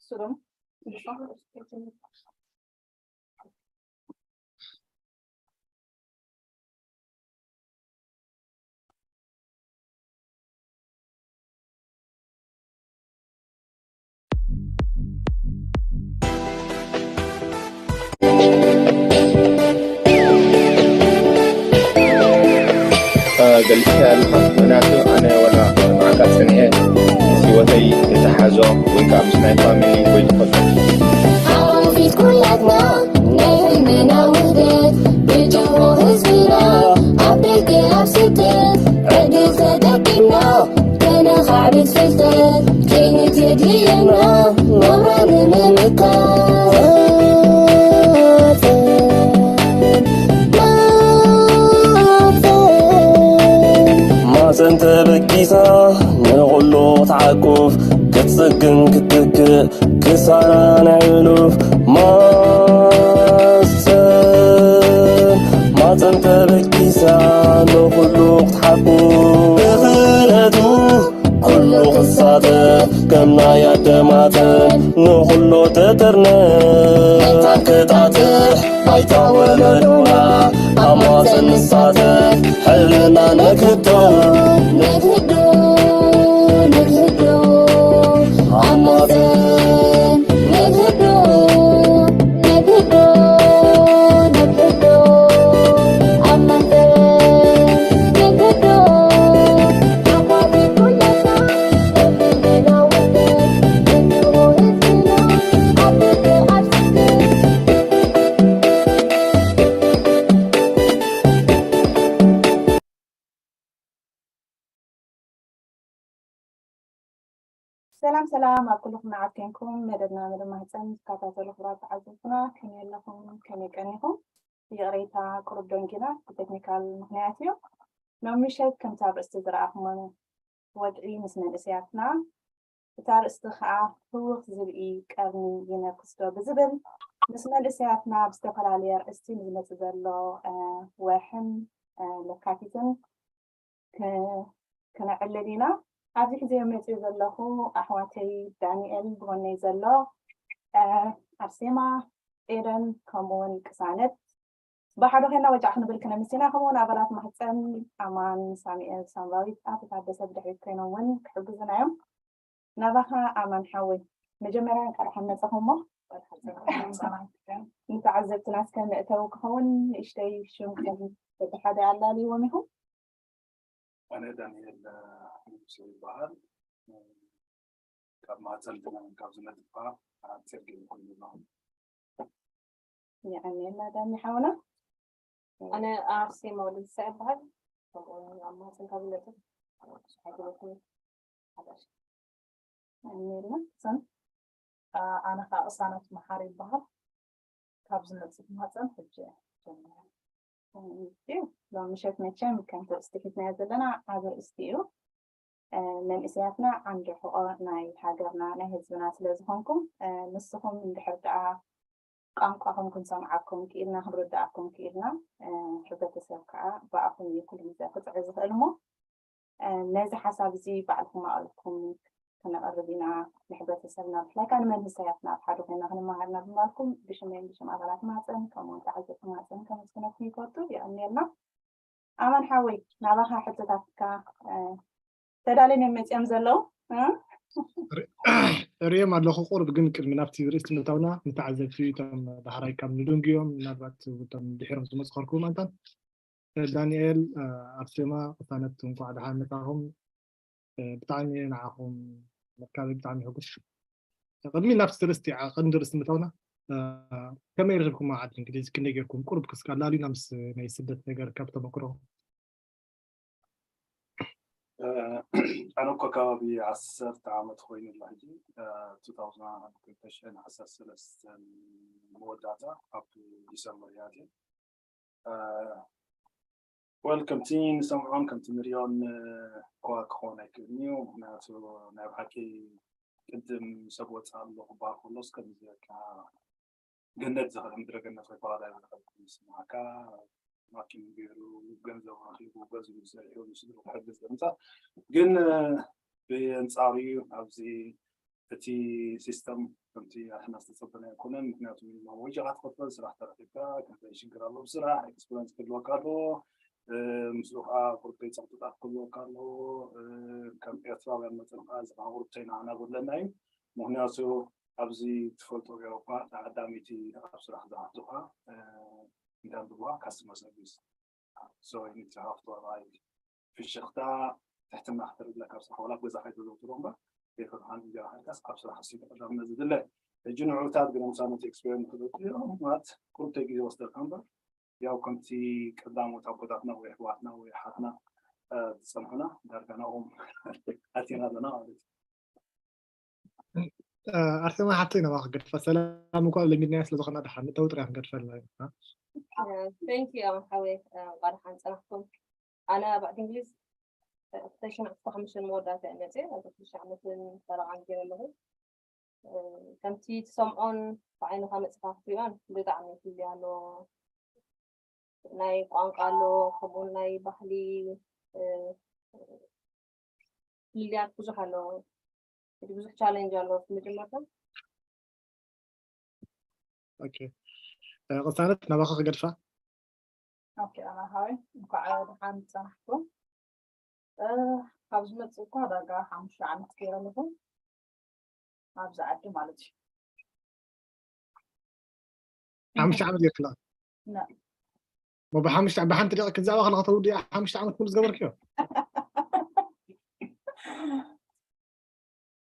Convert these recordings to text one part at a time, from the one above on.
ስዶም ገሊጽካዮ ኣለኻ። ምኽንያቱ ኣነ ዋላ ሰምዓካ ጸኒሐ ምስ ህይወተይ ዝተሓዞ ወይ ከዓ ምስ ናይ ፋሚሊ ወይ ተፈጥሮ ኣፊት ኩላትና ናይ ህልምና ውህደት ብጅሆ ህዝብና ኣብ ደገ ኣብ ስደት ዕድል ተጠቂምና ከነኻዕብት ፍልጠት ከይንት የድልየና ናብራ ንምምካት ማፀን ተበጊሳ ንኹሉ ክትዓቁፍ ክትፅግን ክትክእ ክሳራ ናይ ሕሉፍ ማፀን ማፀን ተበጊሳ ንኹሉ ክትሓቁፍ ብኽእለቱ ኩሉ ክሳተፍ ከም ናይ ኣደ ማፀን ንኹሉ ትጥርነፍ መታን ክጣጥሕ ባይታ ወለዶና ኣብ ማፀን ንሳተፍ ሕልና ነግህዶ ነግህዶ ነግህዶ ኣብ ማፀን ነግህዶ ነግህዶ ነግህዶ ኣብ ማፀን ነግህዶ ኣባቢ ኩለና ሰላም ሰላም ኣብ ኩልኹም ንዓት ኮንኩም መደብና መደብ ማህፀን ዝከታተሉ ክቡራት ተዓዘብትና ከመይ ኣለኹም ከመይ ቀኒኹም ይቕሬታ ቁሩብ ደንጊና ብቴክኒካል ምክንያት እዩ ሎም ምሸት ከምቲ ኣብ ርእስቲ ዝረኣኹሞ ወግዒ ምስ መንእሰያትና እቲ ኣርእስቲ ከዓ ህውኽ ዝብኢ ቀርኒ ይነክስ ዶ ብዝብል ምስ መንእሰያትና ብዝተፈላለየ ኣርእስቲ ንዝመፅእ ዘሎ ወርሕን ለካቲትን ክነዕልል ኢና። ኣብዚ ሕዚ መፅኡ ዘለኹ ኣሕዋተይ ዳንኤል ብጎነይ ዘሎ ኣርሴማ ኤደን ከምኡውን ቅሳነት ብሓደ ኮይና ወጃዕ ክንብል ክነምስ ኢና። ከምኡውን ኣባላት ማህፀን ኣማን፣ ሳሚኤል፣ ሳምራዊት፣ ኣቶ ታደሰ ብድሕሪት ኮይኖም እውን ክሕግዙና እዮም። ናባኻ ኣማን ሓወይ መጀመርያ እንኳዕ ደሓን መጻኹም እሞ ንተዓዘብትና እስከ መእተዊ ክኸውን ንእሽተይ ሽምኩም በብሓደ ኣላልይዎም ኢኹም። ኣነ ዳንኤል ንጉሴ ይበሃል። ካብ ማህፀን ካብ ዝነጥፋ ኣንሴር ገይሩ ኮይኑ ኣለኹ። የቐንየልና ዳኒ ሓውና። ኣነ ኣርሴማ ወልደተንሳኤ ይበሃል። ከምኡ እውን ኣብ ማህፀን ካብ ዝነጥፍ ሓገበኩም ሓዳሽ የቐንየልና። ሰን ኣነ ከዓ ቅሳነት መሓሪ ይበሃል። ካብ ዝነጥፍ ማህፀን ሕጂ ጀሚረ። እዩ ሎም ምሸት መቸም ከምቲ ርእስቲ ሒዝናዮ ዘለና ዓብ ርእስቲ እዩ። መንእሰያትና ዓንዲ ሕቆ ናይ ሃገርና ናይ ህዝብና ስለ ዝኾንኩም ንስኹም እንድሕር ደኣ ቋንቋኹም ክንሰምዓኩም ክኢልና ክንርድኣኩም ክኢልና ሕብረተሰብ ከዓ ብኣኹም እዩ ኩሉ ግዜ ክፅዒ ዝኽእል እሞ ነዚ ሓሳብ እዚ ባዕልኩም ኣቕሪብኩም ክነቕርብ ኢና ንሕብረተሰብና ብፍላይ ከዓ ንመንእሰያትና ኣብ ሓደ ኮይና ክንመሃር ኢና ብምባልኩም ብሽመይን ብሽም ኣባላት ማህፀን ከምኡ እውን ተዓዘብቲ ማህፀን ከመስግነኩም ይፈቱ። የቐንየልና። ኣማን ሓወይ ናባኻ ሕቶታትካ ተዳልዮም እዮም መፂኦም ዘለዉ። ርእዮም ኣለኹ። ቁሩብ ግን ቅድሚ ናብቲ ርእስቲ ምእታውና ንተዓዘብቲ እቶም ዳሕራይ ካብ ንደንጉዮም ምናልባት እቶም ድሒሮም ዝመፁ ከርክቡ ማንታን ዳንኤል ኣርሴማ ቅሳነት እንኳዕ ደሓን መጻኹም። ብጣዕሚ ንዓኹም ምርካበይ ብጣዕሚ ሕጉስ። ቅድሚ ናብቲ ርእስቲ ቀንዲ ርእስቲ ምእታውና ከመይ ረኺብኩማ ዓዲ እንግሊዝ ክንደይ ጌርኩም ቁሩብ ክስካ ኣላልዩና ምስ ናይ ስደት ነገር ካብ ተመክሮ ኣነ እኮ ከባቢ ዓሰርተ ዓመት ኮይኑ ኣሎ ሕጂ ክልተ ሽሕን ዓሰርተ ሰለስተን መወዳእታ ኣብ ዲሰምበር እያ ኣትየ ወል ከምቲ ንሰምዖን ከምቲ ንሪኦን እኳ ክኾን ኣይክእልን እዩ ምክንያቱ ናይ ብሓቂ ቅድም ሰብ ወፃ ኣሎ ክበሃል ከሎስ ከምዚ በቃ ገነት ዝኽእል ምድረ ገነት ወይ ፓራዳይዝ ዝኽእል ኮይኑ ይስምዓካ ማኪን ገይሩ ገንዘብ ረኺቡ ገዚኡ ሰሪሑ ንስድሩ ክሕግዝ ዝምፃእ ግን ብኣንፃሩ ኣብዚ እቲ ሲስተም ከምቲ ኣሕና ዝተፀበና ኣይኮነን። ምክንያቱ ሚኒማም ወጅ ኢኻ ትኸፈል፣ ስራሕ ተረኪብካ፣ ከንታይ ሽግር ኣሎ ብስራሕ፣ ኤክስፒሪንስ ክህልወካ ኣለዎ። ምስኡ ከዓ ቁርበይ ፀቕጥታት ክህልወካ ኣለዎ። ከም ኤርትራውያን መጠን ከዓ እዚ ከዓ ቁርብተይ ንዓና ጎድለና እዩ። ምክንያቱ ኣብዚ ትፈልጦ ኤውሮፓ ተዓዳሚቲ ኣብ ስራሕ ዝኣቱኻ እንታይ ብልዋ ካስተመር ሰርቪስ። So you need to have to arrive ፍሽኽታ ትሕትና ክተርግለካ ኣብ ስራሕ ዋላ ገዛ ከይተዘውትሮ እምበር ከይፈትሓን እንጀራ ከልካስ ኣብ ስራሕ ሲ ተቐዳምነት ዝድለ። ሕጂ ንዑታት ግን ምሳነት ኤክስፔሪንስ ክዘውትሩ ማለት ቁርብተይ ግዜ ወስደልካ እምበር ያው ከምቲ ቀዳሞት ኣቦታትና ወይ ኣሕዋትና ወይ ኣሓትና ዝፀንሑና ዳርጋ ናብኦም ኣቲና ኣለና ማለት እዩ። ኣርሴማ ሓፍተይ ናባኺ ክገድፋ። ሰላም እኳ ለሚድናዮ ስለ ዝኾና ደሓን ንተው ጥራይ ክንገድፈልና ኢና። Thank you ኣመት ሓወይ እንኳ ደሓን ፀናሕኩም። ኣነ ኣብ ዓዲ እንግሊዝ ክልተ ሽሕን ዓሰርተ ሓሙሽተን መወዳእታ እየ መፅየ ኣብዚ ክልተ ዓመትን ፈረቓን ገይረ ኣለኹ። ከምቲ ትሰምዖን ብዓይንኻ መፂኻ ክትሪኦን ብጣዕሚ ይፍለ ኣሎ። ናይ ቋንቋ ኣሎ፣ ከምኡ ናይ ባህሊ ፍልልያት ብዙሕ ኣሎ። እቲ ብዙሕ ቻሌንጅ ኣሎ መጀመርታ። ኦኬ ቅሳነት ናባኻ ክገድፋ። ኦኬ ኣና ሃወይ እንኳዕ ደሓን ፀናሕኩም። ካብ ዝመፅእ እኳ ዳርጋ ሓሙሽተ ዓመት ገይረ ኣለኹ ኣብዚ ዓዲ ማለት እዩ። ሓሙሽተ ዓመት ጌርክላ ና ሞ ብሓሙሽተ ብሓንቲ ደቂ ክዛባ ከለካ ተውዲ ሓሙሽተ ዓመት ሙሉ ዝገበርክዮ።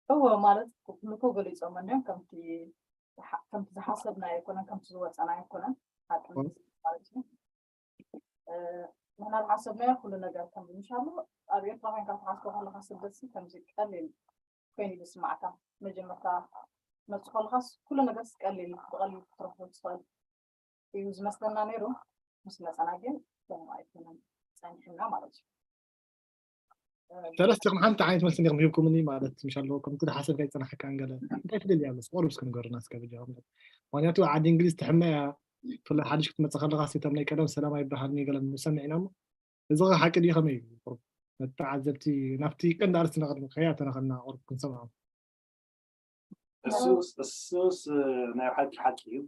እዎ ማለት ኩሉ እኮ ገሊፆም እንዲም ከምቲ ዝሓ- ከምቲ ዝሓሰብና ኣይኮነን ከምቲ ዝወፀና ኣይኮነን ሓቂ ማለት እዩ። ምናል ሓሰብናዮ ኩሉ ነገር ከም ምሻሎ ኣብ ኤርትራ ኮይንካ ትሓስቦ ከለካ ስደትሲ ከምዚ ቀሊል ኮይኑ እዩ ዝስማዕካ። መጀመርታ መፅ ከለካስ ኩሉ ነገርስ ቀሊል ብቀሊል ክትረክቦ ትኽእል እዩ ዝመስለና ነይሩ። ምስ መፀና ግን ከምኡ ኣይኮነን ፀኒሕና ማለት እዩ። ሰለስቲኹም ሓንቲ ዓይነት መልሲ እንዲኹም ሂብኩምኒ ማለት ምሻሎ ከምቲ ዝሓሰብካ ይፀናሕካ እንገለ እንታይ ትደልያ ምስ ቁሩብ እስከ ንገሩና እስከ ብጃኹም። ምክንያቱ ዓዲ እንግሊዝ ትሕመያ ብፍላይ ሓድሽ ክትመፅእ ከለካ ሲ እቶም ናይ ቀደም ሰላም ኣይበሃልን እዩ ገለ ንሰምዕ ኢና እሞ እዚ ኸ ሓቂ ድዩ ከመይ እዩ? ቁሩብ ነቲ ተዓዘብቲ ናብቲ ቀንዲ ኣርእስትና ቅድሚ ከይኣተና ከለና ቁሩብ ክንሰምዖም። እሱስ እሱስ ናይ ሓቂ ሓቂ እዩ።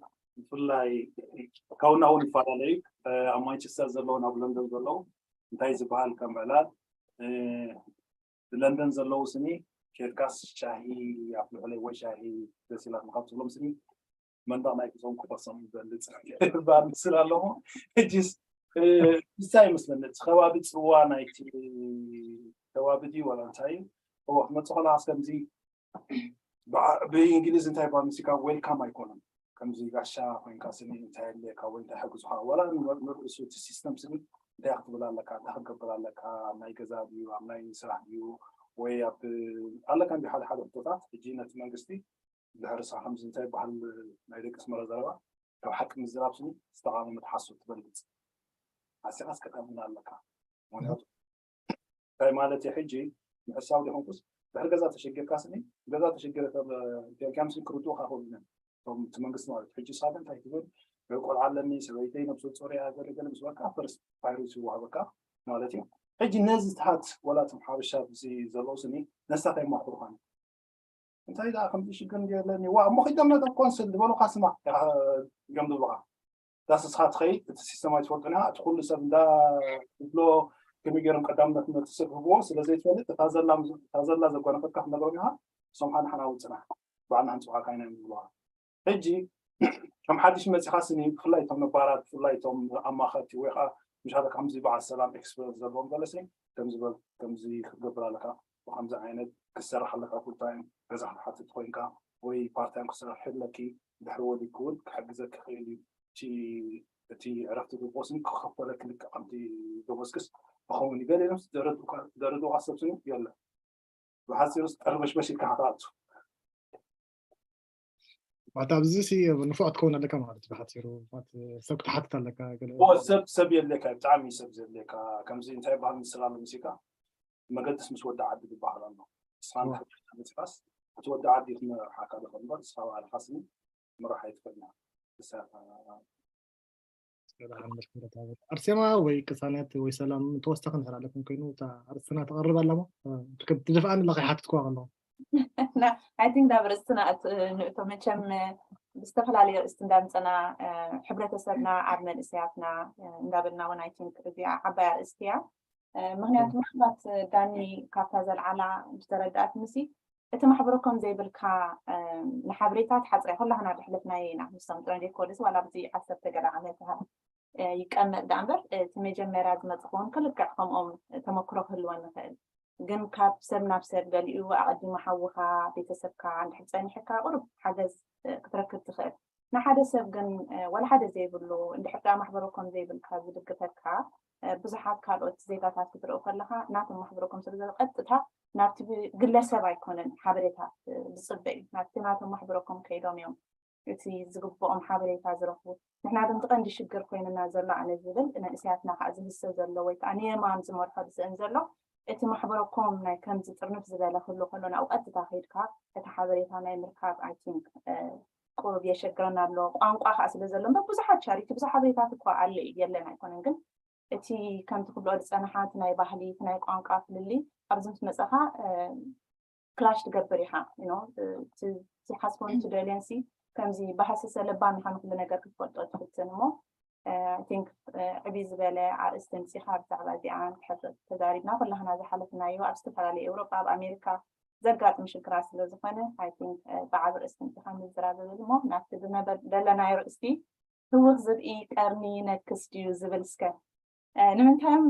ብፍላይ ካብና እውን ይፈላለዩ። ኣብ ማንቸስተር ዘለውን ኣብ ለንደን ዘለዉ እንታይ ዝበሃል ከም ዕላል ብለንደን ዘለዉ ስኒ ኬድካስ ሻሂ ኣፍልሑለይ ወይ ሻሂ ደስ ኢላትኒ ካብ ትብሎም ስኒ መንደቕ ናይ ግዞም ክፈርሶም ይበልፅ ባል ምስል ኣለኹ። ሕጂስ እንታይ ይመስለኒ እቲ ከባቢ ፅዋ ናይቲ ከባቢ ድዩ ዋላ እንታይ እዩ? እዎ ክመፅእ ከለካስ ከምዚ ብዓ- ብእንግሊዝ እንታይ ባል ምስካ ዌልካም ኣይኮነን። ከምዚ ጋሻ ኮይንካ ስኒ እንታይ የድልየካ ወይ እንታይ ሕግዙካ ዋላ ንርእሱ እቲ ሲስተም ስኒ እንታይ ክትብል ኣለካ እንታይ ክትገብር ኣለካ ኣብ ናይ ገዛ ድዩ ኣብ ናይ ስራሕ ድዩ ወይ ኣብ ኣለካ እንዲ ሓደ ሓደ ሕቶታት ሕጂ ነቲ መንግስቲ ድሕሪ ስኻ ከምዚ እንታይ ይበሃል ናይ ደቂ ኣስመራ ዘረባ ካብ ሓቂ ምዝራብ ስኒ ዝተቓወመ ትሓስብ ትበልፅ ሓሲኻስ ከተእምና ኣለካ። ምክንያቱ እንታይ ማለት እዩ ሕጂ ምሕሳብ ዲኹምኩስ ድሕሪ ገዛ ተሸጊርካ ስኒ ገዛ ተሸጊረ ተልካም ስኒ ክርድኡካ ክእሉ እዮም እቶም እቲ መንግስቲ ማለት እዩ። ሕጂ ሳብ እንታይ ትብል ወይ ቆልዓ ኣለኒ ሰበይተይ ነብሰ ጾር እያ ገለ ገለ ምስ በልካ ፈርስት ፕራዮሪቲ ይወሃበካ ማለት እዩ። ሕጂ ነዚ ትሃት ወላ እቶም ሓበሻ ኣብዚ ዘለዉ ስኒ ነስታት ኣይማኽሩኻን እንታይ ደኣ ከምዚ ሽግር እንዲ ኣለኒ ዋ እሞ ኺዶም ነቶም ኮንስል ዝበሉኻ ስማ እዮም ዝብሉኻ ዳስ እስኻ ትኸይድ እቲ ሲስተም ኣይትፈልጡን ኢኻ እቲ ኩሉ ሰብ እንዳ ዝብሎ ከመይ ገይሮም ቀዳምነት ነቲ ሰብ ህብዎ ስለ ዘይትፈልጥ እታ ዘላ እታ ዘላ ዘጓነፈትካ ክትነግሮም ኢኻ እሶም ሓንሓና ውፅና ባዕልና ህንፅኻካ ኢና እዮም ዝብሉኻ ሕጂ ከም ሓድሽ መፂኻ ስኒ ብፍላይ እቶም ነባራት ብፍላይ እቶም ኣማኸርቲ ወይ ከዓ ምሻለ ከምዚ በዓል ሰላም ኤክስፐርት ዘለዎም ገለ ስኒ ከምዚ በል ከምዚ ክትገብር ኣለካ ብከምዚ ዓይነት ክትሰርሕ ኣለካ ፉል ታይም ገዛ ክትሓትት ኮይንካ ወይ ፓርት ታይም ክትሰርሕ ኣለኪ ድሕሪ ወሊድኪ እውን ክሕግዘኪ ይኽእል እዩ እቲ እቲ ዕረፍቲ ደሞዝ ክኸፈለኪ ልክዕ ከምቲ ደሞዝክስ ክኸውን እዩ ገሊኦም ዘረድኡካ ሰብ ስኒ የለን ብሓፂሩ ጠርበሽበሽ ኢልካ ክትኣቱ ማለት ኣብዚ ሲ ንፉዕ ትከውን ኣለካ ማለት እዩ ብሓፂሩ ሰብ ክትሓትት ኣለካ ሰብ ሰብ የድልየካ ብጣዕሚ ሰብ ዘድልየካ ከምዚ እንታይ በሃል ምስላ ኣሎ ምሲካ መገድስ ምስ ወዲ ዓዲ ዝበሃል ኣሎ ንስኻ መፅኻስ እቲ ወዲ ዓዲ ክመርሓካ ዶ እምበር ንስኻ ባዕልኻ ስኒ ምራሕ ኣይትኽእልና ኣርሴማ ወይ ቅሳነት ወይ ሰላም ተወሳኺ ንሕር ኣለኩም ኮይኑ እታ ኣርስትና ተቐርብ ኣለሞ ትደፍኣኒ ኣለካ ይሓትትኩዋ ከለኹ I think ናብ ርእስትና ንእቶ መቸም ብዝተፈላለዩ ርእስቲ እንዳምፀና ሕብረተሰብና ኣብ መንእሰያትና እንዳበልና እውን I think እዚኣ ዓባይ ኣርእስቲ እያ። ምክንያቱ ምናልባት ዳኒ ካብታ ዘልዓላ ዝተረዳእት ምሲ እቲ ማሕበረኮም ዘይብልካ ንሓበሬታት ሓፅሪያ ኩላህና ድሕለፍናዮ ኢና። ምስቶም ጥረን ዘይኮልስ ዋላ ብዚ ዓሰርተ ገለ ዓመት ይቀመጥ ዳ እምበር እቲ መጀመርያ ዝመፅእ ክኸውን ክልክዕ ከምኦም ተመክሮ ክህልወን ንኽእል። ግን ካብ ሰብ ናብ ሰብ ገሊኡ ኣቐዲሙ ሓውኻ ቤተሰብካ እንድሕር ፀኒሕካ ቁሩብ ሓገዝ ክትረክብ ትኽእል። ንሓደ ሰብ ግን ወላ ሓደ ዘይብሉ እንድሕር ደኣ ማሕበረኮም ዘይብልካ ዝድግፈካ ብዙሓት ካልኦት ዜጋታት ክትርኢ ከለኻ ናቶም ማሕበረኮም ስለ ዘሎ ቀጥታ ናብቲ ግለሰብ ኣይኮነን ሓበሬታ ዝፅበ እዩ። ናብቲ ናቶም ማሕበረኮም ከይዶም እዮም እቲ ዝግብኦም ሓበሬታ ዝረኽቡ። ንሕና ግን እቲ ቀንዲ ሽግር ኮይንና ዘሎ ኣነ ዝብል መንእሰያትና ከዓ ዝህሰ ዘሎ ወይ ከዓ ንየማን ዝመርሖ ዝስእን ዘሎ እቲ ማሕበረኮም ናይ ከምዚ ጥርንፍ ዝበለ ክህሉ ከሎ ናብኡ ቀጥታ ከይድካ እቲ ሓበሬታ ናይ ምርካብ I think ቁሩብ የሸግረና ኣሎ። ቋንቋ ከዓ ስለ ዘሎ እምበር ብዙሓት ቻሪቲ ብዙሕ ሓበሬታት እኳ ኣሎ እዩ የለን ኣይኮነን ግን እቲ ከምቲ ክብልኦ ዝፀንሓ እቲ ናይ ባህሊ እቲ ናይ ቋንቋ ፍልልይ ኣብዚ ምስ መፀኻ ክላሽ ትገብር ኢኻ። ዝሓስቦን ትደልዮን ሲ ከምዚ ብሃሰሰ ለባም ኢኻ ንኩሉ ነገር ክትፈልጦ ትፍትን እሞ ቲንክ ዕብይ ዝበለ ኣርእስቲ ምፂኻ ብዛዕባ እዚኣ ተዛሪብና ኩላህና ዝሓለፍናዮ ኣብ ዝተፈላለዩ ኤውሮጳ ኣብ ኣሜሪካ ዘጋጥም ሽግራት ስለ ዝኾነ I think ብዓብ ርእስቲ ምፂኻ ምዝራብ ዝብል እሞ ናብቲ ብነበ ደለናዮ ርእስቲ ህውኽ ዝርኢ ቀርኒ ነክስ ድዩ ዝብል እስከ ንምንታይ እዮም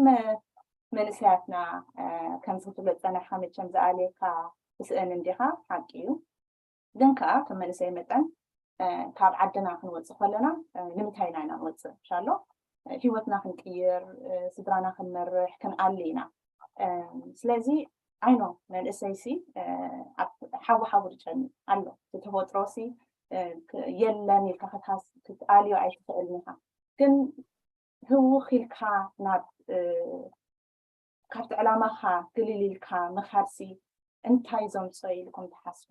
መንእሰያትና ከምዚ ክትብሎ ዝፀናሕካ መቸም ዝኣልየካ ትስእን እንዲኻ ሓቂ እዩ ግን ከዓ ከም መንእሰይ መጠን ካብ ዓድና ክንወፅእ ከለና ንምንታይ ኢና ኢና ንወፅእ ሻሎ ህይወትና ክንቅይር ስድራና ክንመርሕ ክንኣሊ ኢና ስለዚ I know መንእሰይሲ ኣብ ሓዊ ሓዊ ዝጨኑ ኣሎ እቲ ተፈጥሮሲ የለን ኢልካ ክትኣልዮ ኣይትኽእልን ኢኻ ግን ህውኽ ኢልካ ናብ ካብቲ ዕላማኻ ግልል ኢልካ ምኻድሲ እንታይ ዘምፅኦ ኢልኩም ትሓስቡ?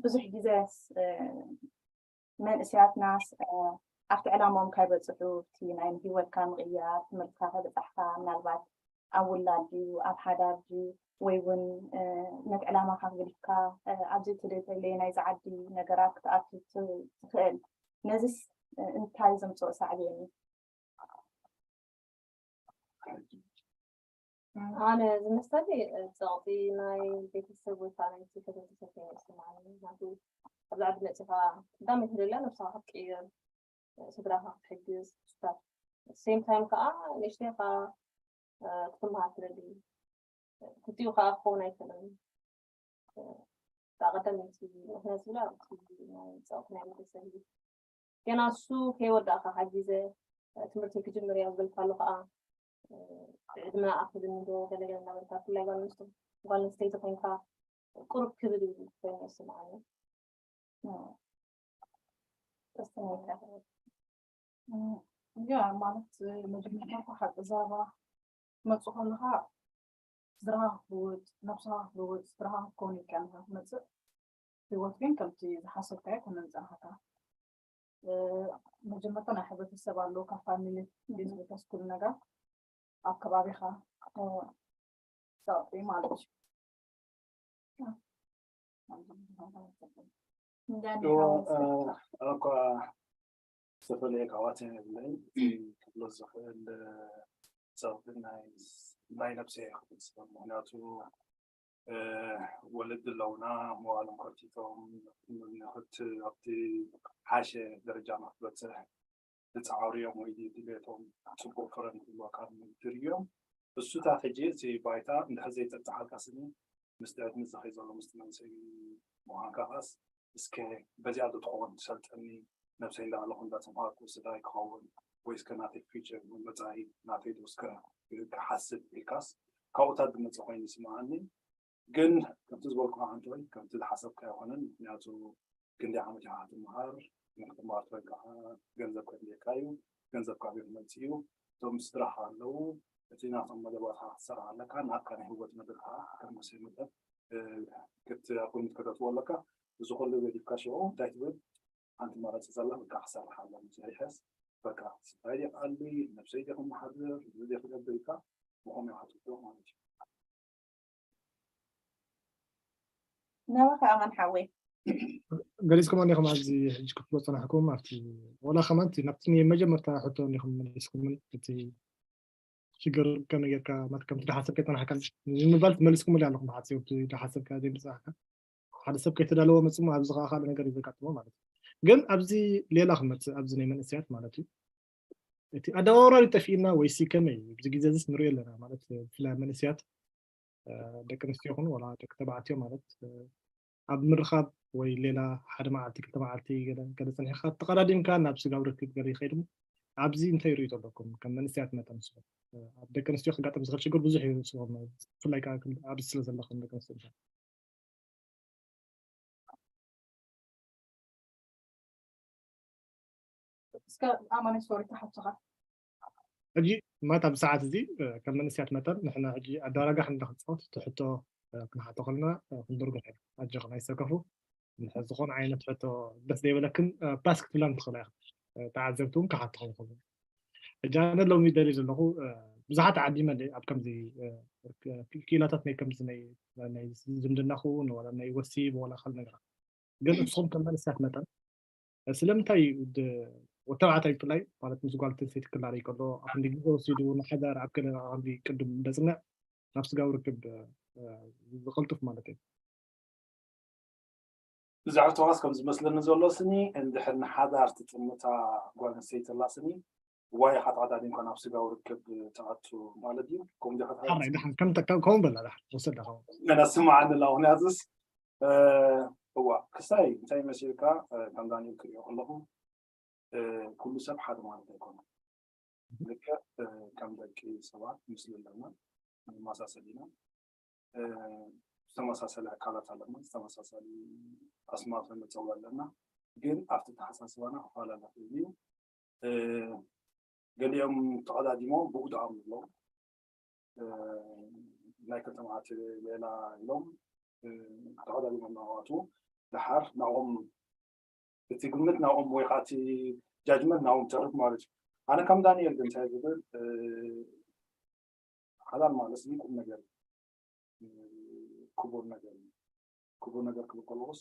ብዙሕ ግዜ መንእሰያትናስ ኣብቲ ዕላማኦም ካይበፅሑ እቲ ናይ ህይወትካ ምቕያር ትምህርትካ ከይበፃሕካ ምናልባት ኣብ ውላድ ድዩ ኣብ ሓዳር ድዩ ወይ እውን ነቲ ዕላማካ ገዲፍካ ኣብ ዘይተደለየ ናይዚ ዓዲ ነገራት ክትኣቱ ትኽእል ነዚስ እንታይ ዘምፅኦ ሳዕቤን እዩ? ኣነ ዝመሰለኒ ፀቕጢ ናይ ቤተሰብ ወይ ከዓ ናይቲ ሕብረተሰብ ኮይኑ ይስማዓኒ ምክንያቱ ኣብዚ ዓዲ መፂኻ ቀዳመይቲ ደልያ ነብስኻ ክትቅይር ስድራኻ ክትሕግዝ ስታፍ ሴም ታይም ከዓ ንእሽተይ ከዓ ክትምሃር ትደሊ ክልቲኡ ከዓ ክኸውን ኣይክእልን እታ ቀዳመይቲ ምክንያት ዝብላ እቲ ናይ ፀቕጢ ናይ ቤተሰብ እዩ ገና እሱ ከይወዳእካ ሓጊዘ ትምህርተይ ክጅምር እየ ኣብ ዝበልካሉ ከዓ ዕድመ ኣክልኒ ዶ ገለገለ እናበልካ ብፍላይ ጓል ኣንስተይቲ ጓል ኣንስተይቲ ኮይንካ ቁሩብ ክብል እዩ ኮይኑ ይስምዓኒ ተስተማይካ ያ ማለት መጀመርያ እኮ ሓቂ ዛባ ትመፅእ ከለካ ስድራካ ክትልውጥ ነብስካ ክትልውጥ ስድራካ ክትከውን ኢልካ ኢካ ትመፅእ ህይወት ግን ከምቲ ዝሓሰብካዮ ኣይኮነን ዝፀንሓካ መጀመርታ ናይ ሕብረተሰብ ኣለዎ ካብ ፋሚሊ ቤት ቤተስ ኩሉ ነገር ኣብ ከባቢካ ፀቕጢ ማለት እዩ እኳ ዝተፈላለየ ካብኣት የብለይ ክብሎ ዝኽእል ፀቕጢ ናይ ነብሰ ክብል ዝኽእል ምክንያቱ ወለዲ ኣለውና መዋሎም ከቲቶም ንክት ኣብቲ ሓሸ ደረጃ ንክትበፅሕ ዝፃዓሩ እዮም ወይ ድሌቶም ፅቡቅ ፍረ ንክህልወካ ድርዮም እሱታት ሕጂ እቲ ባይታ እንድሕር ዘይፀብፃሓልካ ስኒ ምስቲ ዕድሚ ዝኸይ ዘሎ ምስቲ መንሰይ ምዃንካ ከዓስ እስከ በዚኣ ዶ ትኸውን ትሰልጠኒ ነብሰይ እንዳኣለኹ እንዳተምሃርኩ ስድራይ ክኸውን ወይ እስከ ናተይ ፊቸር መፃኢ ናተይ ዶ እስከ ክሓስብ ኢልካስ ካብኡታት ዝመፀ ኮይኑ ይስምዓኒ ግን ከምቲ ዝበልኩ ሓንቲ ወይ ከምቲ ዝሓሰብካ ኣይኮነን ምክንያቱ ክንደይ ዓመት ኢኻ ክትምሃር ንክትምሃር ትበል ከዓ ገንዘብ ከድልየካ እዩ ገንዘብ ካበይ ክመፅእ እዩ እቶም ስድራኻ ኣለዉ እቲ ናቶም መደባትካ ክትሰርሕ ኣለካ ናትካ ናይ ህወት መደብ ከዓ ከም መሰይ መደብ ክትኣኩኒት ከተትዎ ኣለካ እዚ ኩሉ ገዲፍካ ሽዑ እንታይ ትብል ሓንቲ መረፂ ዘላ በቃ ክሰርሕ ኣለኒ ሰሪሐስ በቃ ስድራይ ዲየ ክኣሊ ነብሰይ ዲየ ክመሓድር እዚ ዲየ ክገብር ኢልካ ብኸምኡ ኢኻ ትብሎ ማለት እዩ ናባኻ ኣማን ሓወይ። ገሊጽኩም እንዲኹም ኣብዚ ሕጂ ክትብሎ ጸናሕኩም ኣብቲ ወላ ከማን እቲ ናብቲ ናይ መጀመርታ ሕቶ እንዲኹም መሊስኩምን እቲ ሽግር ከመይ ጌርካ ማለት ከምቲ ዳሓሰብ ከይጸናሕካ ንምባል ትመሊስኩምሉ ኣለኹም ሓፂ እቲ ዳሓሰብካ ዘይምፅናሕካ ሓደ ሰብ ከይተዳለወ መፅሞ ኣብዚ ከዓ ካልእ ነገር እዩ ዘጋጥሞ ማለት እዩ። ግን ኣብዚ ሌላ ክመፅእ ኣብዚ ናይ መንእሰያት ማለት እዩ እቲ ኣደዋወራሪ ጠፊእና ወይሲ ከመይ ኣብዚ ግዜ ዝስ ንሪኦ ኣለና ማለት ብፍላይ መንእሰያት ደቂ ኣንስትዮ ይኹኑ ወላ ደቂ ተባዕትዮ ማለት ኣብ ምርኻብ ወይ ሌላ ሓደ መዓልቲ ክልተ መዓልቲ ገለ ገለ ጸኒሕካ ተቐዳዲምካ ናብ ስጋብ ርክብ ገለ ይኸይድ እሞ ኣብዚ እንታይ ርእይቶ ኣለኩም ከም መንእሰያት መጠን ንስኹም ኣብ ደቂ ኣንስትዮ ክጋጠም ዝኽእል ሽግር ብዙሕ እዩ ንስኹም ብፍላይ ከዓ ኣብዚ ስለ ዘለኹም ደቂ ኣንስትዮ እስከ ኣማነ ሶሪ ተሓቶኻ ሕጂ ማለት ኣብ ሰዓት እዚ ከም መንእሰያት መጠን ንሕና ሕጂ ኣደራጋ ክንዳ ክንፃወት እቲ ሕቶ ክንሓቶ ከለና ክንድርግሕ ኢና ኣጆኽን ኣይሰከፉ ዝኾነ ዓይነት ሕቶ ደስ ዘይበለክን ፓስ ክትብላ ትኽእላ ኢኻ ተዓዘብቲ እውን ክሓትኹም ይኽእሉ ሕጂ ኣነ ሎሚ ደልየ ዘለኹ ብዙሓት ዓዲመ ኣብ ከምዚ ክኢላታት ናይ ከምዚ ናይ ዝምድና ክውን ወላ ናይ ወሲብ ወላ ካልእ ነገራት ግን ንስኹም ከም መንእሰያት መጠን ስለምንታይ ወተባዕታይ ብፍላይ ማለት ምስ ጓል ተንሰይቲ ክላለይ ከሎ ኣብ ክንዲ ግዜ ወሲዱ ንሓዳር ኣብ ክንዲ ቅድም ደፅንዕ ናብ ስጋዊ ርክብ ዝቐልጥፍ ማለት እዩ ብዛዕባ ተዋስ ከም ዝመስለኒ ዘሎ ስኒ እንድሕር ንሓዳር ትጥምታ ጓል ኣንስተይቲ ኣላ ስኒ ዋይ ኢኻ ተቐዳዲምካ ናብ ስጋዊ ርክብ ትኣቱ ማለት ድዩ? ከምኡ ዲኻ ትሓስብ? ሓራይ ደሓን ከም ተካ- ከምኡ በላ ደሓን ወሰዳ ከምኡ ገና ስምዓኒ ኣላ ምክንያቱስ እ፣ እዋ ክሳይ እንታይ መሲልካ እ፣ ከም ዳንኤል ክሪኦ ከለኹ እ፣ ኩሉ ሰብ ሓደ ማለት ኣይኮነን። ልክዕ እ፣ ከም ደቂ ሰባት ምስሊ ኣለና፣ ንመሳሰል ኢና። ዝተመሳሰለ ኣካላት ኣለና ዝተመሳሰሊ ኣስማት መፀውዒ ኣለና ግን ኣብቲ ተሓሳስባና ክፈላለ ክእል እዩ ገሊኦም ተቐዳዲሞም ብኡ ዝኣምኑ ኣለዉ ናይ ከተማ እቲ ሌላ ኢሎም ተቐዳዲሞም ናዋቱ ድሓር ናኦም እቲ ግምት ናኦም ወይ ከዓ እቲ ጃጅመንት ናኦም ተርፍ ማለት እዩ ኣነ ከም ዳንኤል ግን እንታይ ዝብል ሓላል ማለት እዚ ቁም ነገር እዩ ክቡር ነገር እዩ ክቡር ነገር ክብል ከለኩስ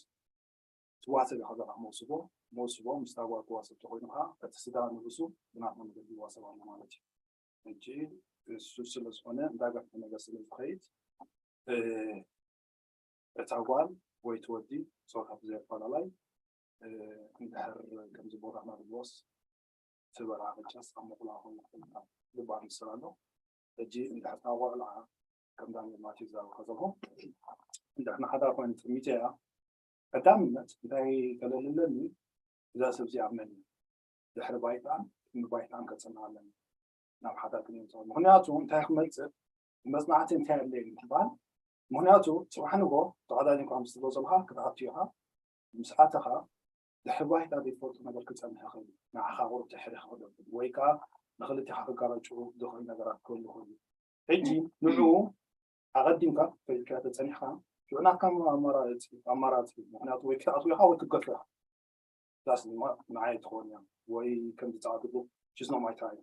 ትዋሰብ ኢኻ ዘለካ መውስቦ መውስቦ ምስ ታጓል ክዋሰብ ተኮይኑ ከዓ እቲ ስድራ ንርእሱ ብናትና መገዲ ይዋሰብ ኣሎ ማለት እዩ ሕጂ እሱ ስለዝኮነ እንዳገፍሐ ነገር ስለዝኸይድ እታ ጓል ወይ እቲ ወዲ ፆታ ብዘየፈላላይ እንድሕር ከምዚ ቦታና ዝብሎስ ትበልዓ ቅጫስ ኣብ ምቁላል ኮይኑ ክፍልጣ ግባር ምስል ኣሎ ሕጂ እንድሕር ታጓል ከዓ ከም ዳንኤል ማቴዎስ ዝዛረብካ ዘለኹ እንድሕር ንሓዳር ኮይኑ ጥሚተ እያ ቀዳምነት እንታይ ከለልለኒ እዛ ሰብ እዚኣ መን እዩ ድሕሪ ባይታን ቅድሚ ባይታን ከፅንሃለን ናብ ሓዳር ክንምፅእ ምክንያቱ እንታይ ክመፅእ መፅናዕቲ እንታይ ኣለ ምክባል ምክንያቱ ፅባሕ ንጎ ተቐዳዲምካ ምስ ትብሎ ዘለካ ክትኣቱ ኢኻ ምስ ኣተኻ ድሕሪ ባይታ ዘይትፈልጦ ነገር ክፀንሕ ይኽእል ንዓኻ ቁሩብ ትሕርኽ ክገብር ወይ ከዓ ንክልቲኻ ክጋራጭ ዝኽእል ነገራት ክህሉ ይኽእል ሕጂ ንዑ ኣቐዲምካ ፈሊጥካ ተፀኒሕካ ሽዑ ናትካ ኣማራፂ ኣማራፂ ምክንያቱ ወይ ክትኣትዎ ኢኻ ወይ ክትገፎ ኢኻ ዳስ ድማ ንዓይ ትኾን እያ ወይ ከምዚ ፃዕድሉ ሽዝኖ ማይታይ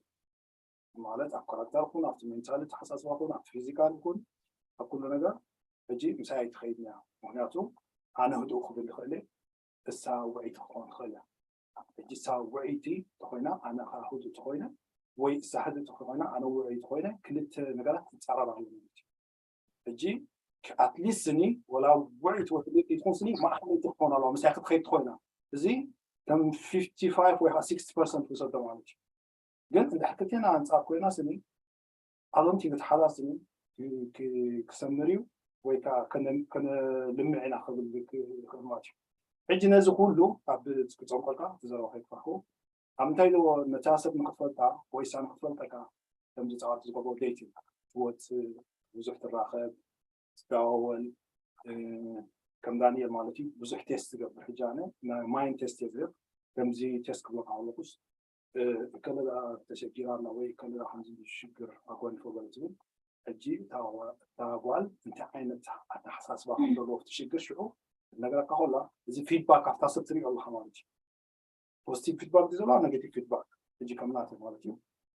ማለት ኣብ ካራክተር ኹን ኣብቲ ሜንታሊ ተሓሳስባ ኹን ኣብቲ ፊዚካል ኹን ኣብ ኩሉ ነገር ሕጂ ምሳይ ኣይትኸይድን እያ ምክንያቱ ኣነ ህድኡ ክብል ይኽእል እሳ ውዕይቲ ክኾን ትኽእል እያ ሕጂ እሳ ውዕይቲ ተኾይና ኣነ ከዓ ህዱእ ተኾይነ ወይ እሳ ህዱእ ተኾይና ኣነ ውዕይቲ ኮይነ ክልተ ነገራት ይፃረር ኣሎ ማለት እዩ ሕጂ ኣትሊስት ስኒ ወላ ውዕይቲ ወይ ፍልይቲ ትኹን ስኒ ማእከለይቲ ክኾን ኣለዋ ምሳይ ክትኸይድ ትኾይና እዚ ከም ፊፍቲ ፋይቭ ወይ ከዓ ሲክስቲ ፐርሰንት ክሰዶ ማለት እዩ ግን እንድሕር ክልቴና ኣንፃር ኮይና ስኒ ኣሎንቲ ንትሓዛ ስኒ ክሰምር እዩ ወይ ከዓ ከነልምዕ ኢና ክብል ይኽእል ማለት እዩ ሕጂ ነዚ ኩሉ ኣብ ክፀምቀልካ እቲ ዘረባ ከይትፈርሑ ኣብ ምንታይ ዝዎ ነታ ሰብ ንክትፈልጣ ወይ እሳ ንክትፈልጠካ ከምዚ ፀዋት ዝገብሮ ዴቲንግ ትወፅእ ብዙሕ ትራኸብ ትደዋወል ከም ዳንኤል ማለት እዩ ብዙሕ ቴስት ትገብር ሕጂ ኣነ ናይ ማይንድ ቴስት እየ ዝህብ ከምዚ ቴስት ክብለካ ከለኩስ እከለ ተሸጊራ ኣላ ወይ እከለ ከምዚ ሽግር ኣጓኒፎ ገለ ትብል ሕጂ እታ ጓል እንታይ ዓይነት ኣተሓሳስባ ከም ዘለዎ እቲ ሽግር ሽዑ ነገረካ ከላ እዚ ፊድባክ ኣብታ ሰብ ትሪኦ ኣለካ ማለት እዩ ፖዚቲቭ ፊድባክ ድዩ ዘለዋ ኔጌቲቭ ፊድባክ ሕጂ ከም ናተይ ማለት እዩ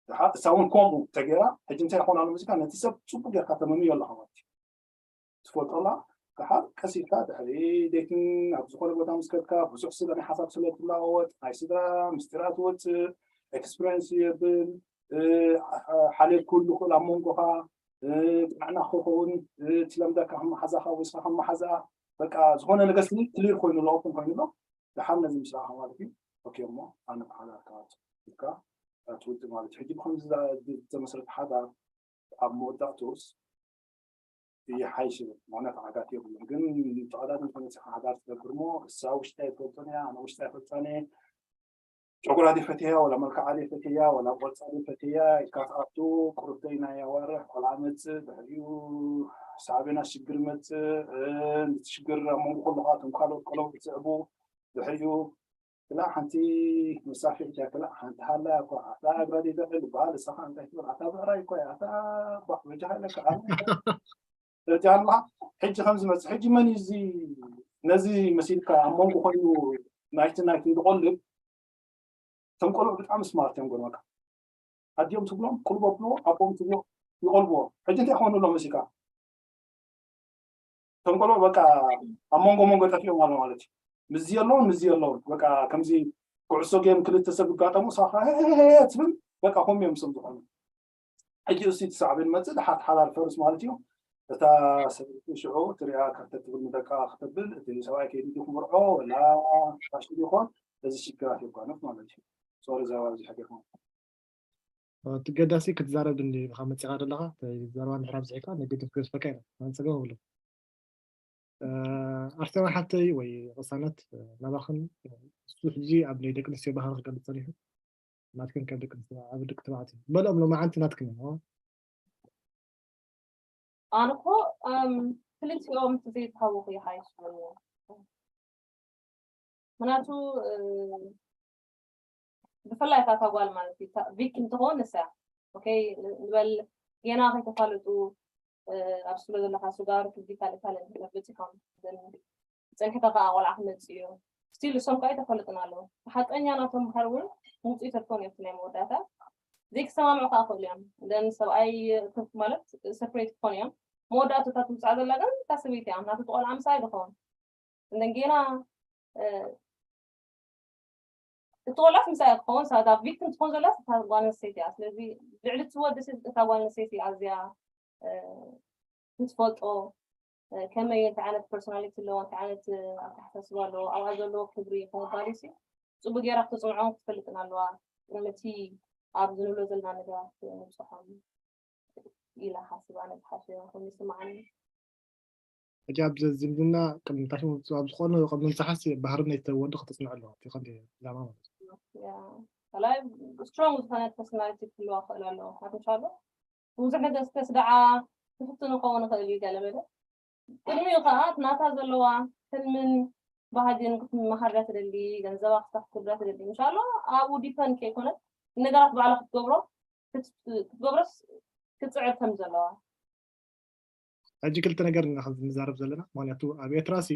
ድሓር እሳ እውን ከምኡ ተገይራ ሕጂ እንታይ ይኾን ኣሎ ሙዚቃ ነቲ ሰብ ፅቡቅ ጌርካ ተመምዮ ኣለካ ማለት እዩ ትፈልጦ ኣላ ደሓር ቀስ ኢልካ ድሕሪ ዴቲን ኣብ ዝኾነ ቦታ ምስ ከድካ ብዙሕ ስለ ናይ ሓሳብ ስለ ትለዋወጥ ናይ ስድራ ምስጢራት ትወፅእ፣ ኤክስፒሪንስ የብል፣ ሓልየት ክህሉ ይኽእል ኣብ መንጎኻ፣ ጥዕና ክኸውን፣ እቲ ለምደካ ከም መሓዛኻ ወይ ስኻ ከም መሓዛኣ፣ በቃ ዝኾነ ነገር ክሊር ኮይኑ ለውጥን ኮይኑ ኣሎ። ደሓር ነዚ ምስ ረኣኻ ማለት እዩ። ኦኬ እሞ ኣነ ብሓዳር ካብ ኢልካ ትውድእ ማለት እዩ። ሕጂ ብከምዚ ዝተመስረተ ሓዳር ኣብ መወዳእትኡስ ይሓይሽ ይብል። ምኽንያቱ ዓጋቲ የብሉን። ግን ተቐዳድም ተመፂኻ ሓዳር ትገብር እሞ እሳ ውሽጣ ይፈልጦን እያ፣ ኣነ ውሽጣ ይፈልጣን እየ። ጨጉራ ድዩ ፈትያ ወላ መልክዓ ድዩ ፈትያ ወላ ቆርፃ ድዩ ፈትያ ኢልካ ትኣቱ። ቁሩብ ደይና የዋርሕ፣ ቆልዓ መፅእ፣ ድሕሪኡ ሳዕቤናት ሽግር መፅእ። እ፣ ሽግር ኣብ መንጎ ከለኻትኩም ካልኦት ቆልዑ ትስዕቡ። ድሕሪኡ ክላእ ሓንቲ መሳፍዒት እያ፣ ክላእ ሓንቲ ሃላ እኳ ኣታ እግራ ድዩ ተዕል በሃል፣ እሳኻ እንታይ ትብል ኣታ ብዕራይ እኳ እያ፣ ኣታ ቧሕ በጃኻ ኢለካ ኣነ እርጃ ኣለኻ። ሕጂ ከም ዝመፅእ ሕጂ መን እዩ እዚ ነዚ መሲልካ ኣብ መንጎ ኮይኑ ናይቲ ናይቲ ዝቆልብ? እቶም ቆልዑ ብጣዕሚ ስማርት እዮም ጎርመካ። ኣዲኦም ትብሎም ቁልቦ ብሎ ኣቦም ትብሎ ይቆልብዎ። ሕጂ እንታይ ክኾኑ ኣለዎ መሲልካ? እቶም ቆልዑ በቃ ኣብ መንጎ መንጎ ጠፊኦም ኣሎ ማለት እዩ። ምስዚ ኣለውን ምስዚ ኣለውን በቃ ከምዚ ኩዕሶ ጌም ክልተ ሰብ ይጋጠሙ ሳኻ ትብል በቃ ከምኡ እዮም ምስኦም ዝኾኑ። ሕጂ እሱ እቲ ሳዕቤን መፅእ ድሓር ሓዳር ፈርስ ማለት እዩ። እታ ሰበይቲ ሽዑ ትሪኣ ከፍተት ትብል ንደቃ ከተብል እቲ ሰብኣይ ከይዱ ድዩ ክምርዖ ወላ ፋሽን ይኾን እዚ ሽግራት የጓንፍ ማለት እዩ። ሶሪ ዘባ ብዙሕ ገርኩም እቲ ገዳሲ ክትዛረብ እንዲ ኢኻ መፂኻ ዘለኻ ዘረባ ምሕራብ ዝሒካ ነግድፍ ገዝፈካ ኢና ኣንፀገም ብሉ ኣርሰና ሓፍተይ ወይ ቅሳነት ናባኽን እሱ ሕጂ ኣብ ናይ ደቂ ኣንስትዮ ባህሪ ክገልፅ ጸኒሑ ናትክን ከም ደቂ ኣንስትዮ ኣብ ደቂ ተባዕትዮ በሎም ሎማዓንቲ ናትክን እዮም ኣነ እኮ ክልቲኦም ዘይተሃወኹ ይሓይሽ ምክንያቱ ብፍላይ እታ ጓል ማለት እዩ ቪክቲም ትኸውን ንሳ እያ ንበል ጌና ከይተፋለጡ ኣብ ስሎ ዘለካ ስጋር ክዲ ካልእ ካልእ እንድሕር በፂሖም ፀንሕካ ከዓ ቆልዓ ክመፅእ እዩ ስቲል እሶም ከዓ ኣይተፈለጡን ኣለዉ ሓቀኛ ናቶም ባህር እውን ውፅኢት ኣትኮን እዮም ናይ መወዳእታ ዘይክሰማምዑ ከዓ ክእሉ እዮም ደን ሰብኣይ ማለት ሰፕሬት ክኾኑ እዮም መወዳእታ እታ ትውፃእ ዘላ ግን እታ ሰበይቲ እያ ምክንያቱ እቲ ቆልዓ ምሳይ ዝኸውን እንደን ጌና እቲ ቆልዓስ ምሳይ እያ ትኸውን እታ ቪክቲም ትኾን ዘላ እታ ጓል ኣንስተይቲ እያ ስለዚ ልዕሊ እቲ ወዲ ሲ እታ ጓል ኣንስተይቲ ኣዝያ ክትፈልጦ ከመይ እንታይ ዓይነት ፐርሶናሊቲ ኣለዎ እንታይ ዓይነት ኣተሓሳስባ ኣለዎ ኣብኣ ዘለዎ ክብሪ ከምባል ሲ ፅቡቅ ጌራ ክትፅንዖም ክትፈልጥን ኣለዋ ቅድሚ እቲ ኣብዚ ንብሎ ዘለና ነገራት ንብፅሖም ኢለ ሓስብ ኣነ ዝሓሸ ኮይኑ ይስምዓኒ ሕጂ ኣብ ዝምድና ቅድሚ ታሽሙ ኣብ ዝኾነ ቅድሚ ምንፅሓስ ባህሪ ናይቲ ወዲ ክተፅንዕ ኣለዋ እቲ ቀንዲ ዕላማ ማለት እዩ ካልኣይ ስትሮንግ ዝኾነ ፐርሶናሊቲ ክህልዋ ክእል ኣለዎ ምክንያቱ ብዙሕ ነገር ዝተስደዓ ትፍትን ክኸውን ይኽእል እዩ ገለ በለ ቅድሚኡ ከዓ ናታ ዘለዋ ሕልምን ባህግን ክትመሃር እያ ትደሊ ገንዘባ ክስታ ክትገብራ ትደሊ እንሻሎ ኣብኡ ዲፐንድ ከይኮነት ነገራት ባዕላ ክትገብሮ ክትገብሮስ ክትፅዕር ከም ዘለዋ ሕጂ ክልተ ነገር ኢና ክንዛረብ ዘለና ምክንያቱ ኣብ ኤርትራ ሲ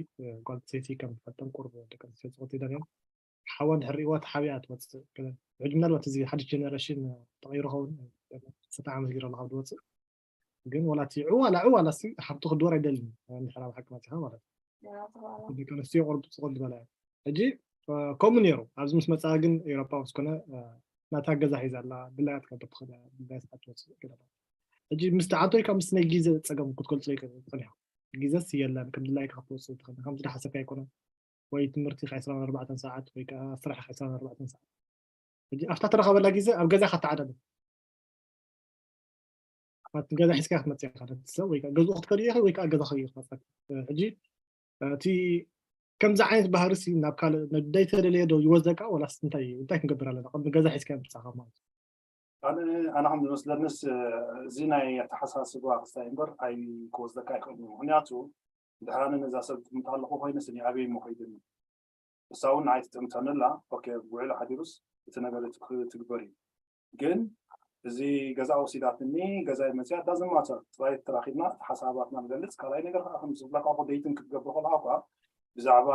ጓል ሰይቲ ከም ዝፈልጠን ቁርብ ደቂ ኣንስትዮ ዝቆት ኢለን እዮም ሓዋ እንድሕር ሪእዋ ተሓቢኣ ትወፅእ ሕጂ ምናልባት እዚ ሓድሽ ጀነሬሽን ተቐይሩ ኸውን ሰታ ዓመት ገይሩ ኣለካ ዝወፅእ ግን ዋላ እቲ ዕዋላ ዕዋላ ሲ ሓብቱ ክድወር ኣይደልን እንድሕር ኣብ ሓቂ መፅኻ ማለት እዩ ደቂ ኣንስትዮ ቁርብ ፅቆል ዝበላ ሕጂ ከምኡ ነይሩ ኣብዚ ምስ መፅኣ ግን ኤውሮጳ ምስ ኮነ ናታ ገዛ ሒዛ ኣላ ድላያ ትገብር ትኽእል እያ ድላያ ሰዓት ትወፅእ ገለ ሕጂ ምስ ተዓንቶ ኢልካ ምስ ናይ ግዜ ፀገም ክትገልፆ ጸኒሖም ግዜስ የለን ከም ድላይካ ክትወፅእ ትኽእል ከም ዝደሓሰብካ ኣይኮነን ወይ ትምህርቲኻ ዕስራን ኣርባዕተን ሰዓት ወይ ከዓ ስራሕኻ ዕስራን ኣርባዕተን ሰዓት ሕጂ ኣብታ ትረኸበላ ግዜ ኣብ ገዛኻ ተዓደለ ኣብቲ ገዛ ሒዝካ ክትመፅእ ኢኻ ሰብ ወይ ገዝኡ ክትከድ ኢኻ ወይ ከዓ ገዛ ከዩ ክትመፅእ ሕጂ እቲ ከምዚ ዓይነት ባህሪ ሲ ናብ ካልእ ነዳይ ተደለየ ዶ ይወስደካ ወላስ እንታይ እንታይ ክንገብር ኣለና ቅድሚ ገዛ ሒዝካ ምፃኻ ማለት ኣነ ኣነ ከም ዝመስለንስ እዚ ናይ ኣተሓሳስባ ክስታይ እምበር ኣይክወስደካ ይኽእል እዩ ምክንያቱ ድሕራነ ነዛ ሰብ ጥምታ ኣለኹ ኮይነስ እኒ ኣበይ እሞ ከይድኒ እሳ እውን ንዓይ ትጥምተኒ ኣላ ኦኬ ውዒሉ ሓዲሩስ እቲ ነገር እቲ ክትግበር እዩ ግን እዚ ገዛ ወሲዳትኒ ገዛይ መፅያ ዳዝማተር ጥራይ ተራኺብና እቲ ሓሳባትና ንገልፅ ካልኣይ ነገር ከዓ ከም ዝብለካ እኮ ደይትን ክትገብር ከለካ እኳ ብዛዕባ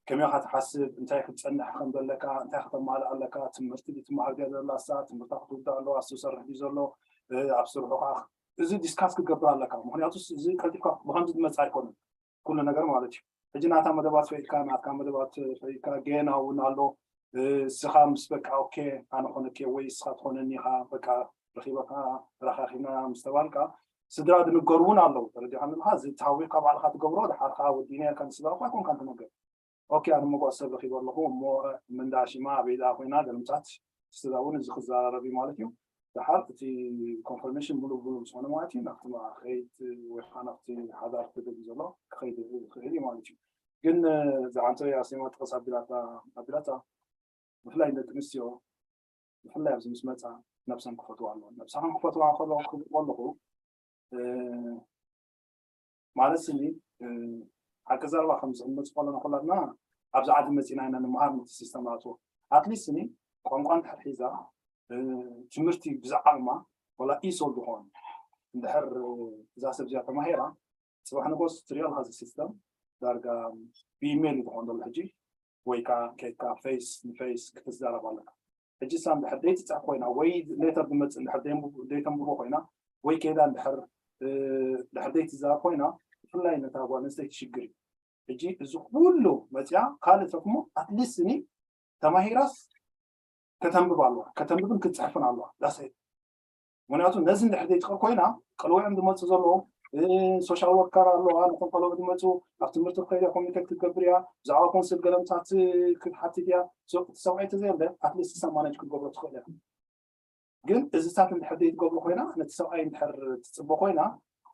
ከመይ ኢኻ ትሓስብ እንታይ ክትፀንሕ ከም ዘለካ እንታይ ከተማልእ ኣለካ ትምህርቲ ትመሃር ድያ ዘላ እሳ ትምህርታ ክትውዳእ ኣለዋ እሱ ሰርሕ ድዩ ዘሎ ኣብ ስርሑ ከዓ እዚ ዲስካስ ክትገብር ኣለካ ምክንያቱ እዚ ቀልጢፍካ ብከምዚ ዝመፅእ ኣይኮነን ኩሉ ነገር ማለት እዩ። ሕጂ ናታ መደባት ፈይካ ናትካ መደባት ፈይካ ገና እውን ኣሎ። እስኻ ምስ በቃ ኦኬ ኣነ ኮነኬ ወይ እስኻ ትኾነኒ ኢኻ በቃ ረኺበካ ተራኻኺብና ምስ ተባልካ ስድራ ዝንገሩ እውን ኣለዉ። ተረዲኻ ምልካ እዚ ተሃዊካ ባዕልካ ትገብሮ ድሓር ከዓ ወዲእና ኢልካ ንስድራኻ ኣይኮንካን ትነገር። ኦኬ ኣነ መጓዕ ሰብ ረኺበ ኣለኹ እሞ ምንዳ ሽማ ኣበይ ደኣ ኮይና ገለምጻት ስድራ እውን እዚ ክዘራረብ እዩ ማለት እዩ። ደሓር እቲ ኮንፈርሜሽን ሙሉእ ብሙሉእ ዝኾነ ማለት እዩ ናብቲ ማእኸይት ወይ ከዓ ናብቲ ሓዳር ክደግ ዘሎ ክኸይድ ይኽእል እዩ ማለት እዩ። ግን ዝዓንተ ኣስቴማ ጥቕስ ኣቢላታ ኣቢላታ ብፍላይ ደቂ ኣንስትዮ ብፍላይ ኣብዚ ምስ መፃ ነብሰን ክፈትዋ ኣለዎ። ነብሰን ክፈትዋ ከለኹ ክብልዎ ኣለኹ ማለት ስኒ ሓቂ ዘረባ ከም ዝቕመፅ ከለና ኩላትና ኣብዚ ዓዲ መፂና ኢና ንምሃር ነቲ ሲስተም ኣትዎ ኣትሊስት ስኒ ቋንቋ እንድሕር ሒዛ ትምህርቲ ብዛዕባ ወላ ኢሶል ዝኾኑ እንድሕር እዛ ሰብ እዚኣ ተማሂራ ፅባሕ ንጎስ ትሪኦ ኣለካ እዚ ሲስተም ዳርጋ ብኢሜይል እዩ ዝኾን ዘሎ ሕጂ ወይ ከዓ ከይድካ ፌስ ንፌስ ክትዛረብ ኣለካ ሕጂ እሳ እንድሕር ደይትፅሕፍ ኮይና ወይ ሌተር ዝመፅእ እንድሕር ደይተንብቦ ኮይና ወይ ከይዳ እንድሕር እንድሕር ደይትዛረብ ኮይና ብፍላይ ነታ ጓል ኣንስተይቲ ሽግር እዩ ሕጂ እዚ ኩሉ መፅያ ካልእ ተፍሞ ኣትሊስት እኒ ተማሂራስ ከተንብብ ኣለዋ ከተንብብን ክትፅሕፍን ኣለዋ ዳሰ ምክንያቱ ነዚ እንድሕር ዘይትኽእል ኮይና ቀልውዕም ዝመፁ ዘለዉ ሶሻል ወርከር ኣለዋ ነቶም ቀለቡ ዝመፁ ኣብ ትምህርቲ ክኸይድ ኮሚኒኬት ክትገብር እያ ብዛዕባ ኮንስል ገለምታት ክትሓትት እያ እቲ ሰብኣይ ተዘየለ ኣትሊስት ሰማነጅ ክትገብሮ ትኽእል እያ ግን እዚታት እንድሕር ዘይትገብሮ ኮይና ነቲ ሰብኣይ እንድሕር ትፅበ ኮይና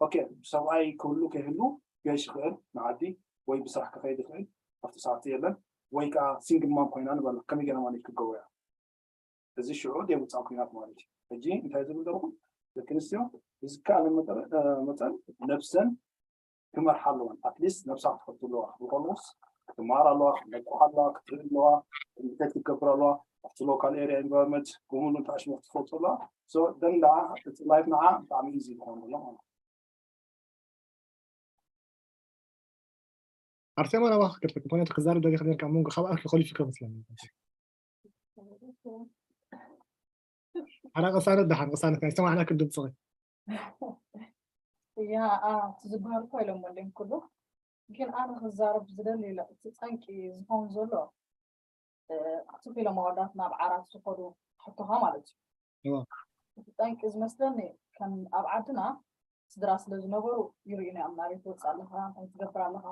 ኦኬ ሰብኣይ ክህሉ ከይህሉ ገሽ ይኽእል ንዓዲ ወይ ብስራሕ ክኸይድ ይኽእል ኣብቲ ሰዓት የለን ወይ ከዓ ሲንግል ማም ኮይና ንበላ ከመይ ገይራ ማኔጅ ክትገብሮ እያ እዚ ሽዑ ደምፃ ኩናት ማለት እዩ ሕጂ እንታይ ዝብል ዘለኹ ደቂ ኣንስትዮ ብዝከኣለ መጠን ነብሰን ክመርሓ ኣለወን ኣትሊስት ነብሳ ክትፈቱ ኣለዋ ክብሉ ከለውስ ክትመሃር ኣለዋ ክትነቅሕ ኣለዋ ክትርኢ ኣለዋ ኮሚኒኬት ክትገብር ኣለዋ ኣብቲ ሎካል ኤሪያ ኢንቫይሮንመንት ብሙሉ ተኣሽሞ ክትፈልጡ ኣለዋ ደን ደዓ እቲ ላይፍ ንዓ ብጣዕሚ ኢዚ ይኸውን ኣሎ ማለት ኣርሴማ ናባኻ ክከድፈክ ምክንያቱ ክዛረብ ደሊኻ ነርካ መንጎ ካብ ኣፍ ይኸሊፉ ከመስለኒ ሓራ ቅሳነት ደሓን ቅሳነት ናይ ሰማዕና ክድምፅኺ እያ እቲ ዝበሃል እኮ ኢሎሞ ኣለኝ ኩሉ ግን ኣነ ክዛረብ ዝደሊ እቲ ፀንቂ ዝኸውን ዘሎ ኣትኺሎም ኣወዳት ናብ ዓራት ዝኸዱ ሕቶኻ ማለት እዩ እቲ ጠንቂ ዝመስለኒ ከም ኣብ ዓድና ስድራ ስለ ዝነበሩ ይርእዩና እዮም ናበይ ትወፅእ ኣለኻ እንታይ ትገብር ኣለኻ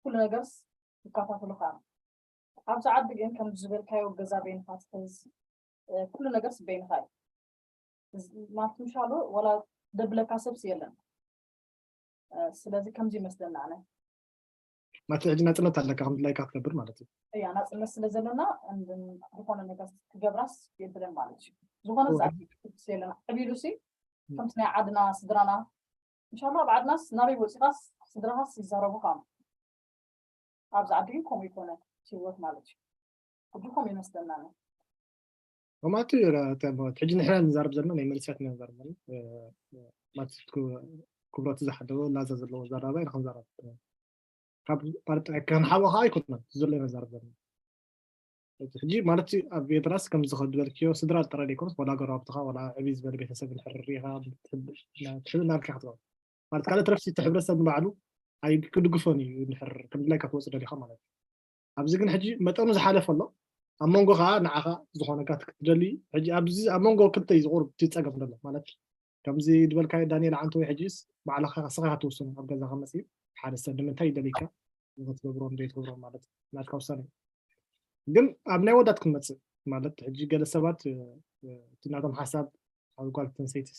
ኩሉ ነገርስ ይከታተሉኻ እዮም ኣብዚ ዓዲ ግን ከም ዝበልካዮ ገዛ በይንኻ ትሕዝ ኩሉ ነገርስ በይንኻ እዩ ማለት ምሻሉ ወላ ደብለካ ሰብስ የለን ስለዚ ከምዚ ይመስለኒ ኣነ ማለት ሕጂ ናፅነት ኣለካ ከም ድላይካ ክትነብር ማለት እዩ እያ ናፅነት ስለ ዘለና ዝኾነ ነገር ክገብራስ የብለን ማለት እዩ ዝኾነ የለን ዕቢሉ ሲ ከምቲ ናይ ዓድና ስድራና እንሻላ ኣብ ዓድናስ ናበይ ወፂኻስ ስድራኻስ ይዛረቡኻ ኣብዚ ዓዲ ግን ከምኡ ይኮነ ህይወት ማለት እዩ ሕጂ ከምኡ ይመስለና ማለት ሕጂ ንሕና ንዛረብ ዘለና ናይ መንእሰያት ኢና ንዛረብ ዘለና ማለት ክብረቱ ዝሓለወ ላዛ ዘለዎ ዘራባ ኢና ክንዛረብ ካብ ክንሓቦ ከዓ ኣይኮንና ዘሎ ኢና ንዛረብ ዘለና ሕጂ ማለት ኣብ ኤርትራስ ከምዚ ከድበልክዮ ስድራ ጥራይ ዘይኮነስ ወላ ጎረባብትኻ ወላ ዕብይ ዝበለ ቤተሰብ እንድሕር ርኢኻ ትሕብእ እናልካ ክትኸውን ማለት ካልእ ትረፍሲ እቲ ሕብረተሰብ ንባዕሉ ኣይ ክድግፎን እዩ እንድሕር ከም ድላይካ ክወፅእ ደሊኻ ማለት እዩ ኣብዚ ግን ሕጂ መጠኑ ዝሓለፈ ኣሎ ኣብ መንጎ ከዓ ንዓኻ ዝኾነካ ክትደሊ ሕጂ ኣብዚ ኣብ መንጎ ክልተ እዩ ዝቁርብ እቲ ፀገም ዘሎ ማለት ከምዚ ዝበልካዮ ዳንኤል ዓንተ ወይ ሕጂስ ባዕልኻ ስኻ ክትውስኑ ኣብ ገዛኻ መፅዩ ሓደ ሰብ ንምንታይ ይደልይካ ክትገብሮን ዘይትገብሮን ማለት ናትካ ውሳነ ግን ኣብ ናይ ወዳት ክንመፅእ ማለት ሕጂ ገለ ሰባት እቲ ናቶም ሓሳብ ኣብ ጓል ተንሰይቲ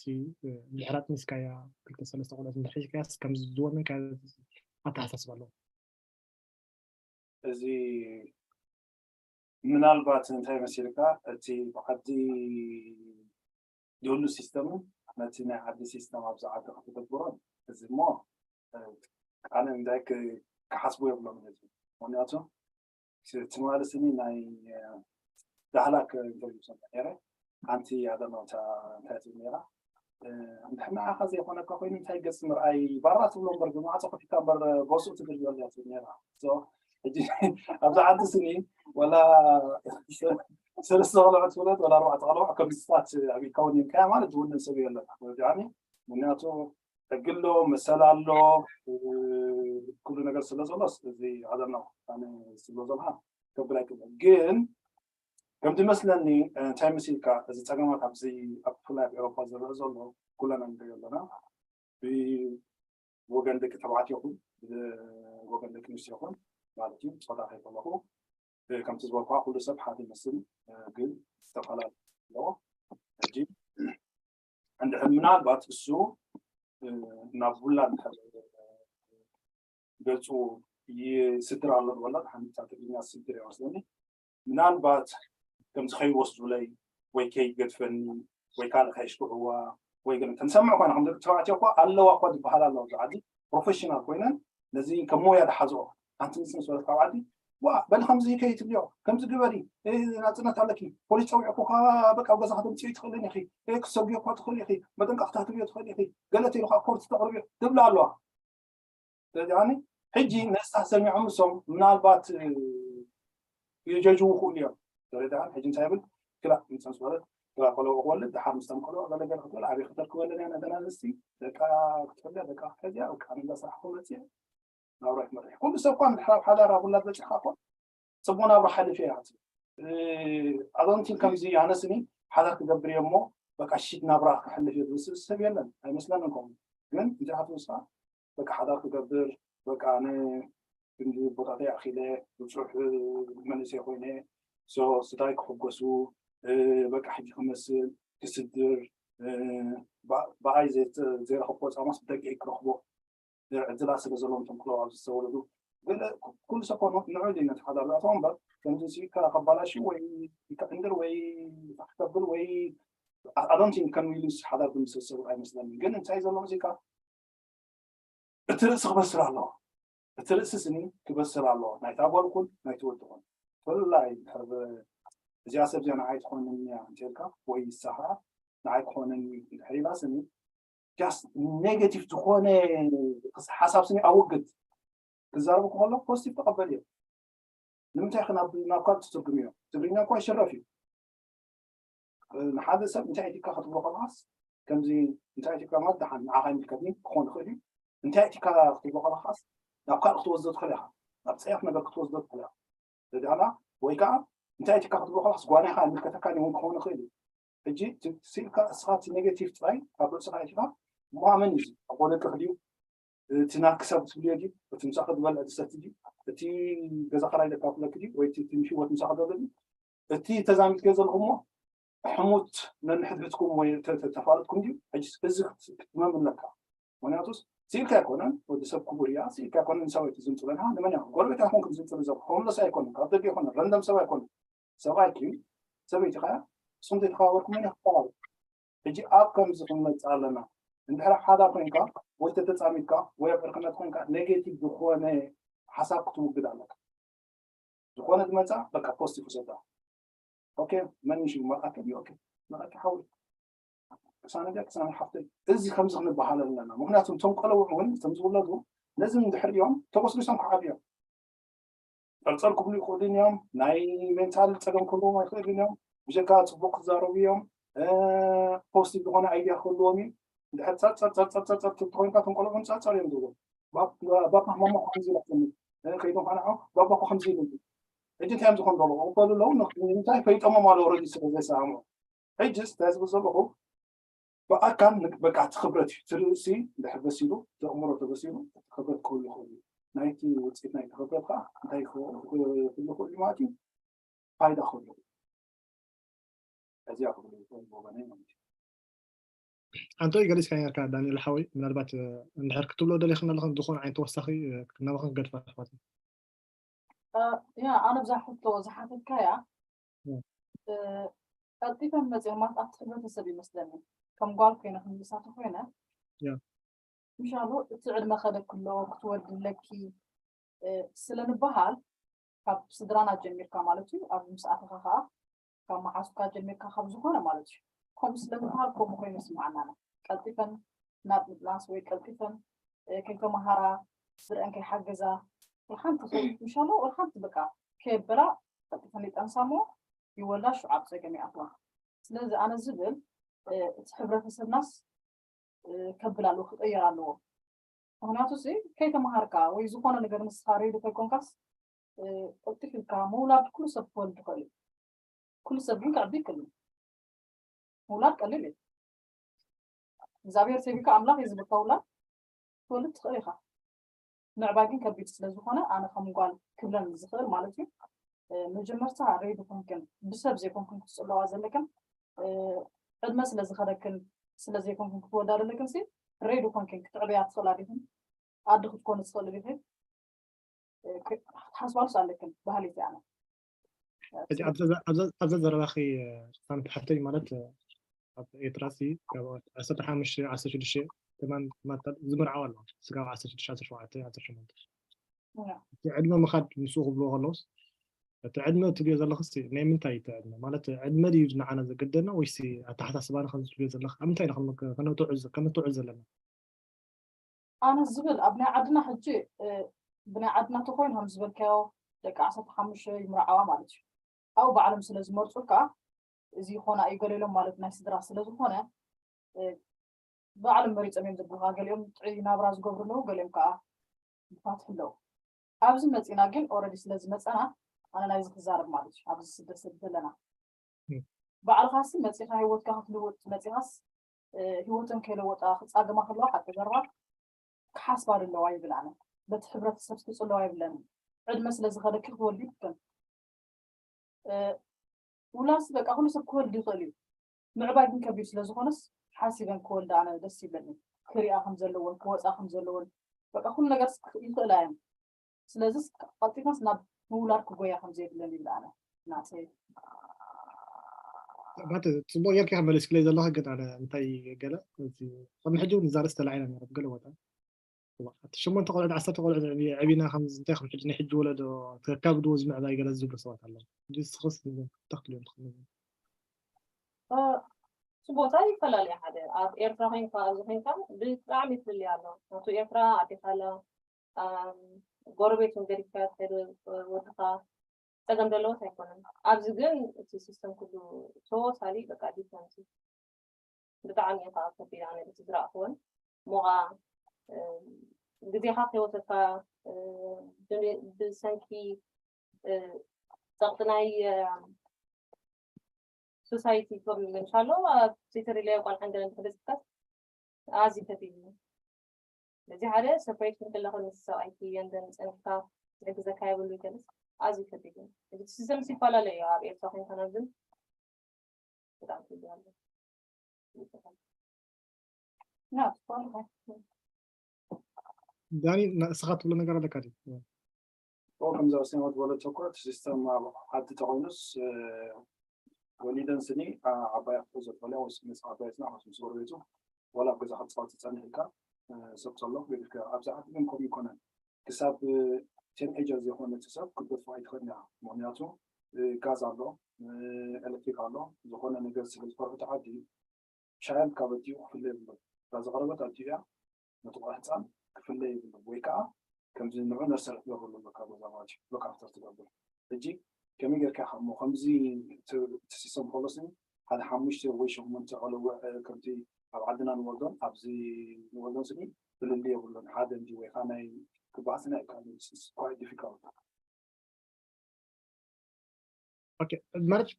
ምሕራጥ ሚስካያ ክልተ ሰለስተ ቆልዑት እንዳሒዝካያስ ከምዚ ዝወነንካ ኣተሓሳስባ ኣለዎ እዚ ምናልባት እንታይ መሲልካ እቲ ብዓዲ ዝህሉ ሲስተምን ነቲ ናይ ዓዲ ሲስተም ኣብዚ ዓዲ ከተተግብሮን እዚ እሞ ኣነ እንታይ ክሓስቡ የብሎም ህዝቢ ምክንያቱ ትማሊ ስኒ ናይ ዳህላክ ኢንተርቪው ሰምዐ ነረ ሓንቲ ኣደማውታ እንታይ ትብል ነራ እንድሕር ንዓኻ ዘይኮነካ ኮይኑ እንታይ ገፅ ምርኣይ ባራ ትብሎ እምበር ብማዕፆ ከፊትካ እምበር ጎስኡ ትብል ዝበልያ ትብል ነራ ሕጂ ኣብዚ ዓዲ ስኒ ወላ ሰለስተ ቆልዑ ትውለድ ወላ ኣርባዕተ ቆልዑ ከምዝታት ኣቢልካ እውን ይንካያ ማለት ዝውንን ሰብ የለን ጃኒ ምክንያቱ ሕጊ ኣሎ፣ መሰል ኣሎ፣ ኩሉ ነገር ስለ ዘሎስ እዚ ኣደና ኣነ ስለ ዘልካ ከብል ኣይክእልን። ግን ከም ዝመስለኒ እንታይ መሲልካ፣ እዚ ፀገማት ኣብዚ ኣብ ብፍላይ ኣብ ኤሮፓ ዝረአ ዘሎ ኩለና ንሪኦ ኣለና። ብወገን ደቂ ተባዕትዮ ይኹን ብወገን ደቂ ኣንስትዮ ይኹን ማለት እዩ፣ ፆታ ከይፈለኹ ከምቲ ዝበልኳ ኩሉ ሰብ ሓደ ይመስል፣ ግን ዝተፈላለዩ ኣለዎ። ሕጂ እንድሕር ምናልባት እሱ ናብ ውላድ ገጹ ይስድር ኣሎ ንበላ፣ ሓንቲ ትግርኛ ዝስድር እያ መስለኒ። ምናልባት ከምዚ ከይወስዱለይ ወይ ከይገድፈኒ ወይ ካልእ ከየሽክዕዋ ወይ ግን ክንሰምዕ ኮይና ከም ደቂ ተባዕትዮ እኳ ኣለዋ እኳ ዝበሃል ኣለዋ ኣብዚ ዓዲ ፕሮፌሽናል ኮይነን ነዚ ከም ሞያ ዝሓዝኦ ሓንቲ ምስ ምስ በለት ካብ ዓዲ ዋ በሊ ከምዚ ከይትብልዮ ከምዚ ግበሪ ናፅነት ኣለኪ ፖሊስ ፀዊዕኩ በቃ ኣብ ገዛኻ ተምፅዮ ትኽእልን ኢኺ ክሰጉዮ እኳ ትኽእል ኢኺ መጠንቀቕታ ትብዮ ትኽእል ኢኺ ገለ ተይሉ ከዓ ኮርት ተቕርብዮ ትብላ ኣለዋ ስለዚ ሕጂ ነስታ ሰሚዖም እሶም ምናልባት የጀጅዉ ክእሉ እዮም ተረዳን ሕጂ እንታይ ይብል ክላ ምፀንስ ማለት ክላ ቆለዑ ክወልድ ድሓር ምስቶም ቆለዑ ገለገለ ክትብል ኣበይ ክተርክበለን እያ ነተን ኣንስቲ ደቃ ክትፈለ ደቃ ክትፈዚያ በቃ ኣነ እንዳሰራሕኩ መፅየ ናብራ ክመርሕ ኩሉ ሰብ እኳ ምድሕራብ ሓዳር ኣብ ውላድ በፂሕካ እኮ ፅቡቅ ናብራ ሓልፍ እያ ክትብል ኣዶንቲን ከምዚ ኣነስኒ ሓዳር ክገብር እየ እሞ በቃ ሽት ናብራ ክሕልፍ እየ ዝብል ሰብ የለን ኣይመስለንን ከምኡ ግን እንታይ ክትብል ስኻ በቃ ሓዳር ክገብር በቃ ኣነ ክንዲ ቦታተይ ኣኺለ ብፁሕ መንእሰይ ኮይነ ስድራይ ክሕጎሱ በቃ ሕጂ ክመስል ክስድር ብኣይ ዘይረኸብኮ ፃማስ ብደቂ ክረኽቦ ዕድላት ስለ ዘለዎም እቶም ክለቡ ኣብዚ ዝተወለዱ ገለ ኩሉ ሰብ ኮኑ ንዑ ድዩ ነቲ ሓዳር ዝኣተዎ እምበር ከምዚ ስኢካ ከባላሽ ወይ ይከዕንድር ወይ ክከብል ወይ ኣዶንቲን ከም ኢሉ ሓዳር ብምስል ሰብ ኣይመስለኒ ግን እንታይ ዘሎ ሙዚቃ እቲ ርእሲ ክበስል ኣለዎ እቲ ርእሲ ስኒ ክበስል ኣለዎ ናይታ ጓል ኩን ናይቲ ወዲ ኩን ብፍላይ ድሕር እዚኣ ሰብ እዚኣ ንዓይ ትኾነኒ እያ እንተልካ ወይ ይሳኻ ንዓይ ክኾነኒ እንድሕር ኢላ ስኒ ጃስት ኔጋቲቭ ዝኾነ ሓሳብ ስኒ ኣውግድ ክዛረቡ ከሎ ፖዚቲቭ ተቐበል እዮም ንምንታይ ኢኺ ናብ ናብ ካልእ ትትርጉምዮ ትግርኛ እኳ ይሽረፍ እዩ ንሓደ ሰብ እንታይ ኢልካ ክትብሎ ከለኻስ ከምዚ እንታይ ኢልካ ማለት ደሓን ንዓኻ ይምልከትኒ ክኾን ይኽእል እዩ እንታይ ኢልካ ክትብሎ ከለኻስ ናብ ካልእ ክትወስዶ ትኽእል ኢኻ ናብ ፀያፍ ነገር ክትወስዶ ትኽእል ኢኻ ደዳና ወይ ከዓ እንታይ ኢልካ ክትብሎ ከለኻስ ጓና ኢኻ ይምልከተካን እውን ክኾን ይኽእል እዩ ሕጂ ስኢልካ እስኻ እቲ ኔጌቲቭ ጥራይ ኣብ ርእስኻ ኢልካ እሞ ኣመን እዩ ኣቦ ደቅኽ ድዩ እቲ ናትኪ ሰብ ትብልዮ ድዩ እቲ ምሳኺ ዝበልዕ ዝሰቲ ድዩ እቲ ገዛ ኸራይ ዘካፍለኪ ድዩ ወይ እቲ ትንሽ ህይወት ምሳኺ ዘሎ ድዩ እቲ ተዛሚድክዮ ዘለኹም እሞ ሕሙት ነንሕድሕድኩም ወይ ተፋልጥኩም ድዩ ሕጂ እዚ ክትመም ኣለካ ምክንያቱስ ስኢልካ ኣይኮነን ወዲ ሰብ ክቡር እያ ስኢልካ ኣይኮነን ንሰበይቲ ዝምፅለና ንመን እያ ጎረቤት ኣይኮንኩም ዝምፅል ዘሎ ሆምለስ ኣይኮነን ካብ ደገ ኣይኮነን ረንደም ሰብ ኣይኮነን ሰብኣይኪ ሰበይቲ ኸያ እሱም ዘይተኸባበርኩም መን ይኽባበሩ ሕጂ ኣብ ከምዚ ክንመፅእ ኣለና እንድሕር ሓዳር ኮይንካ ወይ ተተፃሚድካ ወይ ኣብ ዕርክነት ኮይንካ ኔጌቲቭ ዝኾነ ሓሳብ ክትውግድ ኣለካ ዝኾነ ዝመፃ በቃ ፖስት ይክሰዳ ኦኬ መን ይሽ መርኣከ ኦኬ መርኣከ ሓዊ ክሳነ ዲያ ክሳነ ሓፍተይ እዚ ከምዚ ክንበሃል ኣለና ምክንያቱ እቶም ቆለውዕ እውን እቶም ዝውለዱ ነዚ እንድሕር እዮም ተጎስጊሶም ክዓብዮም ፀርፀር ክብሉ ይኽእሉን እዮም ናይ ሜንታል ፀገም ክህልዎም ኣይኽእልን እዮም ብጀካ ፅቡቅ ክዛረቡ እዮም ፖስቲቭ ዝኾነ ኣይድያ ክህልዎም እዩ እንድሕር ፀርፀር ፀርፀር ፀርፀር ትብል ተኮይንካ እቶም ቆልዑ እውን ፀርፀር እዮም ዝብሉ ባባ ማማ ከምዚ ኢላትኒ ከይዶም ካንዖም ባባ እኮ ከምዚ ኢሉ ሕጂ እንታይ እዮም ዝኾኑ ዘለዉ ክበሉ ኣለዉ ንምንታይ ፈይጦሞም ኣለዉ ረዲ ስለ ዘይሰማምዑ ሕጅስ እንታይ ዝብል ዘለኹ ብኣካል በቃ እቲ ክብረት እዩ እቲ ርእሲ እንድሕር በሲሉ እቲ ኣእምሮ ተበሲሉ እቲ ክብረት ክህሉ ይኽእል እዩ ናይቲ ውፅኢት ናይቲ ክብረት ከዓ እንታይ ክህሉ ይኽእል እዩ ማለት እዩ ፋይዳ ክህሉ እዚኣ ክብሉ ይኽእል ወገነይ ማለት እዩ ሓንቲ ወይ ገሊፅካ ነርካ ዳንኤል ሓወይ ምናልባት እንድሕር ክትብሎ ደሊኽን ኣለኽን ዝኾነ ዓይነት ተወሳኺ ናባኽን ክገድፋ ኣሕዋት ያ ኣነ ብዛ ሕቶ ዝሓተትካያ ቀልጢፈን መፅኦም ማለት ኣብቲ ሕብረተሰብ ይመስለኒ ከም ጓል ኮይነ ክምልሳቶ ኮይነ ምሻሉ እቲ ዕድመ ከደ ክሎ ክትወልድለኪ ስለ ንበሃል ካብ ስድራና ጀሚርካ ማለት እዩ ኣብ ምስ ኣተኻ ከዓ ካብ መሓዙካ ጀሚርካ ካብ ዝኾነ ማለት እዩ ከምኡ ስለ ንበሃል ከምኡ ኮይኑ ይስማዓናና ቀልጢፈን ናብ ምጥናስ ወይ ቀልጢፈን ከይተመሃራ ስድረአን ከይሓገዛ ወልሓንቲ ምሻሎ ወልሓንቲ በቃ ከየበላ ቀልጢፈን ይጠንሳ እሞ ይወላ ሽዑ ኣብ ፀገም ይኣትዋ ስለዚ ኣነ ዝብል እቲ ሕብረተሰብናስ ከብል ኣለዎ፣ ክቀየር ኣለዎ። ምክንያቱ ሲ ከይተምሃርካ ወይ ዝኾነ ነገር ንስኻ ሬዲ ከይኮንካስ፣ ቀልጢፍ ኢልካ ምውላድ ኩሉ ሰብ ክወልድ ይኽእል እዩ። ኩሉ ሰብ ግን ክዕቢ ይክእል እዩ። ምውላድ ቀሊል እዩ። እግዚኣብሔር ሰቢካ ኣምላኽ እዩ ዝብልካ ውላድ ትወልድ ትኽእል ኢኻ። ምዕባይ ግን ከቢድ ስለ ዝኾነ ኣነ ከም ጓል ክብለን ዝኽእል ማለት እዩ፣ መጀመርታ ሬዲ ኮንክን ብሰብ ዘይኮንክን ክትፅለዋ ዘለክን፣ ዕድመ ስለ ዝኸደክን ስለ ዘይኮንክን ክትወዳ ዘለክን ሲ ሬዲ ኮንክን ክትዕበያ ትኽእላ ዲኽን? ኣዲ ክትኮኑ ትኽእሉ ዲኽን? ክትሓስባሉስ ኣለክን ባህሊት ኣነ። ኣብዛ ዘረባኺ ሳንቲ ሓፍተይ ማለት ኣብ ኤርትራ ሲ ካብ ዓሰርተ ሓሙሽተ ዓሰርተ ሽዱሽተ ተማን ማታ ዝምርዓው ኣለዋ ስጋብ ዓሰርተ ሽዱሽተ ዓሰርተ ሸውዓተ ዓሰርተ ሸሞንተ እቲ ዕድመ ምኻድ ምስኡ ክብልዎ ከለውስ እቲ ዕድመ ትብዮ ዘለኽስ ናይ ምንታይ እቲ ዕድመ ማለት ዕድመ ድዩ ንዓና ዘገደና ወይስ ኣተሓሳስባና ከምዚ ትብዮ ዘለኽ ኣብ ምንታይ ኢና ከነተውዕል ዘለና? ኣነ ዝብል ኣብ ናይ ዓድና ሕጂ ብናይ ዓድና ተኮይኑ ከም ዝበልካዮ ደቂ ዓሰርተ ሓሙሽተ ይምርዓዋ ማለት እዩ። ኣብኡ ባዕሎም ስለ ዝመርፁ ከዓ እዚ ይኾና እዩ ገለ ኢሎም ማለት ናይ ስድራ ስለ ዝኾነ ባዕሎም መሪፆም እዮም ዘብሉካ። ገሊኦም ጥዑይ ናብራ ዝገብሩ ኣለዉ፣ ገሊኦም ከዓ ይፋትሑ ኣለዉ። ኣብዚ መፂና ግን ኦረዲ ስለ ዝመፀና ኣነ ናይዚ ክዛረብ ማለት እዩ። ኣብዚ ስደት ስለ ዘለና ባዕልኻሲ መፂኻ ህይወትካ ክትልውጥ መፂኻስ ህይወተን ከይለወጣ ክፃገማ ከለዋ ሓቂ ዘረባ ክሓስባ ኣለዋ ይብል ኣነ። በቲ ሕብረተሰብ ክፅለዋ የብለን። ዕድመ ስለ ዝኸደኪ ክትወልዲ ይብከን ውላድስ በቃ ኩሉ ሰብ ክወልድ ይኽእል እዩ። ምዕባይ ግን ከቢድ ስለ ዝኾነስ ሓሲበን ክወልዳ ኣነ ደስ ይብለኒ። ክሪኣ ከም ዘለወን ክወፃ ከም ዘለወን በቃ ኩሉ ነገር ይኽእላ እየን። ስለዚስ ቀልጢፈስ ናብ ምውላድ ክጎያ ከም ዘየብለን ይብል ኣነ ናተይ። ባት ጽቡቅ ጌርካ መለስክለይ ዘለኻ ግን ኣነ እንታይ ገለ ከም ሕጂ እውን ዛርስ ተላዒና ነረ ገለ ቦታ እቲ ሸሞንተ ቆልዑ ዓሰርተ ቆልዑ ዕቢና ከም እንታይ ከም ሕጂ ናይ ሕጂ ወለዶ ተካብድዎ ዝምዕባይ ገለ ዝብሉ ሰባት ኣለዉ። ንስኽስ እንታይ ክትብልዮም ትኽእል? እቲ ቦታ ይፈላለዩ ሓደ ኣብ ኤርትራ ኮይንካ ኣብዚ ኮይንካ ብጣዕሚ ይፍልልይ ኣሎ። ናቱ ኤርትራ ኣዴኻ ኣላ ጎረቤት እውን ገዲፍካ ትኸይድ ወድኻ ፀገም ዘለዎስ ኣይኮነን። ኣብዚ ግን እቲ ሲስተም ኩሉ ቶታሊ በቃ ዲፍረንት እዩ። ብጣዕሚ እዩ ከዓ ከቢድ ኣነ በቲ ዝረእኽዎን ሞቓ ግዜኻ ከይወሰድካ ብሰንኪ ፀቕጢ ናይ ሶሳይቲ ኮሚትመንት ኣሎ ኣብ ትዊተር ኢለ ቆልዓ እንገለ እንተተበፂሕካስ ኣዝዩ ከቢድ እዩ። በዚ ሓደ ሰፕሬት ክንክለኸ ምስ ሰብኣይኪ የንደን ፀኒሕካ ዝሕግዘካ የብሉ ይገልፅ ኣዝዩ ከቢድ እዩ። እዚ ሲስተም ይፈላለ እዩ ኣብ ኤርትራ ኮይንካ ናብዝን ብጣዕሚ ከቢድ ኣሎ። ዳኒ ንስኻ ትብሎ ነገር ኣለካ ድዩ? ከምዚ ኣስቴማ ዝበለቶ እኮ እቲ ሲስተም ኣብ ዓዲ ተኮይኑስ ወሊደን ስኒ ዓባያ ክትሕዞ ትኽእልያ ወይስ ምስ ዓባያ ስኒ ምስ ጎረቤቱ ዋላ ኣብ ገዛ ክትፃወት ትፀንሕ ኢልካ ሰብ ዘሎ ገዲፍካ ኣብዚ ዓዲ ግን ከምኡ ይኮነን ክሳብ ቴንኤጀር ዘይኮነ እቲ ሰብ ክትገድፎ ኣይትኽእልን ኢኻ ምክንያቱ ጋዝ ኣሎ ኤሌክትሪክ ኣሎ ዝኾነ ነገር ስለ ዝፈርሑ እቲ ዓዲ ሻይል ካብ ኣዲኡ ክፍለ የብሉን እዛ ዝቐረበት ኣዲኡ እያ ነቲ ቆልዓ ህፃን ክፍለ የብሉን ወይ ከዓ ከምዚ ንዑ ነርሰሪ ክትገብረሉ ኣለካ ገዛ ማለት እዩ ሎክ ኣፍተር ትገብር ሕጂ ከመይ ጌርካ ኢኻ እሞ ከምዚ እቲ ሲስተም ከሎ ስኒ ሓደ ሓሙሽተ ወይ ሸሞንተ ቆልዑ ከምቲ ኣብ ዓድና ንወልዶን ኣብዚ ንወልዶን ስኒ ፍልልይ የብሉን ሓደ እንዲ ወይ ከዓ ናይ ክበኣስና ይከኣል quite difficult ማለት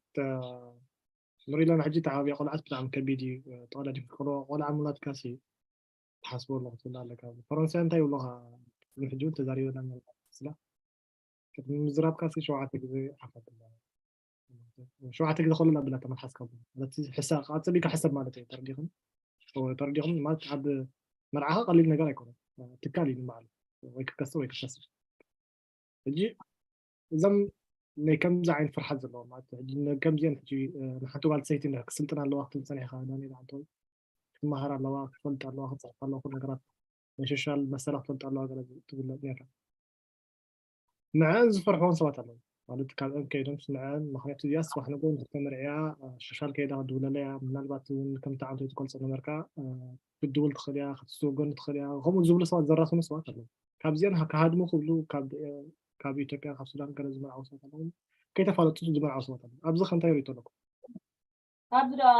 ንሪኢ ኣለና ሕጂ ተዓብያ ቆልዓት ብጣዕሚ ከቢድ እዩ ተቐዳዲም ከሎ ቆልዓ ምውላድካ ሲ ትሓስቦ ኣለኹ ትብል ኣለካ ፈረንሳይ እንታይ ይብሉኻ ቅድሚ ሕጂ እውን ተዛሪበና ስላ ቅድሚ ምዝራብካ ሲ ሸውዓተ ግዜ ሓፈ ሸውዓተ ግዜ ከሎ ኣቢላ ተመልሓስካ ማለት ሕሳብ ኣፀቢካ ሕሰብ ማለት እዩ ተረዲኹም ተረዲኹም ማለት ኣብ መርዓኻ ቀሊል ነገር ኣይኮነን ትካል እዩ ንባዕሉ ወይ ክከስር ወይ ክከስር ሕጂ እዞም ናይ ከምዚ ዓይነት ፍርሓት ዘለዎም ማለት ሕጂ ከምዚኦም ሕጂ ንሓንቲ ጓል ሰይቲ ክስልጥና ኣለዋ ክትብል ፀኒሕካ ዳንኤል ዓንተወይ ክትመሃር ኣለዋ ክትፈልጥ ኣለዋ ክትፅሕፍ ኣለዋ ኩሉ ነገራት ናይ ሶሻል መሰላ ክትፈልጥ ኣለዋ ገለ ትብል ነርካ ንዐን ዝፈርሕዎን ሰባት ኣለዉ ማለት ካብአን ከይዶም ንዐን ምክንያቱ እዚኣ ስራሕ ንጎ እንድሕር ተመርዕያ ሶሻል ከይዳ ክድውለለያ ምናልባት እውን ከምቲ ዓንተወይ ትገልፆ ነበርካ ክትድውል ትኽእል እያ ክትስወገኑ ትኽእል እያ ከምኡ ዝብሉ ሰባት ዘራስኑ ሰባት ኣለዉ ካብዚኣን ክሃድሙ ክብሉ ካብ ኢትዮጵያ ካብ ሱዳን ገለ ዝመርዓው ሰባት ኣለዉ ከይተፋለጡ ዝመርዓው ሰባት ኣለዉ ኣብዚ ከ እንታይ ሪቶ ኣለኩም ኣብዚ ደኣ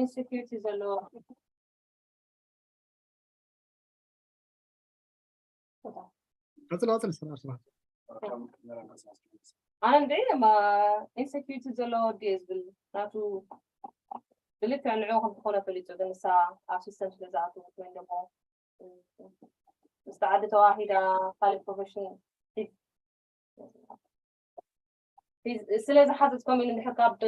ኢንሴኪሪቲ ዘለዎ ቀጽል ቀጽል ስራ ስራ ኣነ እንደ ማ ኢንሴኪሪቲ ዘለዎ ድየ ዝብል ናቱ ብልክዕ ንዕኡ ከም ዝኾነ ፈሊጡ ግን ንሳ ኣብ ሲስተም ስለ ዝኣተወት ወይም ደሞ ምስቲ ዓዲ ተዋሂዳ ካልእ ፕሮፌሽን ስለ ዝሓዘት ከምኡ ኢሉ እንድሕር ካብ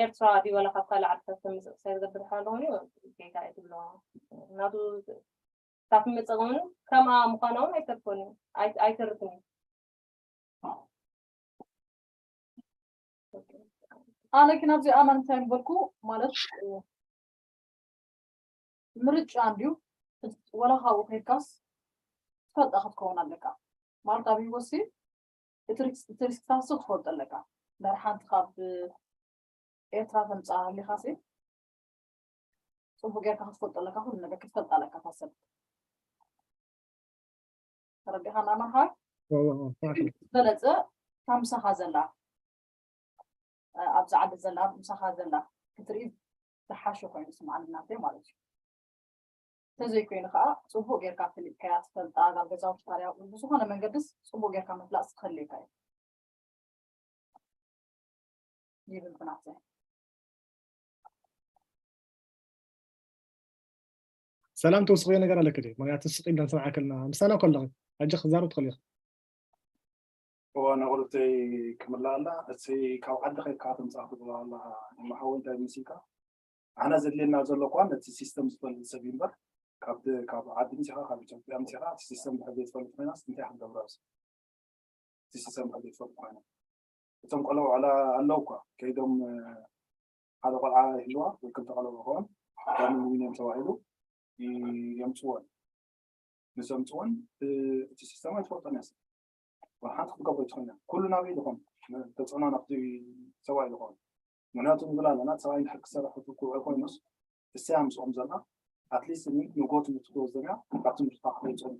ኤርትራ ድዩ ወላ ካብ ካልእ ዓድታት ከምፅእ ክሳይ ዝገብር ሓ ኣለኾን እዩ ጌታ እዩ ትብሎ ናቱ ካብ መፀ እውን ከምኣ ምዃና እውን ኣይተርፎን እዩ ኣይተርፍን እዩ ኣነ ግን ኣብዚ ኣማን እንታይ ምበልኩ ማለት ምርጫ እንድዩ ወላ ካብኡ ከይድካስ ትፈልጣ ክትከውን ኣለካ ማለት ኣብ ዩኒቨርሲቲ እቲ ሪስክታሲ ክትፈልጦ ኣለካ እንድሕር ሓንቲ ካብ ኤርትራ ተምፃ ሃሊኻሲ ፅቡቅ ጌርካ ክትፈልጦ ኣለካ ኩሉ ነገር ክትፈልጣ ኣለካ ታሰብ ተረዲኻ ናመርሃ ዝበለፀ ካብ ምሳኻ ዘላ ኣብዚ ዓዲ ዘላ ምሳኻ ዘላ ክትርኢ ዝሓሸ ኮይኑ ስምዓኒ ናተይ ማለት እዩ እንተዘይኮይኑ ከዓ ፅቡቅ ጌርካ ፍሊጥካያ ትፈልጣ ናብ ገዛውቲ ታርያ ብዝኾነ መንገድስ ፅቡቅ ጌርካ ምፍላጥ ዝኸልየካ እዩ ይብል ብናተይ ሰላም ተውስኽዮ ነገር ኣለክ ድ ምክንያቱ ስቕ ኢልና ንሰምዓከልና ምሳና ከለኹ ኣጀ ክዛረብ ትኽእል ኢኻ እዋ ነቕርብተይ ክምላ ኣላ እቲ ካብ ዓዲ ከይድካ ተምፃእ ትብሎ ኣለካ ንመሓወ እንታይ መሲልካ ኣነ ዘድልየና ዘሎ እኳ ነቲ ሲስተም ዝፈልጥ ሰብ እዩ እምበር ካብ ዓዲ ምፅኻ ካብ ኢትዮጵያ ምፅኻ እቲ ሲስተም ድሕር ዘይትፈልጥ ኮይናስ እንታይ ክትገብሮ ኣብዚ እቲ ሲስተም ድሕር ዘይትፈልጥ ኮይና እቶም ቆልዑ ዋላ ኣለዉ እኳ ከይዶም ሓደ ቆልዓ ይህልዋ ወይ ክልተ ቆልዑ ክኾን ዳምን ዊንዮም ተባሂሉ የምፅወን ምስ ዘምፅወን እቲ ሲስተም ኣይትፈልጦን እያ ወላ ሓንቲ ክትገብሮ ኣይትኽእልን ኩሉ ናበይ ዝኾን ተፅዕኖ ናብቲ ሰብኣይ ዝኾን ምክንያቱ ንብል ኣለና ሰብኣይ እንድሕር ክሰርሕ ክውዕል ኮይኑስ እሰያ ምስኦም ዘላ ኣትሊስት ንጎት ምትወዘና ካብ ትምህርትካ ክወፅኡ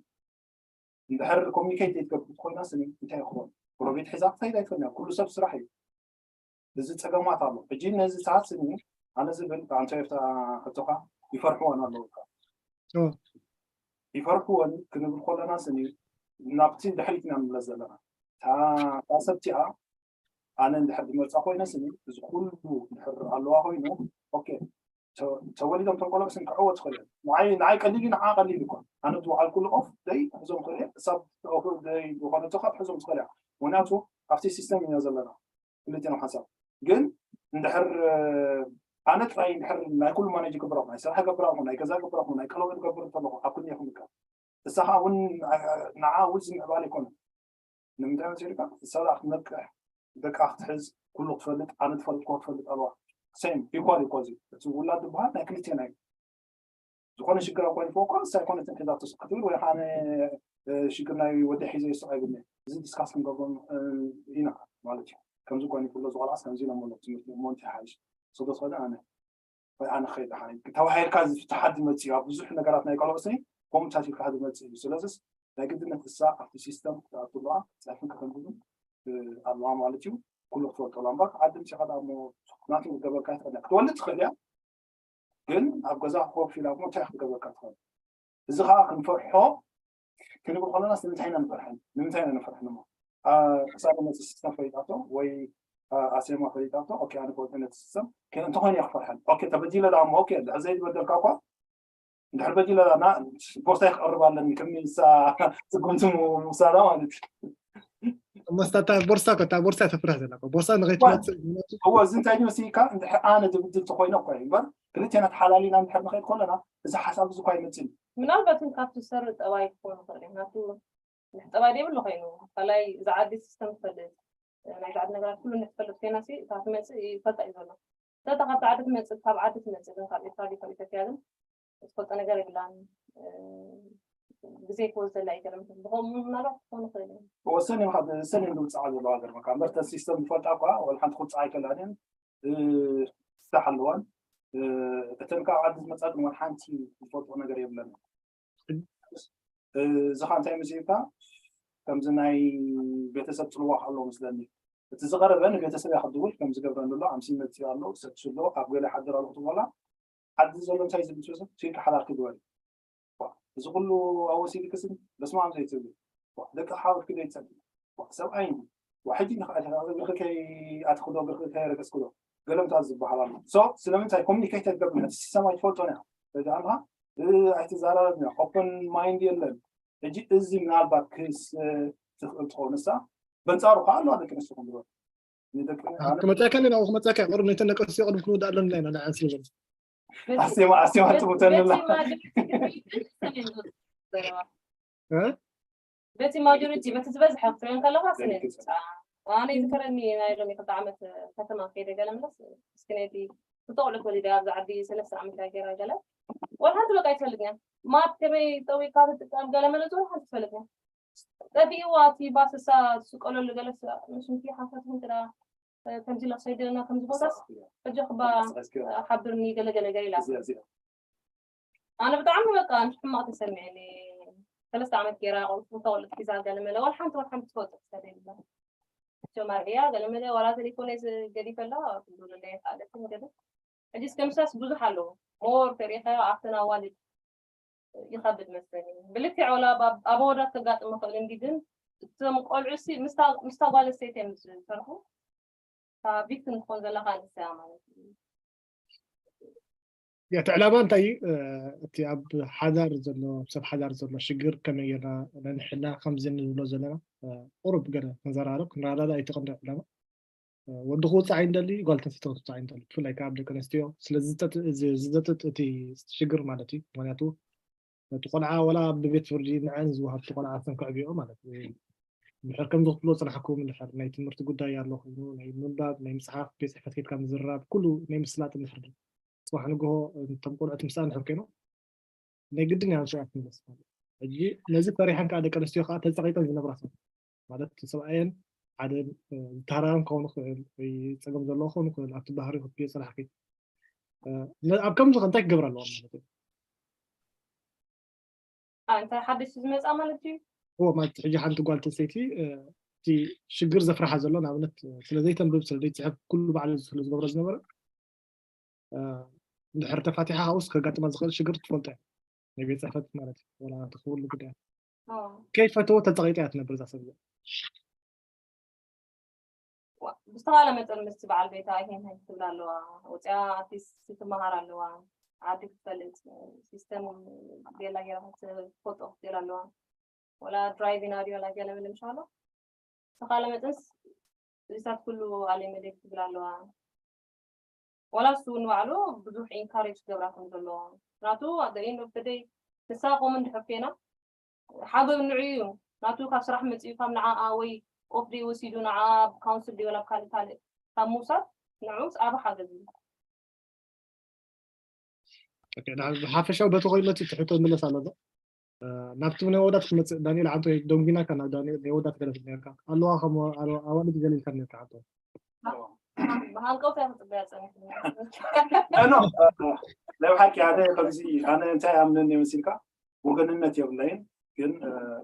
እንድሕር ኮሚኒኬት ዘይትገብር ኮይና ስኒ እንታይ ይኸውን ጎረቤት ሒዛ ክኸይድ ኣይትኽእልን ኩሉ ሰብ ስራሕ እዩ እዚ ፀገማት ኣሎ ሕጂ ነዚ ሰዓት ስኒ ኣነ ዝብል ኣንቶ ኤርትራ ሕቶኻ ይፈርሕዎን ኣለዉ ይፈርሕዎን ክንብል ከለና ስኒ ናብቲ ድሕሪት ኢና ንብለ ዘለና እታ ሰብቲኣ ኣነ እንድሕር ዝመርፃ ኮይነ ስኒ እዚ ኩሉ ድሕር ኣለዋ ኮይኑ ኦኬ ተወሊዶም ተቆለቁ ስን ክዕወት ትኽእል እየ ንዓይ ንዓይ ቀሊል እዩ ንዓ ቀሊል እኳ ኣነ ዝወዓልኩሉ ኦፍ ደይ ክሕዞም ትኽእል እየ እሳብ ኦፍ ደይ ዝኾነ ተኳ ክሕዞም ትኽእል እያ ምክንያቱ ኣብቲ ሲስተም ኢና ዘለና ክልቴና ሓሳብ ግን እንድሕር ኣነ ጥራይ እንድሕር ናይ ኩሉ ማኔጅ ይገብር ናይ ስራሕ ይገብር ናይ ገዛ ይገብር ናይ ቀለበት ይገብር እንተለኹ ኣብ ክንዲ ይኹን እካ እሳ ከዓ እውን ንዓ እውን ዝምዕባል ኣይኮነን ንምንታይ መሲልካ እሳ ደኣ ክትነቅሕ ደቃ ክትሕዝ ኩሉ ክትፈልጥ ኣነ ትፈልጥኮ ክትፈልጥ ኣለዋ ሴም ኢኳል እዩ ኮዚ እቲ ውላድ ዝበሃል ናይ ክልቴና እዩ ዝኾነ ሽግር ኣብ ኮይንፎ እኳ ንሳ ኣይኮነትን ሒዛቶ ክትብል ወይ ከዓ ሽግር ናይ ወዲ ሒዘ ይስቕ ኣይብልኒ እዚ ዲስካስ ክንገብሮ ኢና ማለት እዩ ከምዚ ኮይኑ ኩሎ ዝቆልዓስ ከምዚ ኢሎም ኣሎ ትምህርቲ እሞ እንታይ ሓይሽ ስዶ ትኸደ ኣነ ወይ ኣነ ኸይድ ሓይ ተባሂልካ ዝፍትሓት ዝመፅእ ኣብ ብዙሕ ነገራት ናይ ቆልዑ ስኒ ኮምታት ኢልካ ዝመፅእ እዩ ስለዚስ ናይ ግድነት እሳ ኣብቲ ሲስተም ክትኣቱ ኣለዋ ፀርፍን ከተንብብን ኣለዋ ማለት እዩ ኩሉ ክትፈልጦ ኣለዋ እምበር ዓዲ ምፅኻ ዳ እሞ ናቱ ገበርካ ይትኸእለ ክትወልድ ትኽእል እያ ግን ኣብ ገዛ ኮፍ ኢላ እሞ እንታይ ክትገበርካ ትኽእል እዚ ከዓ ክንፈርሖ ክንብል ከለና ንምንታይ ኢና ንፈርሐን ንምንታይ ኢና ንፈርሐን እሞ ክሳብ መፅእ ሲስተም ፈሊጣቶ ወይ ኣሴማ ፈሊጣቶ ኦኬ ኣነ ክወፅእ ነቲ ሲስተም እንተኾይነ እየ ክፈርሐን ኦኬ ተበዲለ ዳ እሞ ኦኬ ድሕር ዘይትበደልካ እኳ እንድሕር በዲለ ዳ ቦርሳይ ክቐርብ ኣለኒ ከም ንሳ ፅጉምቲ ምውሳዳ ማለት እዩ እመስታታ ቦርሳ ከታ ቦርሳ ተፍርሕ ዘላ ቦርሳ ንኸይትመፅእ እዎ እዚ እንታይ መስልካ እንድሕር ኣነ ዝብድል ተኮይነ እኮ እዩ እምበር ክልቴና ተሓላሊና እንድሕር ንኸይድ ከለና እዚ ሓሳብ እዚ እኳ ይመፅእ ምናልባት እውን ካብቲ ዝሰርእ ጠባይ ክኾን ይኽእል እዩ ናቱ ንሕ ጠባይ ዘይብሉ ኮይኑ ካልኣይ እዚ ዓዲ ሲስተም ትፈልጥ ናይ ዓዲ ነገራት ኩሉ ንሕ ትፈልጥ ኮይና ሲ እታ ትመፅእ ይፈልጣ እዩ ዘሎ ስለታ ካብቲ ዓዲ ትመፅእ ካብ ዓዲ ትመፅእ ግን ካብ ኤርትራ ድዩ ካብ ኢትዮጵያ ግን ዝፈልጦ ነገር የብላን ግዜ ክወስደላ እዩ ገለ ብኸምኡ ምናልባት ክኾን ይኽእል እዩ ወሰን እዮም ካብ ሰን እዮም ዝውፅዓ ዘለዋ ገርመካ እምበር ተን ሲስተም ዝፈልጣ እኳ ወላ ሓንቲ ክውፅዓ ኣይከላን እየን ፍታሕ ኣለዋን እተን ካብ ዓዲ ዝመፃ ግን ወላ ሓንቲ ዝፈልጦ ነገር የብለን እዚ ከዓ እንታይ ምስልካ ከምዚ ናይ ቤተሰብ ፅልዋ ኣሎ ምስለኒ እቲ ዝቀረበ ንቤተሰብ እያ ክድውል ከምዚ ገብረን ዘሎ ኣምሲ መፅኡ ኣሎ ሰብሱ ኣሎ ኣብ ገለ ሓድር ኣሎ ክትበላ ዓዲ ዘሎ እንታይ ዝብል ሰብ ስኢልካ ሓዳር ክግበር እዩ እዚ ኩሉ ኣወሲድክስን በስማም ዘይትብሉ ደቂ ሓወት ክደ ይጸልእ ሰብኣይ ሕጂ ንኽኣልካ እግርኺ ከይኣትኽዶ እግርኺ ከይረገጽክዶ ገለምታት ዝበሃል ኣሎ። ስለምንታይ ኮሚኒኬት ኣይትገብር እቲ ሲስተም ኣይትፈልጦን እያ። ተጋምካ ኣይትዛረበን ኦፕን ማይንድ የለን። ሕጂ እዚ ምናልባት ክስ ትኽእል ትኸውን ንሳ በንጻሩ ከዓ ኣለዋ ደቂ ኣንስትዮ ክንብሎ ክመፀካ ኣለና ክመፀካ ቅርብ ነተን ደቂ ኣንስትዮ ቅድም ክንወዳእ ኣለና ኢና ንዓን ስለ ዘሎ ኣስቴማ ኣስቴማ ትሙተንላ በቲ ማጆሪቲ በቲ ዝበዝሐ ክትሪኦ ከለካ ስነ ኣነ ይዝከረኒ ናይ ሎሚ ክልተ ዓመት ከተማ ከይደ ገለ ምለስ እስኪ ነቲ ክልተ ቆልዑት ወሊደ ኣብዚ ዓዲ ሰለስተ ዓመት ዳገራ ገለ ወላ ሓንቲ በቃ ይትፈልጥ እያ ማፕ ከመይ ጠዊካ ትጥቀም ገለ መለ ዝወላ ሓንቲ ትፈልጥ እያ ጠፊእዋ እቲ ባስ እሳ ትስቀለሉ ገለ ምስ ምክሊ ሓንሳት ክንትዳ ከምዚ ኢላ ሰይደና ከምዚ ቦታስ ሕጂ ክባ ሓብርኒ ገለ ገለ ገለ ኢላ ኣነ ብጣዕሚ በቃ ሕማቅ ተሰሚዕኒ ሰለስተ ዓመት ገይራ ቆልዑ ተወልጥ ሒዛ ገለመለ ዋላ ሓንቲ ዋላ ሓንቲ ትፈልጦ ክሳደ የብላ እቶም ኣርዕያ ገለመለ ዋላ ቴሌፎን ገዲፈ ኣለዋ ክብሉ ለለየ ካልእትን ገለ ሕጂ እስከ ምሳስ ብዙሕ ኣለዎ ሞር ተሪኸ ኣብተን ኣዋልድ ይኸብድ መስለኒ ብልክዕ ዋላ ኣብ ኣወዳት ከጋጥም ይኽእል እንዲ ግን እቶም ቆልዑ ሲ ምስታ ጓል ኣስተይቲ እዮም ዝሰርሑ ቪክቲም ትኾን ዘለካ ንስያ ማለት እዩ እቲ ዕላማ እንታይ እዩ እቲ ኣብ ሓዳር ዘሎ ኣብ ሰብ ሓዳር ዘሎ ሽግር ከመይ ጌርና ነንሕና ከምዚ ንብሎ ዘለና ቁሩብ ገለ ክንዘራረብ ክንረዳዳ እዩ ተቐንደ ዕላማ ወዲ ክውፅዕ ኣይንደሊ ጓል ተንስቲ ክትውፅዕ ኣይንደሊ ብፍላይ ከዓ ደቂ ኣንስትዮ ስለ ዝዘጥጥ እቲ ሽግር ማለት እዩ ምክንያቱ እቲ ቆልዓ ወላ ብቤት ፍርዲ ንዐን ዝወሃብቲ ቆልዓ ተንክዕብኦ ማለት እዩ ድሕር ከምዚ ክትብሎ ፅናሕኩም ድሕር ናይ ትምህርቲ ጉዳይ ኣሎ ኮይኑ ናይ ምንባብ ናይ ምፅሓፍ ቤት ፅሕፈት ከድካ ምዝራብ ኩሉ ናይ ምስላጥ ድሕር ፅባሕ ንግሆ እቶም ቆልዑት ምስኣን ድሕር ኮይኖም ናይ ግድን እያ ንሽኣ ትምለስ ሕጂ ነዚ ፈሪሐን ከዓ ደቂ ኣንስትዮ ከዓ ተፀቂጠን ዝነብራ ሰብ ማለት ሰብኣየን ሓደ ዝተሃራረም ክኸውን ይኽእል ወይ ፀገም ዘለዎ ክኸውን ይኽእል ኣብቲ ባህሪ ክትብዮ ፅናሕኪ ኣብ ከምዚ ከ እንታይ ክገብር ኣለዎ ማለት እዩ እንታይ ሓደሽ ዝመፃ ማለት እዩ እዎ ማለት ሕጂ ሓንቲ ጓል ተሰይቲ እቲ ሽግር ዘፍርሓ ዘሎ ንኣብነት ስለ ዘይተንብብ ስለ ዘይፅሕፍ ኩሉ ባዕሉ ስለ ዝገብሮ ዝነበረ እንድሕር ተፋቲሓ ካብኡስ ከጋጥማ ዝኽእል ሽግር ትፈልጦ እያ ናይ ቤት ፅሕፈት ማለት እዩ ወላ ትኽውሉ ጉዳያት ከይፈተዎ ተፀቂጣ እያ ትነብር እዛ ሰብ እዚኣ ብዝተኻለ መጠን ምስቲ በዓል ቤታ ይሄን ትብል ኣለዋ ወፅያ ኣርቲስት ትመሃር ኣለዋ ዓዲ ክትፈልጥ ሲስተም ቤላ ጌራ ክትፈልጦ ክትል ኣለዋ ወላ ድራይቪ ናድዮ ላ ገለ ምንም ሻሎ ብዝተኻለ መጠንስ እዚታት ኩሉ ኣለይ መደብ ትብል ኣለዋ ዋላ እሱ ንባዕሉ ብዙሕ ኢንካሬጅ ክገብራ ከም ዘለዎ ናቱ ኣደ ኢንድ ኦፍ ደይ ንሳ ኮምን ድሕር ኮይና ሓገብ ንዑ እዩ ናቱ ካብ ስራሕ መፅኡ ካብ ንዓኣ ወይ ኦፍ ደይ ወሲዱ ንዓ ካውንስል ደይ ወላ ካልእ ካልእ ካብ ምውሳድ ንዑ ዓብ ሓገዝ እዩ ብሓፈሻዊ በቲ ኮይኖት ትሕቶ ምለስ ኣሎ ናብቲ ናይ ወዳት ክመፅእ ዳንኤል ዓንቶ ደንጉናካ ናብ ዳንኤል ናይ ወዳት ገለፍ ነርካ ኣለዋ ከም ኣዋልድ ገለ ኢልካ ነርካ ዓንቶ ብሃንቀውታ ክፅበያ ፀኒሕ ናይ ብሓቂ ሓደ ከምዚ ኣነ እንታይ ኣምነኒ መሲልካ ወገንነት የብለይን ግን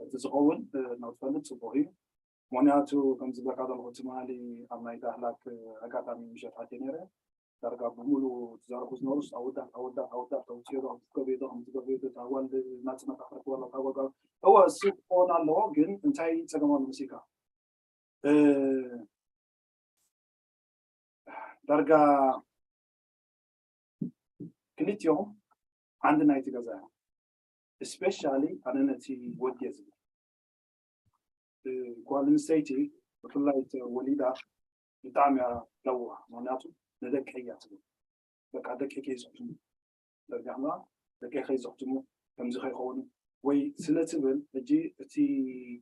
እቲ ዝኸውን ናብ ትፈልጥ ፅቡቅ እዩ ምክንያቱ ከምዝበልካ ዘለኹ ትማሊ ኣብ ናይ ዳህላክ ኣጋጣሚ ምሸት ኣትየ ነይረ ዳርጋ ብምሉ ትዛረቡ ዝነበሩስ ኣወዳት ኣወዳት ኣወዳት ተውፅዮ ዶ ከምትገበዮ ዶ ከምትገበዮ ዶ ታጓል ናፅነታ ክረክበላ ታጓል እወ እሱ ክኸውን ኣለዎ ግን እንታይ ፀገም ኣሎ መሲልካ ዳርጋ ክልቲኦም ዓንዲ ናይቲ ገዛ እዮም especially ኣነ ነቲ ወዲ እየ ዝብል ጓል ኣንስተይቲ ብፍላይ ወሊዳ ብጣዕሚ እያ ለዋህ ምክንያቱ ንደቂ እያ ትብል በቃ ደቂ ከይዝሕትሙ ዘርጋሕና ደቂ ከይዝሕትሙ ከምዚ ከይኸውን ወይ ስለ ትብል ሕጂ እቲ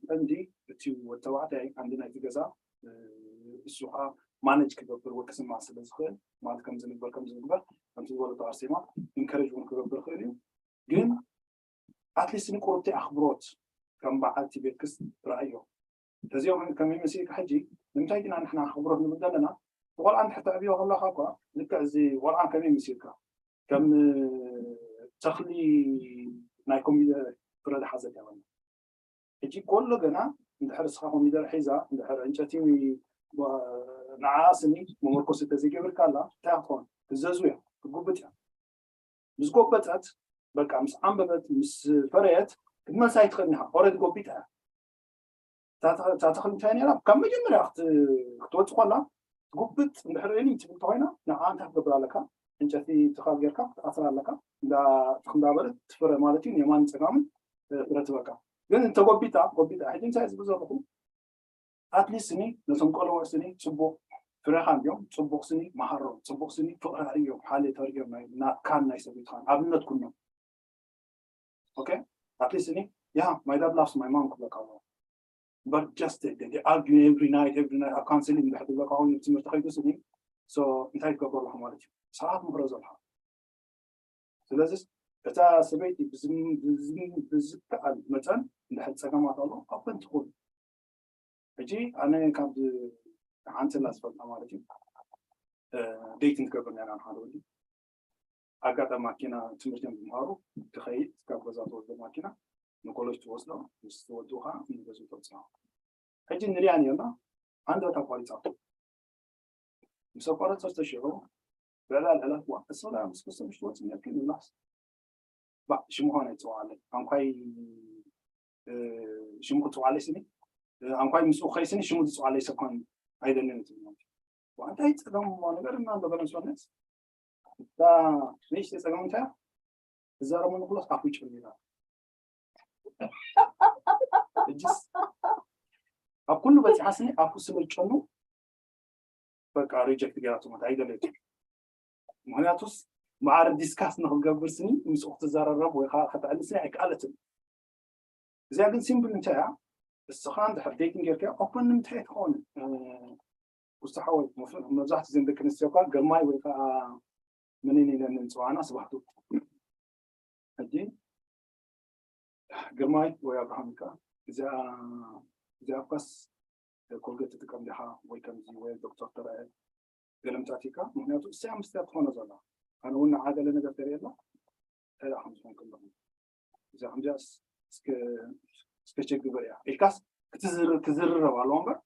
ቀንዲ እቲ ወተባዕታይ ቀንዲ ናይቲ ገዛ እሱ ከዓ ማነጅ ክገብር ወይ ክስማዕ ስለ ዝኽእል ማለት ከም ዝንግበር ከም ዝንግበር ከምቲ ዝበለቶ ኣርሴማ ኢንከሬጅ እውን ክገብር ይኽእል እዩ ግን ኣትሊስት ንቁርብቲ ኣኽብሮት ከም በዓልቲ ቤትክስ ትረኣዮ ተዚኦም ከመይ መሲልካ ሕጂ ንምንታይ ዲና ንሕና ኣኽብሮት ንብል ዘለና ቆልዓ እንድሕር ተዕብዮ ከለካ እኳ ልክዕ እዚ ቆልዓ ከመይ መሲልካ ከም ተኽሊ ናይ ኮሚደረ ፍረ ዝሓዘት እያ ሕጂ ኮሎ ገና እንድሕር እስኻ ኮሚደር ሒዛ እንድሕር ዕንጨቲ ንዓ ስኒ መመርኮሲ ተዘይገብርካ ኣላ እንታይ ክትኾን ትዘዙ እያ ትጉብጥ እያ ምስ ጎበጠት በቃ ምስ ዓንበበት ምስ ፈረየት ክትመልሳ ይትኽእል ኢኻ ኦረዲ ጎቢጣ እያ እታ ተኽሊ እንታይ ነራ ካብ መጀመርያ ክትወፅእ ከላ ትጉብጥ እንድሕር እል ትብል ተኮይና ንዓ እንታይ ክትገብር ኣለካ? ዕንጨቲ ትኻል ጌርካ ክትኣስር ኣለካ። እንዳበለት ትፍረ ማለት እዩ። የማን ፀጋምን ፍረ ትበካ። ግን እንተጎቢጣ ጎቢጣ ሕጂ እንታይ ዝብል ዘለኹ ኣትሊስት ስኒ ነቶም ቆልዑ ስኒ ፅቡቅ ፍረኻ እንዲዮም ፅቡቅ ስኒ መሃሮም ፅቡቅ ስኒ ፍቅሪ እዮም ሓልዮት እዮም ናትካን ናይ ሰብይትኻን ኣብነት ኩኖም okay at least እኔ yeah my dad loves my mom ክብለካ ኣለዎ but just they argue every night every night ኣብ counselling እንድሕር ትብለካ ኮይኑ ትምህርቲ ከይዱ ስኒ so እንታይ ትገብሮ ኣለካ ማለት እዩ ሰዓት ምክሮ ዘለካ ስለዚ እታ ሰበይቲ ብዝከኣል መጠን እንድሕር ፀገማት ኣሎ open ትኹን ሕጂ ኣነ ካብ ሓንቲ ላ ዝፈልጣ ማለት እዩ dating ትገብር ነራ ሓደ ወዲ ኣጋጣሚ ማኪና ትምህርቲ እዮም ዝምሃሩ ትኸይድ ካብ ገዛ ትወስዶ ማኪና ንኮለጅ ትወስዶ ምስ ትወድኡ ከዓ ንገዝኡ ተብፅሖ ሕጂ ንሪኣ ነርና ሃንደበት ኣቋሪፃቶ ምስ ኣቋረፀ ዝተሽዑ ብዕላ ልዕላ እዋ እሶላ ምስ ክስም ሽወፅ ነርኪ ንብላስ ባ ሽሙ ኾነ ይፅዋዓለይ ኣንኳይ ሽሙ ክፅዋዓለይ ስኒ ኣንኳይ ምስኡ ከይስኒ ሽሙ ዝፅዋዓለይ ሰብ ኮን ኣይደልን ትብል ማለት እዩ እንታይ ፀገም ነገር እና በበለንሶነት እታ ንእሽተይ ፀገም እንታይ ትዛረቡ ንክሎስ ኣፉ ይጨሚራ እጅስ ኣብ ኩሉ በፂሓ ስኒ ኣፉ ስለ ዝጨኑ በቃ ሪጀክት ገይራቶ ማለት ኣይደለየት ምክንያቱስ ማዕረ ዲስካስ ንክትገብር ስኒ ምስኡ ክትዘራረብ ወይ ከዓ ከተዕሊ ስኒ ኣይከኣለትን እዚኣ ግን ሲምፕል እንታይ እያ እስኻ እንድሕር ዴቲንግ ጌርካ ኦፕን ንምንታይ ትኸውን ውስተ ሓወይ መብዛሕትኡ ዜን ደቂ ኣንስትዮ ኳ ግርማይ ወይ ከዓ ምንን ኢለን ንፅዋዕና ስባሕቱ ሕጂ ግርማይ ወይ ኣብርሃም ኢልካ እዚኣ እዚኣ ኳስ ኮልገት ትጥቀም ዲኻ ወይ ከምዚ ወይ ዶክተር ተረአ ገለምታት ኢልካ ምክንያቱ እሰያ ምስትያ ትኾኖ ዘላ ኣነ እውን ንዓ ገለ ነገር ተርእየላ እንታይ ደኣ ከም ዝኾንክ ኣለኹ እዚኣ ከምዚኣ እስከ ቸክ ግበር እያ ኢልካስ ክትዝርብ ኣለዎ እምበር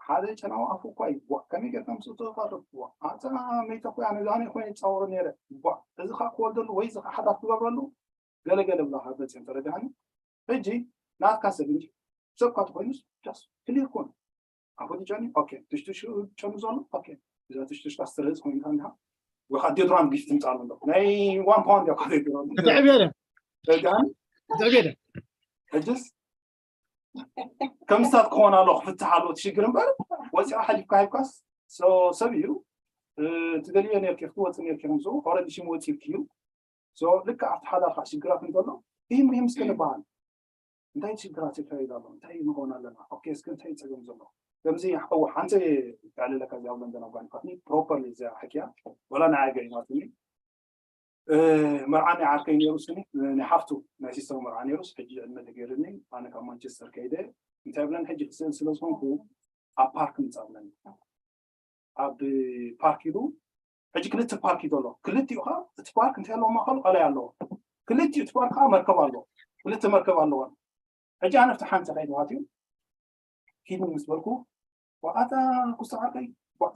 ሓደ ጨናዊ ኣፉ እኳ እዩ ከመይ ጌርካ ምስኡ ትቐርብ ኣታ መይተ እኮ ኣነ ኣነ ኮይነ ይፃወሮ ነይረ እዚ ከዓ ክወልደሉ ወይ እዚ ከዓ ሓዳር ክገብረሉ ገለገለ ብላካ መፅኦም ተረዳእኒ ሕጂ ናትካ ሰብ እንጂ ሰብ እኳ ተኮይኑስ ጃስ ክሊር ኮን ኣፉ ትጨኒ ኦኬ ትሽትሽ ጨኑ ዘሎ ኦኬ እዛ ትሽትሽ ካስትርህፅ ኮይንካ እንዲካ ወይ ከዓ ዴድራንት ጊፍት ትምፃሉ ኣሎ ናይ ዋን ፓውንድ እያ ዴድራንት ትዕብየለ ትዕብየለ ሕጅስ ከም ስታት ክኾን ኣሎ ክፍትሕ ኣለዎ ትሽግር እምበር ወፂኣ ሓሊፍካ ሂብካስ ሰብ እዩ ትደልዮ ነርኪ ክትወፅእ ነርኪ ከምስኡ ኦረዲ ሽም ወፂልኪ እዩ ልክዕ ኣብቲ ሓዳር ከዓ ሽግራት እንተሎ ይህም ይህም እስከ ንበሃል እንታይ ሽግራት ይካየድ ኣሎ እንታይ ንኸውን ኣለና ኦኬ እስከ እንታይ ፀገም ዘሎ ከምዚ ሓንቲ ያለለካ እዚኣ ለንደን ኣጓኒፋትኒ ፕሮፐርሊ እዚኣ ሕክያ ወላ ንዓይ ገሪማትኒ መርዓኒ ዓርከይ ነይሩ ስኒ ናይ ሓፍቱ ናይ ሲስተር መርዓ ነይሩስ ሕጂ ዕድመ ተገይርኒ ኣነ ካብ ማንቸስተር ከይደ እንታይ ብለን ሕጂ ክስእል ስለ ዝኾንኩ ኣብ ፓርክ ምፃ ብለን ኣብ ፓርክ ኢሉ ሕጂ ክልተ ፓርክ እዩ ዘሎ ክልቲኡ ከዓ እቲ ፓርክ እንታይ ኣለዎ ማእኸሉ ቀላይ ኣለዎ ክልቲኡ እቲ ፓርክ ከዓ መርከብ ኣለዎ ክልተ መርከብ ኣለዎን ሕጂ ኣነ ኣብቲ ሓንቲ ከይድዋት እዩ ኪድኒ ምስ በልኩ ኣታ ኩስተ ዓርከይ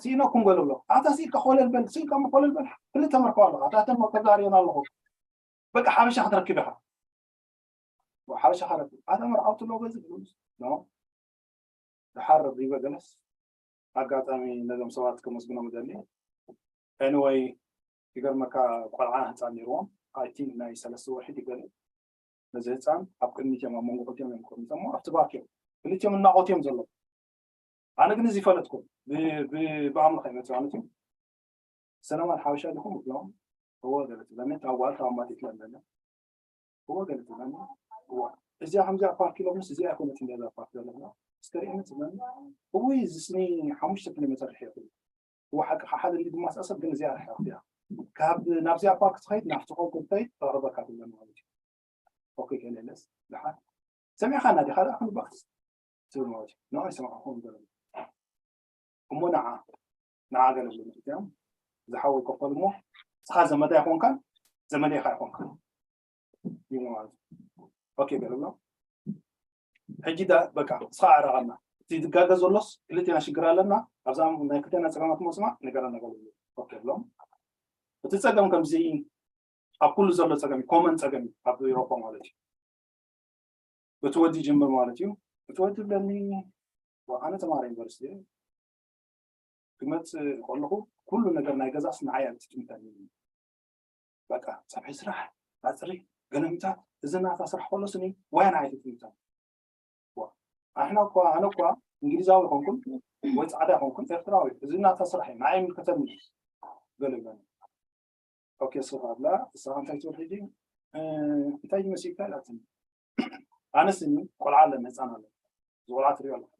ስኢና ኩም ገለ ብሎ ኣታ ስኢልካ ኮለል በል ስኢልካ ኮለል በል ክልተ መርከብ ኣለዎ ኣታ ተን መርከብ ዛርየን ኣለኹ በቃ ሓበሻ ክትረክብ ኢኻ ሓበሻ ከረክብ ኣታ መርዓውቲ ኣለዎ በዚ ብሉስ ኖ ድሓር ሪበ ገለስ ኣጋጣሚ ነዞም ሰባት ከመስግኖም ደሊ ኤኒወይ ይገርመካ ቆልዓ ህፃን ነይርዎም ኣይ ቲንክ ናይ ሰለስተ ወርሒ ድገለ ነዚ ህፃን ኣብ ቅድሚት እዮም ኣብ መንጎ ክልቲኦም እዮም ከሚጦሞ ኣብቲ ባክ እዮም ክልቲኦም እናቆት እዮም ዘለዉ ኣነ ግን እዚ ይፈለጥኩም ብኣምላኽ ይመፅእ ማለት እዩ ሰለማን ሓበሻ ዲኹም እብሎም እዎ ገለ ትብለኒ እታ ጓል ካብ ኣማት ይትለለኒ እዎ ገለ ትብለኒ እዎ እዚኣ ከምዚኣ ፓርክ ኢሎምስ እዚኣ ኣይኮነትን ገዛ ፓርክ ዘለና እስከ ርእየኒ ትብለኒ እውይ እዚ ስኒ ሓሙሽተ ኪሎ ሜትር ርሒቑ እዎ ሓቅኻ ሓደ ሊ ድማ ሰብ ግን እዚኣ ርሒቕ እያ ካብ ናብዚኣ ፓርክ ትኸይድ ናብቲ ኮንኩ ትኸይድ ተቕርበካ ትብለኒ ማለት እዩ ኦኬ ገለለስ ድሓር ሰሚዕኻና ዲኻ ደኣ ክንባክስ ትብል ማለት እዩ ንዓ ይሰማዕኹም ገለ እሞ ንዓ ንዓ ገለ ዝብሉ እዮም ዝሓወይ ከፈል እሞ ንስኻ ዘመዳ ይኾንካ ዘመደይኻ ይኾንካ ይብሉ ማለት እዩ ኦኬ ገለ ብሎ ሕጂ ዳ በቃ ንስኻ ኣዕረቐና እቲ ዝጋገ ዘሎስ ክልቴና ሽግር ኣለና ኣብዛ ናይ ክልቴና ፀገማት ሞ ስማዕ ንገረና ገለ ብሎ ኦኬ ብሎም እቲ ፀገም ከምዚ ኣብ ኩሉ ዘሎ ፀገም እዩ ኮመን ፀገም እዩ ኣብ ኤሮፓ ማለት እዩ እቲ ወዲ ይጅምር ማለት እዩ እቲ ወዲ ብለኒ ኣነ ተማሃሪ ዩኒቨርሲቲ ክመፅእ ከለኹ ኩሉ ነገር ናይ ገዛስ ንዓይ ኣብ ትትምተኒ በቃ ፀብሒ ስራሕ ኣፅሪ ገለምታት እዚ ናታ ስራሕ ከሎ ስኒ ዋያ ንዓይ ትትምተኒ ኣሕና እኳ ኣነ እኳ እንግሊዛዊ ይኮንኩን ወይ ፃዕዳ ይኮንኩን ኤርትራዊ እዚ ናታ ስራሕ እዩ ንዓይ ይምልከተኒ ገለ ይብለኒ ኦኬ ስኻ ኣብላ እሳኻ እንታይ ትብል ሕጂ እንታይ ይመስልካ ኢላትኒ ኣነስ ቆልዓ ኣለና ህፃን ኣለና እዚ ቆልዓ ትሪኦ ኣለካ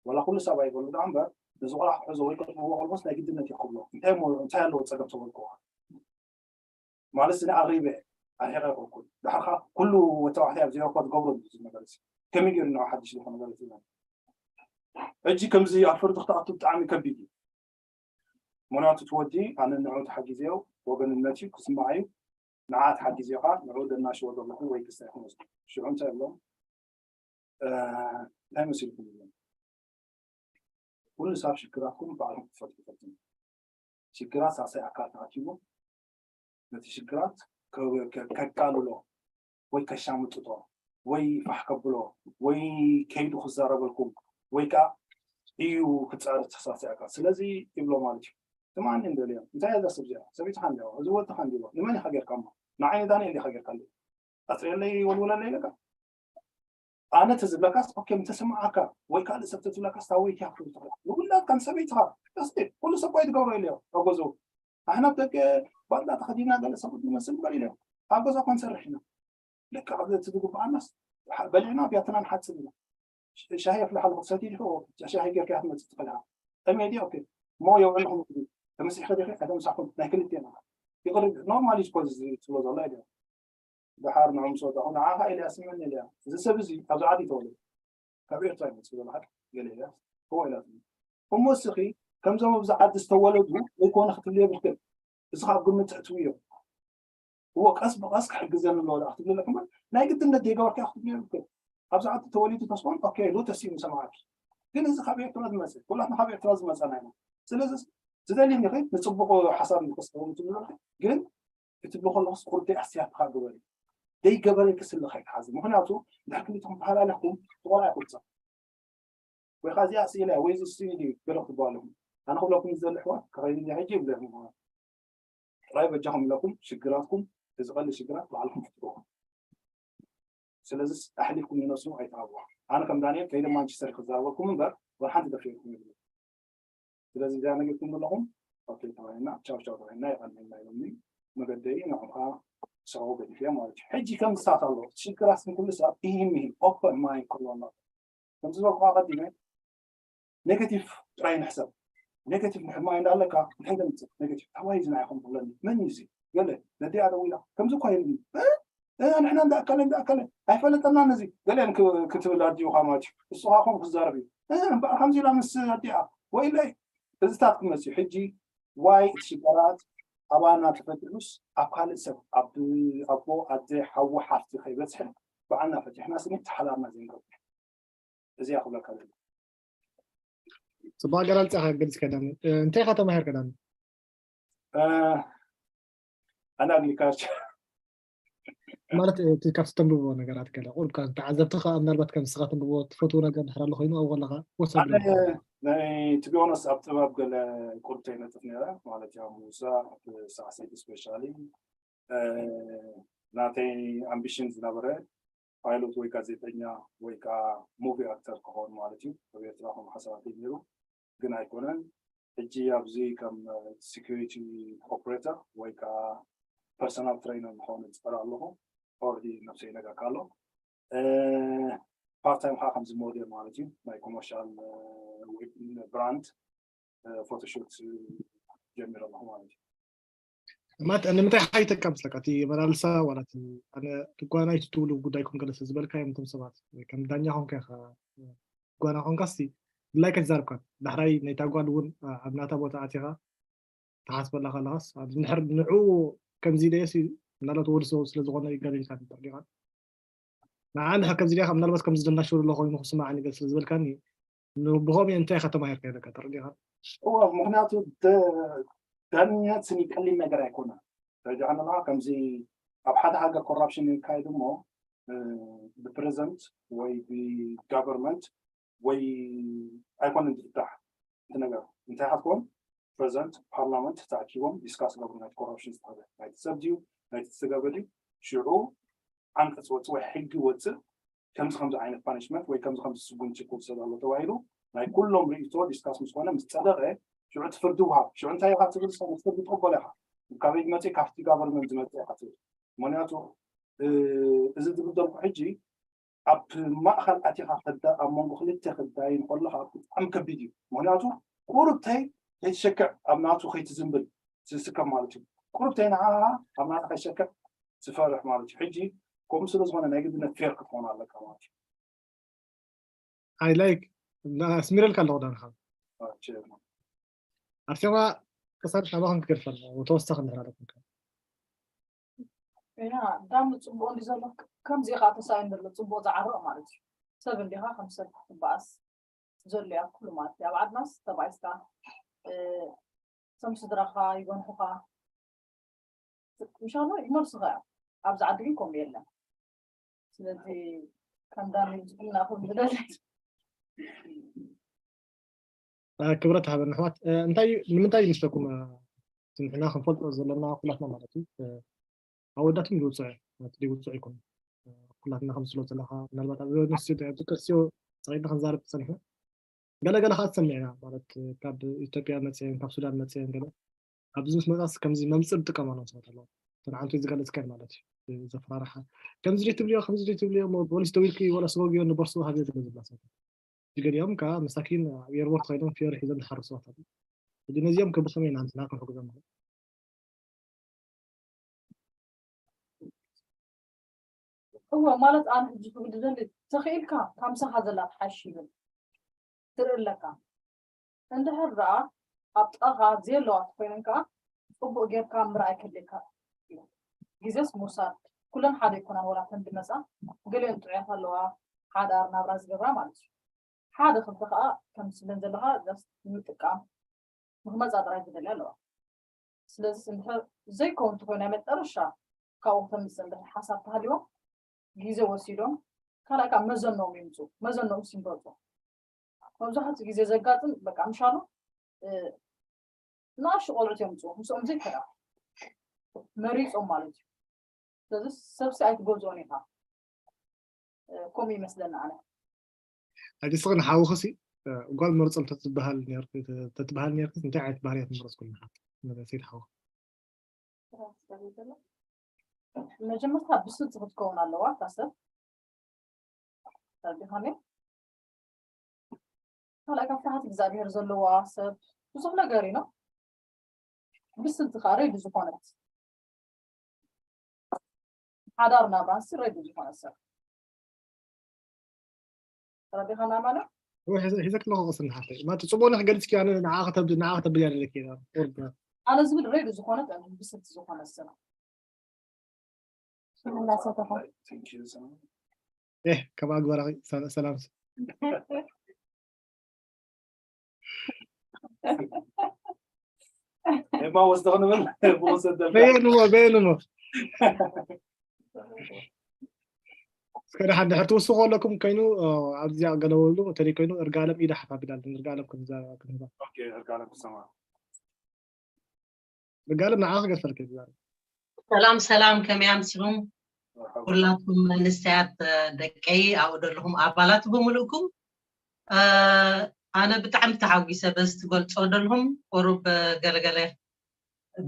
ዋላ ኩሉ ሰብ ኣይበሉ ደኣ እምበር ነዚ ቆልዓ ክሕዞ ወይ ከጥብዎ ከልቦስ ናይ ግድነት እዩ ክብሎ እንታይ እሞ እንታይ ኣለዎ ፀገም ተበልክዎ ማለት ስኒ ኣቕሪበ ኣርሒቐ ይኮንኩን ድሓር ከዓ ኩሉ ወተባዕታይ ኣብዚ ኤርፖርት ገብሮ እዩ እዚ ነገር እዚ ከመይ ገይሩ ንዓ ሓድሽ ዝኾነ ነገር እዚ ሕጂ ከምዚ ኣብ ፍርዲ ክትኣቱ ብጣዕሚ ከቢድ እዩ ምክንያቱ እቲ ወዲ ኣነ ንዑ ተሓጊዘዮ ወገንነት እዩ ክስማዕ እዩ ንዓ ተሓጊዘዮ ከዓ ንዑ ደናሽዎ ዘለኹ ወይ ክስታይ ክመስሉ ሽዑ እንታይ ብሎም እንታይ መሲልኩም ይብሎም ኩሉ ሳብ ሽግራትኩም ባዕልኩም ክፈትሑ ይፈልጥም ሽግራት ሳሳይ ኣካል ተኣኪቡ ነቲ ሽግራት ከቃልሎ ወይ ከሻምጥጦ ወይ ፋሕ ከብሎ ወይ ከይዱ ክዛረበልኩም ወይ ከዓ እዩ ክፀዕር ተሳሳይ ኣካል ስለዚ ይብሎ ማለት እዩ ትማኒ እንደልዮም እንታይ እዛ ሰብ እዚኣ ሰበይትኻ እንዲዋ እዚ ወድኻ እንዲዋ ንመን ኢኻ ጌርካ እሞ ንዓይኒ ዳንኤል ኢኻ ጌርካ ኣጽርየለይ ወልወለለይ ኢለካ ኣነ ተዝብለካስ ኦኬ ምተሰማዓካ ወይ ካልእ ሰብ ተዝብለካስ ታወይቲ ክትብል ትኽእል ንውላድካን ሰበይትኻ ቀስቲ ኩሉ ሰብ ኳይ ትገብሮ ኢለዮ ኣብ ገዝኡ ኣሕና ደገ ባንዳ ተኸዲና ገለ ሰብኡት ንመስል እምበር ኢለዮ ኣብ ገዛ እኳ ንሰርሕ ኢና ደቂ እቲ ዝግብኣናስ በሊዕና ቢያትና ንሓፅብ ኢና ሻሂ ኣፍልሓ ኣለኹ ሰቲ ዲኹ ሻሂ ጌርካ ክትመፅእ ትኽእል ኢኻ ጠሜዲ ኦኬ እሞ የውዕልኹም ተመሲሕከ ዲኺ ኣይተምሳሕኩም ናይ ክልቴና ይቕርብ ኖርማል እዩ ዝኮ ትብሎ ዘሎ ኢለዮ ደሓር ንዑ ምስ ወዳኹ ንዓኻ ኢልያ ስምዕኒ ኢልያ እዚ ሰብ እዚ ኣብዚ ዓዲ ተወለደ ካብ ኤርትራ ይመፅእ ዘሎ ሓቂ ገለ ኢልያ እዎ ኢላትኒ እሞ እስኺ ከምዞም ኣብዚ ዓዲ ዝተወለዱ ዘይኮነ ክትብሉ የብልክን እዚ ካብ ግምት ተእትውዮ እዎ ቀስ ብቐስ ክሕግዘኒ ኣለዎ ደኣ ክትብሉ ኣለኩም ናይ ግድነት ዘይገበርካዮ ክትብሉ የብልክን ኣብዚ ዓዲ ተወሊዱ ተስፋን ኦኬ ሉ ተሲኡ ምሰማዓኪ ግን እዚ ካብ ኤርትራ ዝመፅእ ኩላትና ካብ ኤርትራ ዝመፀና ኢና ስለዚ ዝደልየኒ ኸ ንፅቡቕ ሓሳብ ንክስቡ ትብሉ ግን ክትብሎ ከለኹስ ቁርደይ ኣስትያትኻ ግበሪ ደይገበረ ክስልኻ ይትሓዚ ምክንያቱ ድሕር ክልተኹም ተሃላለኽኩም ትቆልዓ ይኩልፀ ወይ ከዓ እዚኣ ስኢላ ወይ እዚ ስኢል እዩ ገለ ክትበሃለኹም ኣነ ክብለኩም ዝደሊ ኣሕዋት ከኸይድ ሕጂ ይብለ ጥራይ በጃኹም ኢለኩም ሽግራትኩም እዚ ቀሊ ሽግራት ባዕልኩም ፍትሕዎ ስለዚ ኣሕሊፍኩም ንነብስኩም ኣይትሃብዋ ኣነ ከም ዳንኤል ከይደ ማንቸስተር ክዛረበኩም እምበር ወላ ሓንቲ ደፊርኩም ይብሉ ስለዚ እዚኣ ነጊርኩም ዘለኹም ኦኬ ተባሂልና ቻው ቻው ተባሂልና የቐንየልና ኢሎምኒ መገደይ ንዕኻ ስራው ገዲፈ ማለት እዩ ሕጂ ከም ዝሳት ኣሎ ሽግራት ንኩሉ ሰብ ኢሂም ኢሂም ኦፐን ማይንድ ክህልወና ከምዚ ዝበልኩ ኣቐዲመ ኔጋቲቭ ጥራይ ንሕሰብ ኔጋቲቭ ንሕማይ እንዳለካ እንታይ ደምፅእ ኔጋቲቭ ታባይ ዝና ይኹም ትብለኒ መን እዩ ገለ ነዲኣ ደዊላ ከምዚ እኳ ይብል ንሕና እንዳኣከለ እንዳኣከለ ኣይፈለጠና ነዚ ገለን ክትብል ኣዲኡካ ማለት እዩ እሱኻ ከም ክዛረብ እዩ እምበኣር ከምዚ ኢላ ምስ ኣዲኣ ወይለይ እዚታት ክመፅእ እዩ ሕጂ ዋይ እቲ ሽበራት ኣባና ተፈቲሑስ ኣብ ካልእ ሰብ ኣቦ ኣደ ሓዊ ሓፍቲ ከይበፅሐ ባዕልና ፈቲሕና ስኒ ተሓላልና ዘይንገብር እዚኣ ክብለካ ዘሎ ፅቡቅ ኣገላልፃ ገሊፅካ ዳኒ እንታይ ኢካ ተማሂርካ ዳኒ ኣነ ኣግሪካልቸር ማለት እቲ ካብ ተንብቦ ነገራት ገለ ቁሩብ ካብ ተዓዘብቲ ከዓ ምናልባት ከም ንስኻ ተንብቦ ትፈትዎ ነገር ድሕር ኣሎ ኮይኑ ኣብኡ ከለካ ወሳድ ናይ ትቢዮነስ ኣብ ጥበብ ገለ ቁርብተይ ነጥፍ ነረ ማለት ያ ሙሳ ሳዕሰይቲ ስፔሻሊ ናተይ ኣምቢሽን ዝነበረ ፓይሎት ወይ ጋዜጠኛ ወይ ከዓ ሙቪ ኣክተር ክኸውን ማለት እዩ ኣብ ኤርትራ ከም ሓሳባት ነይሩ ግን ኣይኮነን ሕጂ ኣብዚ ከም security operator ወይ ከዓ personal trainer ንኸውን ዝፀር ኣለኹ already ነብሰይ ይነገርካ ኣሎ part time ከዓ ከምዚ ሞዴል ማለት እዩ ናይ commercial brand photoshoot ጀሚረ ኣለኹ ማለት እዩ ማለት ንምንታይ ሓይተካ ምስለካ እቲ መላልሳ ዋላ እቲ ኣነ ትጓናይ ትብሉ ጉዳይኩም ገለ ዝበልካ እዮም እቶም ሰባት ከም ዳኛ ኮንካ ኢኻ ጓና ኮንካ ሲ ድላይ ከትዛርብካ ዳሕራይ ናይታ ጓል እውን ኣብ ናታ ቦታ ኣቲኻ ተሓስበላ ከለኻስ ንድሕር ንዑ ከምዚ ኢለየሲ ምናልባት ወዲ ሰብ ስለዝኾነ ይገለልካ ተርዲኻ ንዓ እንድሕር ከምዚ ዲኻ ምናልባት ከምዚ ደናሽሩ ኣሎ ኮይኑ ክስማዓኒ ገለ ስለዝበልካኒ ብኸምኡ እንታይ ኢኻ ተማሂርካ ኢለካ ተረዲኻ እዎ ምክንያቱ ዳንኛት ስኒ ቀሊል ነገር ኣይኮነ ተረዲኻ ኣለኻ ከምዚ ኣብ ሓደ ሃገር ኮራፕሽን ይካየድ እሞ ብፕሬዚደንት ወይ ብጋቨርንመንት ወይ ኣይኮነን ዝፍታሕ እቲ ነገር። እንታይ ሓትኮም ፕሬዚደንት ፓርላመንት ተኣኪቦም ዲስካስ ገብሩ ናይቲ ኮራፕሽን ዝተኸደ ናይቲ ሰብ ድዩ ናይቲ ዝተገብረ ድዩ ሽዑ ዓንቀፅ ወፅእ ወይ ሕጊ ወፅእ ከምዚ ከምዚ ዓይነት ፓኒሽመንት ወይ ከምዚ ከምዚ ስጉምቲ ክውሰድ ኣሎ ተባሂሉ ናይ ኩሎም ርእቶ ዲስካስ ምስ ኮነ ምስ ፀደቐ ሽዑ እቲ ፍርዲ ውሃብ ሽዑ እንታይ ኢኻ ትብል ሰብ ፍርዲ ትቕበሎ ኢኻ ካበይ ዝመፅእ ካብቲ ጋቨርንመንት ዝመፅእ ኢኻ ትብል ምክንያቱ እዚ ዝብል ዘለኩ ሕጂ ኣብ ማእኸል ኣቲኻ ኣብ መንጎ ክልተ ክዳይን ከለኻ ብጣዕሚ ከቢድ እዩ ምክንያቱ ቁሩብተይ ከይትሸክዕ ኣብ ናቱ ከይትዝንብል ዝስከም ማለት እዩ ቁሩብተይ ንዓ ኣብ ናቱ ከይትሸክዕ ዝፈርሕ ማለት እዩ ሕጂ ከምኡ ስለ ዝኾነ ናይ ግድነት ፌር ክትኾን ኣለካ ማለት እዩ I like ኣስሚረልካ ኣለኹ ዳንካ ኣርሴማ ክሳብ ናባኹም ክገድፈ ኣለኹ ተወሳኺ እንድሕር ኣለኩም ያ ዳም ፅቡቅ እንዲ ዘሎ ከምዚ ከዓ ተሳኢን ዘሎ ፅቡቅ ዝዓረቕ ማለት እዩ ሰብ እንዲኻ ከም ሰብ ክትበኣስ ዘሎ ያ ኩሉ ማለት እዩ ኣብ ዓድናስ ተባኢስካ ከም ስድራኻ ይጎንሑኻ ምሻሎ ይመልሱኻ እዮም ኣብዚ ዓዲ ግን ከምኡ የለን ስለዚ ከም ዳኒ ዝብልና ከም ዝደለ ክብረት ሃበና ኣሕዋት እንታይ ንምንታይ ይመስለኩም ንሕና ክንፈልጦ ዘለና ኩላትና ማለት እዩ ኣወዳትም ይውፅዑ ይውፅዑ ይኮኑ ኩላትና ከም ዝፍለጡ ዘለካ ምናልባት ኣብ ኣንስትዮ ደቂ ኣንስትዮ ፀቂጥና ክንዛረብ ፀኒሕና ገለገለ ከዓ ትሰምዕ ኢና ማለት ካብ ኢትዮጵያ መፅአን ካብ ሱዳን መፅአን ገለ ኣብዚ ምስ መፃስ ከምዚ መምፅእ ዝጥቀማሎም ሰባት ኣለዉ ተንዓንቱ ዝገለፅከን ማለት እዩ ዘፈራርሓ ከምዚ ትብልዮ ከምዚ ትብልዮ ፖሊስ ደዊልኪ ወላ ስጎግዮ ንበርሱ ሃብዮ ዝገ ዝብላ ሰባት ዝገሊኦም ከዓ መሳኪን ኣብ ኤርፖርት ኮይኖም ፍዮሪ ሒዞም ዝሓርሱ ሰባት ኣለዉ ሕጂ ነዚኦም ከብኸመይ ኢና ንሕና ክንሕግዞም ንኽእል እወ ማለት ኣነ ሕጂ ክብል ዝደሊ ተኽኢልካ ካብ ምሳኻ ዘላ ትሓይሽ ይብል ትርኢ ኣለካ እንድሕር ደኣ ኣብ ጥቓኻ ዘየለዋ ተኮይነን ከኣ ጽቡቕ ጌርካ ምርኣይ ከድልየካ እዩ ግዜስ ምውሳድ ኩለን ሓደ ኣይኮናን ወላ ተን ዝመጻ ገሊኦን ጥዑያት ኣለዋ ሓዳር ናብራ ዝገብራ ማለት እዩ ሓደ ክልተ ከኣ ከም ትብለን ዘለኻ just ንምጥቃም ንክመፃ ጥራይ ዝደልያ ኣለዋ ስለዚ እንድሕር ዘይከውን እንተኮይኑ ናይ መጨረሻ ካብኡ ክተምፅእ እንድሕር ሓሳብ ተሃልይዋ ግዜ ወሲዶም ካልኣይ ከዓ መዘኖም ይምፁ መዘኖም ሲምረፁ መብዛሕትኡ ግዜ ዘጋጥም በቃ ምሻሉ ንኣሽቱ ቆልዑት እዮም ምፅኡ ምስኦም ዘይተራ መሪፆም ማለት እዩ ስለዚ ሰብሲ ኣይትገዝኦን ኢኻ ከምኡ ይመስለኒ ኣነ ሕጂ ስኽን ሓውኽሲ ጓል መርፀም ተትበሃል ተትበሃል ነርክስ እንታይ ዓይነት ባህርያት መረፅኩ ንሓት መለሰይት ሓው መጀመርታ ብስልቲ ክትከውን ኣለዋ እታ ሰብ ተረዲኻኒ ካልኣይ ካብ ፍርሃት እግዚኣብሔር ዘለዋ ሰብ ብዙሕ ነገር እዩ ነው ብስልቲ ከዓ ሬዲ ዝኾነት ሓዳር ናብራንሲ ሬዲ ዝኾነ ሰብ ተረዲኻና ማለት ሒዘ ክለኹ ቅስን ሓፍተይ ማለት ፅቡቅ ነክ ገልፅኪ ኣነ ንዓ ከተብል ንዓ ከተብል ያደለክ ቁርብ ኣነ ዝብል ሬዲ ዝኾነት ብስልቲ ዝኾነ ሰብ እናሰተኻ ኤህ ከም ኣግባራኺ ሰላም ኤማ ወስደኽ ንብል ብወሰደልካ በየንሞ በየንሞ እስከ ደሓን ድሕር ትውስኹ ኣለኩም ኮይኑ ኣብዚኣ ገለወሉ እንተደይ ኮይኑ እርጋለም ኢዳ ሓፍ ኣቢላለን እርጋለም ክንህባ ኦኬ እርጋለም ክሰማ እርጋለም ንዓ ክገድፈልክ እያ ትዛረብ ሰላም ሰላም ከመይ ኣምሲኹም ኩላትኩም መንስተያት ደቀይ ኣብኡ ዘለኹም ኣባላት ብምልእኩም ኣነ ብጣዕሚ ተሓጒሰ በዚ ትገልፆ ዘለኹም ቁሩብ ገለገለ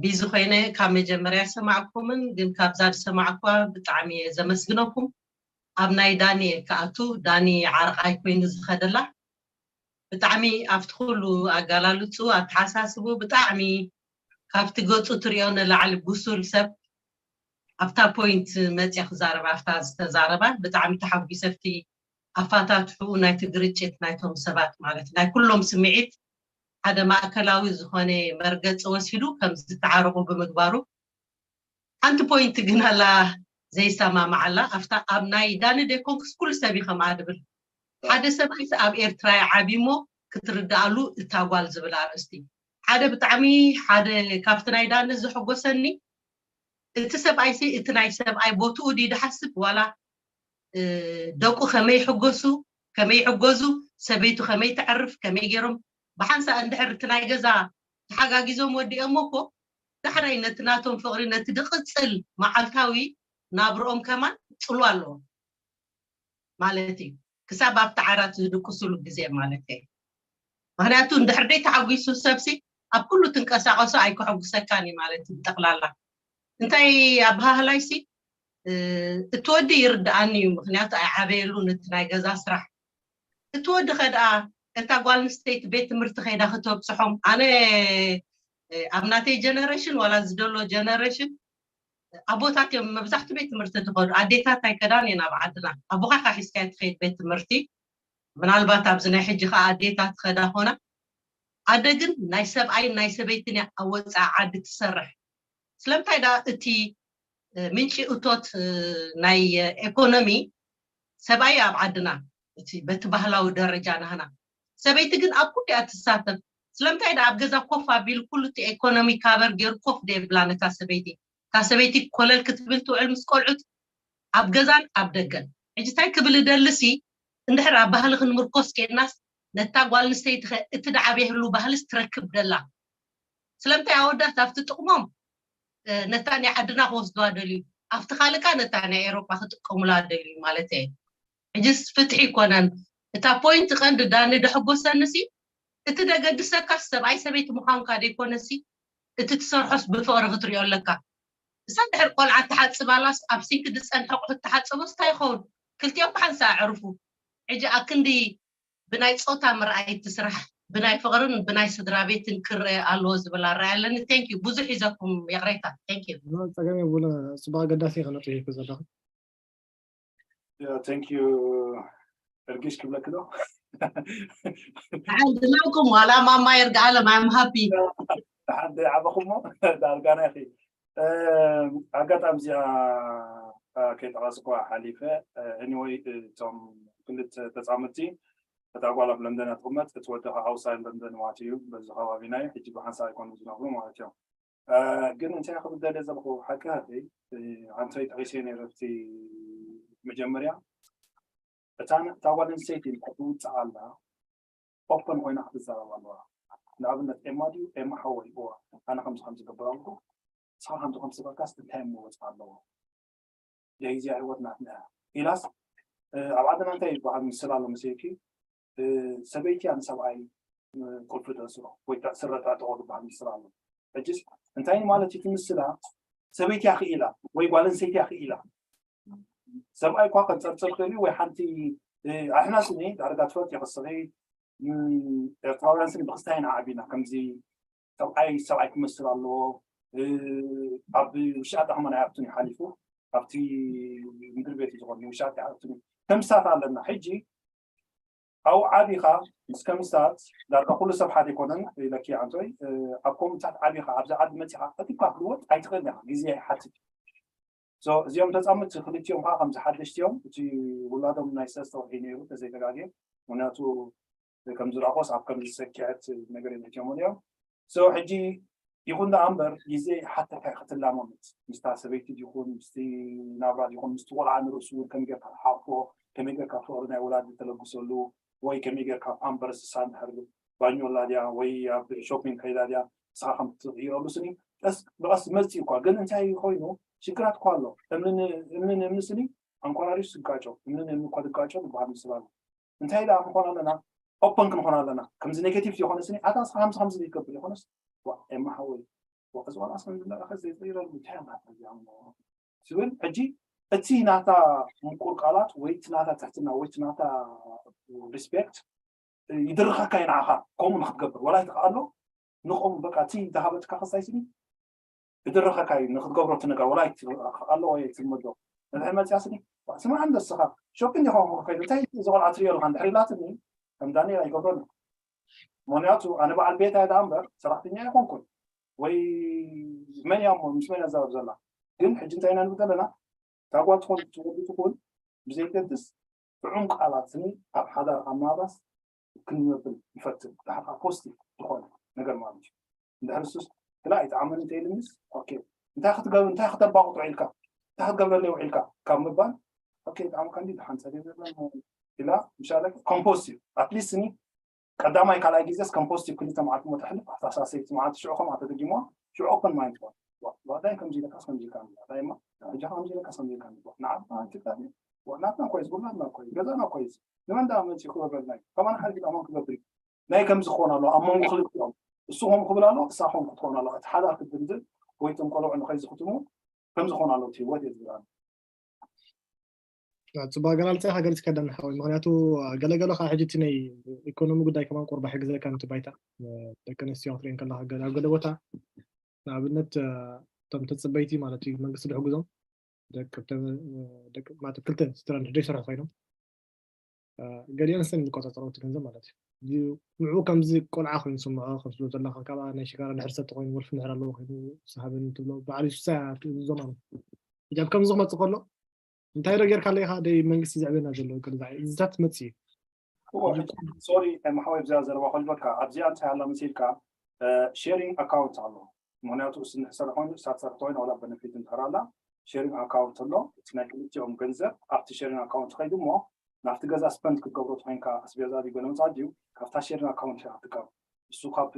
ቢዚ ኮይነ ካብ መጀመርያ ሰማዕኩምን ግን ካብዛ ዝሰማዕኩዋ ብጣዕሚ እየ ዘመስግነኩም ኣብ ናይ ዳኒ ክኣቱ ዳኒ ዓርቃይ ኮይኑ ዝኸደላ ብጣዕሚ ኣብቲ ኩሉ ኣጋላልፁ ኣተሓሳስቡ ብጣዕሚ ካብቲ ገፁ ትሪኦ ንላዕሊ ብሱል ሰብ ኣብታ ፖይንት መፅያ ክዛረብ ኣብታ ዝተዛረባ ብጣዕሚ ተሓጒሰ ኣብቲ ኣፋታትሕኡ ናይቲ ግርጭት ናይቶም ሰባት ማለት ናይ ኩሎም ስምዒት ሓደ ማእከላዊ ዝኾነ መርገፂ ወሲዱ ከም ዝተዓረቑ ብምግባሩ ሓንቲ ፖይንት ግን ኣላ ዘይሰማማዓላ ኣብታ ኣብ ናይ ዳኒ ደኮንክስ ኩሉ ሰብ ከምኣ ድብል ሓደ ሰብኣይስ ኣብ ኤርትራ ዓብሞ ክትርዳኣሉ እታ ጓል ዝብል ኣርእስቲ ሓደ ብጣዕሚ ሓደ ካብቲ ናይ ዳኒ ዘሐጎሰኒ እቲ ሰብኣይሲ እቲ ናይ ሰብኣይ ቦትኡ ድዩ ድሓስብ ዋላ ደቁ ከመይ ይሕጎሱ፣ ከመይ ይሕጎዙ፣ ሰበይቱ ከመይ ተዕርፍ፣ ከመይ ገይሮም ብሓንሳእ እንድሕር እቲ ናይ ገዛ ተሓጋጊዞም ወዲኦሞ እኮ ዳሕራይ ነቲ ናቶም ፍቕሪ ነቲ ድቕፅል መዓልታዊ ናብርኦም ከማን ፅሉ ኣለዎም ማለት እዩ። ክሳብ ኣብቲ ዓራት ዝድቅስሉ ግዜ ማለት እዩ። ምክንያቱ እንድሕር ደይ ተሓጒሱ ሰብሲ ኣብ ኩሉ ትንቀሳቀሶ ኣይክሕጉሰካን እዩ ማለት እዩ። ብጠቅላላ እንታይ ኣበሃህላይ ሲ እቲ ወዲ ይርድኣኒ እዩ፣ ምክንያቱ ኣይዓበየሉን እቲ ናይ ገዛ ስራሕ። እቲ ወዲ ከደኣ እታ ጓል ኣንስተይቲ ቤት ትምህርቲ ከይዳ ክተብፅሖም ኣነ ኣብ ናተይ ጀነሬሽን ዋላ ዝደሎ ጀነሬሽን ኣቦታት እዮም መብዛሕትኡ ቤት ትምህርቲ ዝኸዱ። ኣዴታት ኣይከዳን እየን ኣብ ዓድና። ኣቦኻ ካብ ሒዝካዮ ትኸይድ ቤት ትምህርቲ። ምናልባት ኣብዚ ናይ ሕጂ ከዓ ኣዴታት ኸዳ ኾና። ኣደ ግን ናይ ሰብኣይን ናይ ሰበይትን እያ ኣብ ወፃኢ ዓዲ ትሰርሕ። ስለምንታይ ደኣ እቲ ምንጪ እቶት ናይ ኤኮኖሚ ሰብኣይ ኣብ ዓድና እቲ በቲ ባህላዊ ደረጃ ናህና ሰበይቲ ግን ኣብ ኩሉ እያ ትሳተፍ። ስለምንታይ ደኣ ኣብ ገዛ ኮፍ ኣቢሉ ኩሉ እቲ ኤኮኖሚ ካቨር ገይሩ ኮፍ ደየብላ ነታ ሰበይቲ እታ ሰበይቲ ኮለል ክትብል ትውዕል ምስ ቆልዑት ኣብ ገዛን ኣብ ደገን። ሕጂ እንታይ ክብል እደሊ ሲ እንድሕር ኣብ ባህሊ ክንምርኮስ ኬድናስ ነታ ጓል ኣንስተይቲ ኸ እቲ ደዓበ ይህሉ ባህልስ ትረክብ ደላ? ስለምንታይ ኣወዳት ኣብቲ ጥቕሞም ነታ ናይ ዓድና ክወስድዋ ደልዩ ኣብቲ ካልእ ከኣ ነታ ናይ ኤሮጳ ክጥቀሙላ ደልዩ ማለት እየ። ሕጅስ ፍትሒ ይኮነን። እታ ፖይንት ቀንዲ ዳኒ ደሐጎሰኒ ሲ እቲ ደገድሰካስ ሰብኣይ ሰበይቲ ምዃንካ ደይኮነ ሲ እቲ ትሰርሖስ ብፍቕሪ ክትሪኦ ኣለካ። እሳ ድሕር ቆልዓ ትሓጽብ ኣላስ ኣብ ሲንክ ዝጸንሐ ኣቑሑት ትሓጽቦስ እንታይ ይኸውን? ክልቲኦም ብሓንሳእ ኣዕርፉ። ሕጂ ኣክንዲ ብናይ ጾታ ምርኣይ ትስራሕ ብናይ ፍቕርን ብናይ ስድራ ቤትን ክረአ ኣለዎ ዝብል ኣረኣያ ኣለኒ። Thank you ብዙሕ ሒዘኩም ይቕሬታ። Thank you። ጸገም የብሉ። ጽቡቕ ኣገዳሲ ኢኺ ነጥቢ ሒዝኪ ዘለኺ። Thank you እርጊሽ ክብለኪ ዶ? ድናኩም ዋላ ማማ ይርግኣለም I'm happy። ደሓን ደይ ዓበኹሞ ዳርጋና ኢኺ። ኣጋጣሚ እዚኣ ከይጠቐስኳ ሓሊፈ። Anyway እቶም ክልተ ተፃምድቲ እታ ጓል ኣብ ለንደን እያ ትቕመጥ፣ እቲ ወዲ ከዓ ኣውሳይድ ለንደን ማለት እዩ። በዚ ከባቢና እዩ ሕጂ ብሓንሳብ ኣይኮኑ ዝነብሩ ማለት እዮም። ግን እንታይ ክብል ደልየ ዘለኹ ሓቂ ሃተይ ኣንቶይ ጠቒሰ ነይረ ኣብቲ መጀመርያ እታ ጓል ኣንስተይቲ ክትውፅእ ኣላ ኦፐን ኮይና ክትዛረብ ኣለዋ። ንኣብነት ኤማ ድዩ ኤማ ሓወይ እዋ ኣነ ከምዚ ከም ዝገብር ኣለኹ ንስኻ ከምዚ ከም ዝገበርካስ እንታይ ምወፅእ ኣለዎ? ደይ እዚኣ ህይወት ናትና እያ ኢላስ ኣብ ዓድና እንታይ ይበሃል ምስላ ኣሎ መሲልኪ ሰበይቲ እያ ንሰብኣይ ቁልፊ ተእስሮ ወይ ስረ ተዕጥቖ ዝበሃል ምስላ ኣሎ። ሕጅስ እንታይ ማለት እዩ እቲ ምስላ ሰበይቲ እያ ክኢላ ወይ ጓል ኣንስተይቲ እያ ክኢላ ሰብኣይ እኳ ከንፀርፅር ክእል እዩ ወይ ሓንቲ ኣሕና ስኒ ዳርጋ ትፈልጥ ይኽስኺ ኤርትራውያን ስኒ ብክስታይ ኢና ዓቢና ከምዚ ሰብኣይ ሰብኣይ ክመስል ኣለዎ ኣብ ውሻጣ ከማን ኣይኣቱን እዩ ሓሊፉ ኣብቲ ምድሪ ቤት እዩ ዝኾን ውሻጣ ኣይኣቱን እዩ ከምስታት ኣለና ሕጂ ኣብኡ ዓቢኻ ምስ ከምስታት ዳርጋ ኩሉ ሰብ ሓደ ኣይኮነን ኢለኪ ኣንቶይ ኣብ ኮምታት ዓቢኻ ኣብዚ ዓዲ መፂኻ ቀጢካ ክትልወጥ ኣይትኽእል ኢኻ ግዜ ይሓትት እዚኦም ተፃምድቲ ክልቲኦም ከዓ ከምዚ ሓደሽቲ እዮም እቲ ውላዶም ናይ ሰለስተ ወርሒ ነይሩ ተዘይተጋግየ ምክንያቱ ከምዝረኣኾስ ኣብ ከምዚ ሰኪዐት ነገር መትዮም እዮም ሕጂ ይኹን ደኣ እምበር ግዜ ሓተካ ክትላመምት ምስታ ሰበይቲ ይኹን ምስቲ ናብራ ይኹን ምስቲ ቆልዓ ንርእሱ እውን ከመይ ጌርካ ሓቆ ከመይ ጌርካ ፍቕሪ ናይ ወላዲ ተለግሰሉ ወይ ከመይ ጌርካ ፓምፐርስ ሳንድሕር ባኞላ ድያ ወይ ኣብ ሾፒንግ ከይዳ ድያ ንስኻ ከም ትቕይረሉ ስኒ ቀስ ብቐስ መፅእ እኳ ግን እንታይ ኮይኑ ሽግራት እኳ ኣሎ እምንን እምንን እምኒ ስኒ ኣንኮራሪሱ ዝጋጮ እምንን እምኒ እኳ ዝጋጮ ዝበሃል ምስል ኣሎ እንታይ ደኣ ክንኾን ኣለና ኦፐን ክንኾን ኣለና ከምዚ ኔጌቲቭ ዝኾነ ስኒ ኣታ ንስኻ ከምዚ ከምዚ ይገብር ይኾነስ ዋ ኤማ ሓወይ ዋ እዚ ቆልዓ ስኒ ዝለኣኸ ዘይቕይረሉ እንታይ ኣማት እዚኣ እሞ ትብል ሕጂ እቲ ናታ ምቁር ቃላት ወይ እቲ ናታ ትሕትና ወይ እቲ ናታ ሪስፔክት ይድርኸካ እዩ ንዓኻ ከምኡ ንክትገብር ወላ ይትኽኣሎ ንኸምኡ በቃ እቲ ዝሃበትካ ክሳይ ስኒ ይድርኸካ እዩ ንክትገብሮ እቲ ነገር ወላ ኣሎ ወይ ትልመዶ ንድሕር መፅያ ስኒ ስማዕ እንደ ስኻ ሾክ እንዲኻ ከይዱ እንታይ እዚ ቆልዓ ትሪኦ ኣለካ እንድሕር ኢላትኒ ከም ዳንኤል ኣይገብሮን ምክንያቱ ኣነ በዓል ቤት ኣየ ደኣ እምበር ሰራሕተኛ ኣይኮንኩን ወይ መን እያ እሞ ምስ መን እያ ትዛረብ ዘላ ግን ሕጂ እንታይ ኢና ንብል ዘለና እታ ጓል ትኹን እቲ ወዲ ትኹን ብዘየገድስ ጥዑም ቃላት ስኒ ኣብ ሓዳር ኣብ ምሃባስ ክንብል ንፈትን ድሓር ከዓ ፖዚቲቭ ዝኾነ ነገር ማለት እዩ እንድሕር እሱስ ክላ ኣይጠዓመን እንተ ኢልንስ ኦኬ እንታይ ክትገብር እንታይ ክተባቕጦ ውዒልካ እንታይ ክትገብረለይ ውዒልካ ካብ ምባል ኦኬ፣ ጣዕሙ ከንዲ ደሓን ጸገም የለን ኢላ ምሻለ ኮምፖስት እዩ። ኣትሊስት ኒ ቀዳማይ ካልኣይ ግዜስ ኮምፖስት እዩ። ክልተ መዓልቲ ሞ ተሕልፍ ኣታ ሳሰይቲ መዓልቲ ሽዑ ከምኣ ተደጊሞ ሽዑ ኦፕን ማይንድ ትኾን። ዋዳይ ከምዚ ኢለካስ ከምዚ ኢልካ ንብላ ዳይማ ሕጂ ከምዚ ኢለካስ ከምዚ ኢልካ ንብላ ንዓባ ትቃቢ ናትና ኮይ ዝብላትና ኮይ ገዛና ኮይ ንመን ዳ መፂ ክበበልና እዩ። ከማን ሓድጊ ዳማ ክገብር እዩ። ናይ ከምዚ ክኾን ኣለዎ ኣብ መንጎ ክልቲኦም። እሱ ከም ክብል ኣለዎ እሳ ከም ክትኾን ኣለዎ። እቲ ሓዳር ክትድልድል ወይ እቶም ቆልዑ ንኸይ ዝኽትሙ ከም ዝኾን ኣለዎ እቲ ህይወት እየ ዝብል ኣሎ። ጽቡቅ ኣገላልጻ ኢኻ ገሊጽካ ዳኒ ሓወይ። ምኽንያቱ ገለገለ ከዓ ሕጂ እቲ ናይ ኢኮኖሚ ጉዳይ ከማን ቁሩብ ኣይሕግዘካን እቲ ባይታ። ደቂ ኣንስትዮ ክትሪኤን ከለኻ ገለ ኣብ ገለ ቦታ ንኣብነት እቶም ተጽበይቲ ማለት እዩ መንግስቲ ዝሕግዞም ደቂ ማለት ክልተ ስድራ እንድሕር ዘይሰርሑ ኮይኖም ገሊኦም ሰብ ዝቆጻጸሮ እቲ ገንዘብ ማለት እዩ። ንዕኡ ከምዚ ቆልዓ ኮይኑ ዝስምዖ ከም ትብሎ ዘለኻ ካብኣ ናይ ሽጋራ ድሕር ሰብ ተኮይኑ ወልፊ ድሕር ኣለዎ ኮይኑ ሰሃበኒ ትብሎ በዓል ሱሳ ትእዝዞ ማለት እዩ። ሕጂ ኣብ ከምዚ ክመጽእ ከሎ እንታይ ዶ ጌርካ ኣለኻ ደይ መንግስቲ ዘዕበና ዘሎ ቅድዛዕ እዚታት መጽእ እዩ። ሶሪ ማሓወይ ብዚኣ ዘረባ ከልበካ ኣብዚኣ እንታይ ኣላ መሲልካ ሼሪንግ ኣካውንት ኣሎ። ምክንያቱ እሱ ንሕሰር ኮይኑ እሳ ትሰርሕ ኮይና ዋላ በነፊት እንተራላ ሼሪንግ ኣካውንት ኣሎ። እቲ ናይ ክልቲኦም ገንዘብ ኣብቲ ሼሪንግ ኣካውንት ከይዱ እሞ ናብቲ ገዛ ስፐንድ ክትገብሮ ተኮይንካ ኣስቤዛ ድዩ ገለ መጻ ድዩ ካብታ ሼሪንግ ኣካውንት ኢኻ ትጥቀም። እሱ ካብ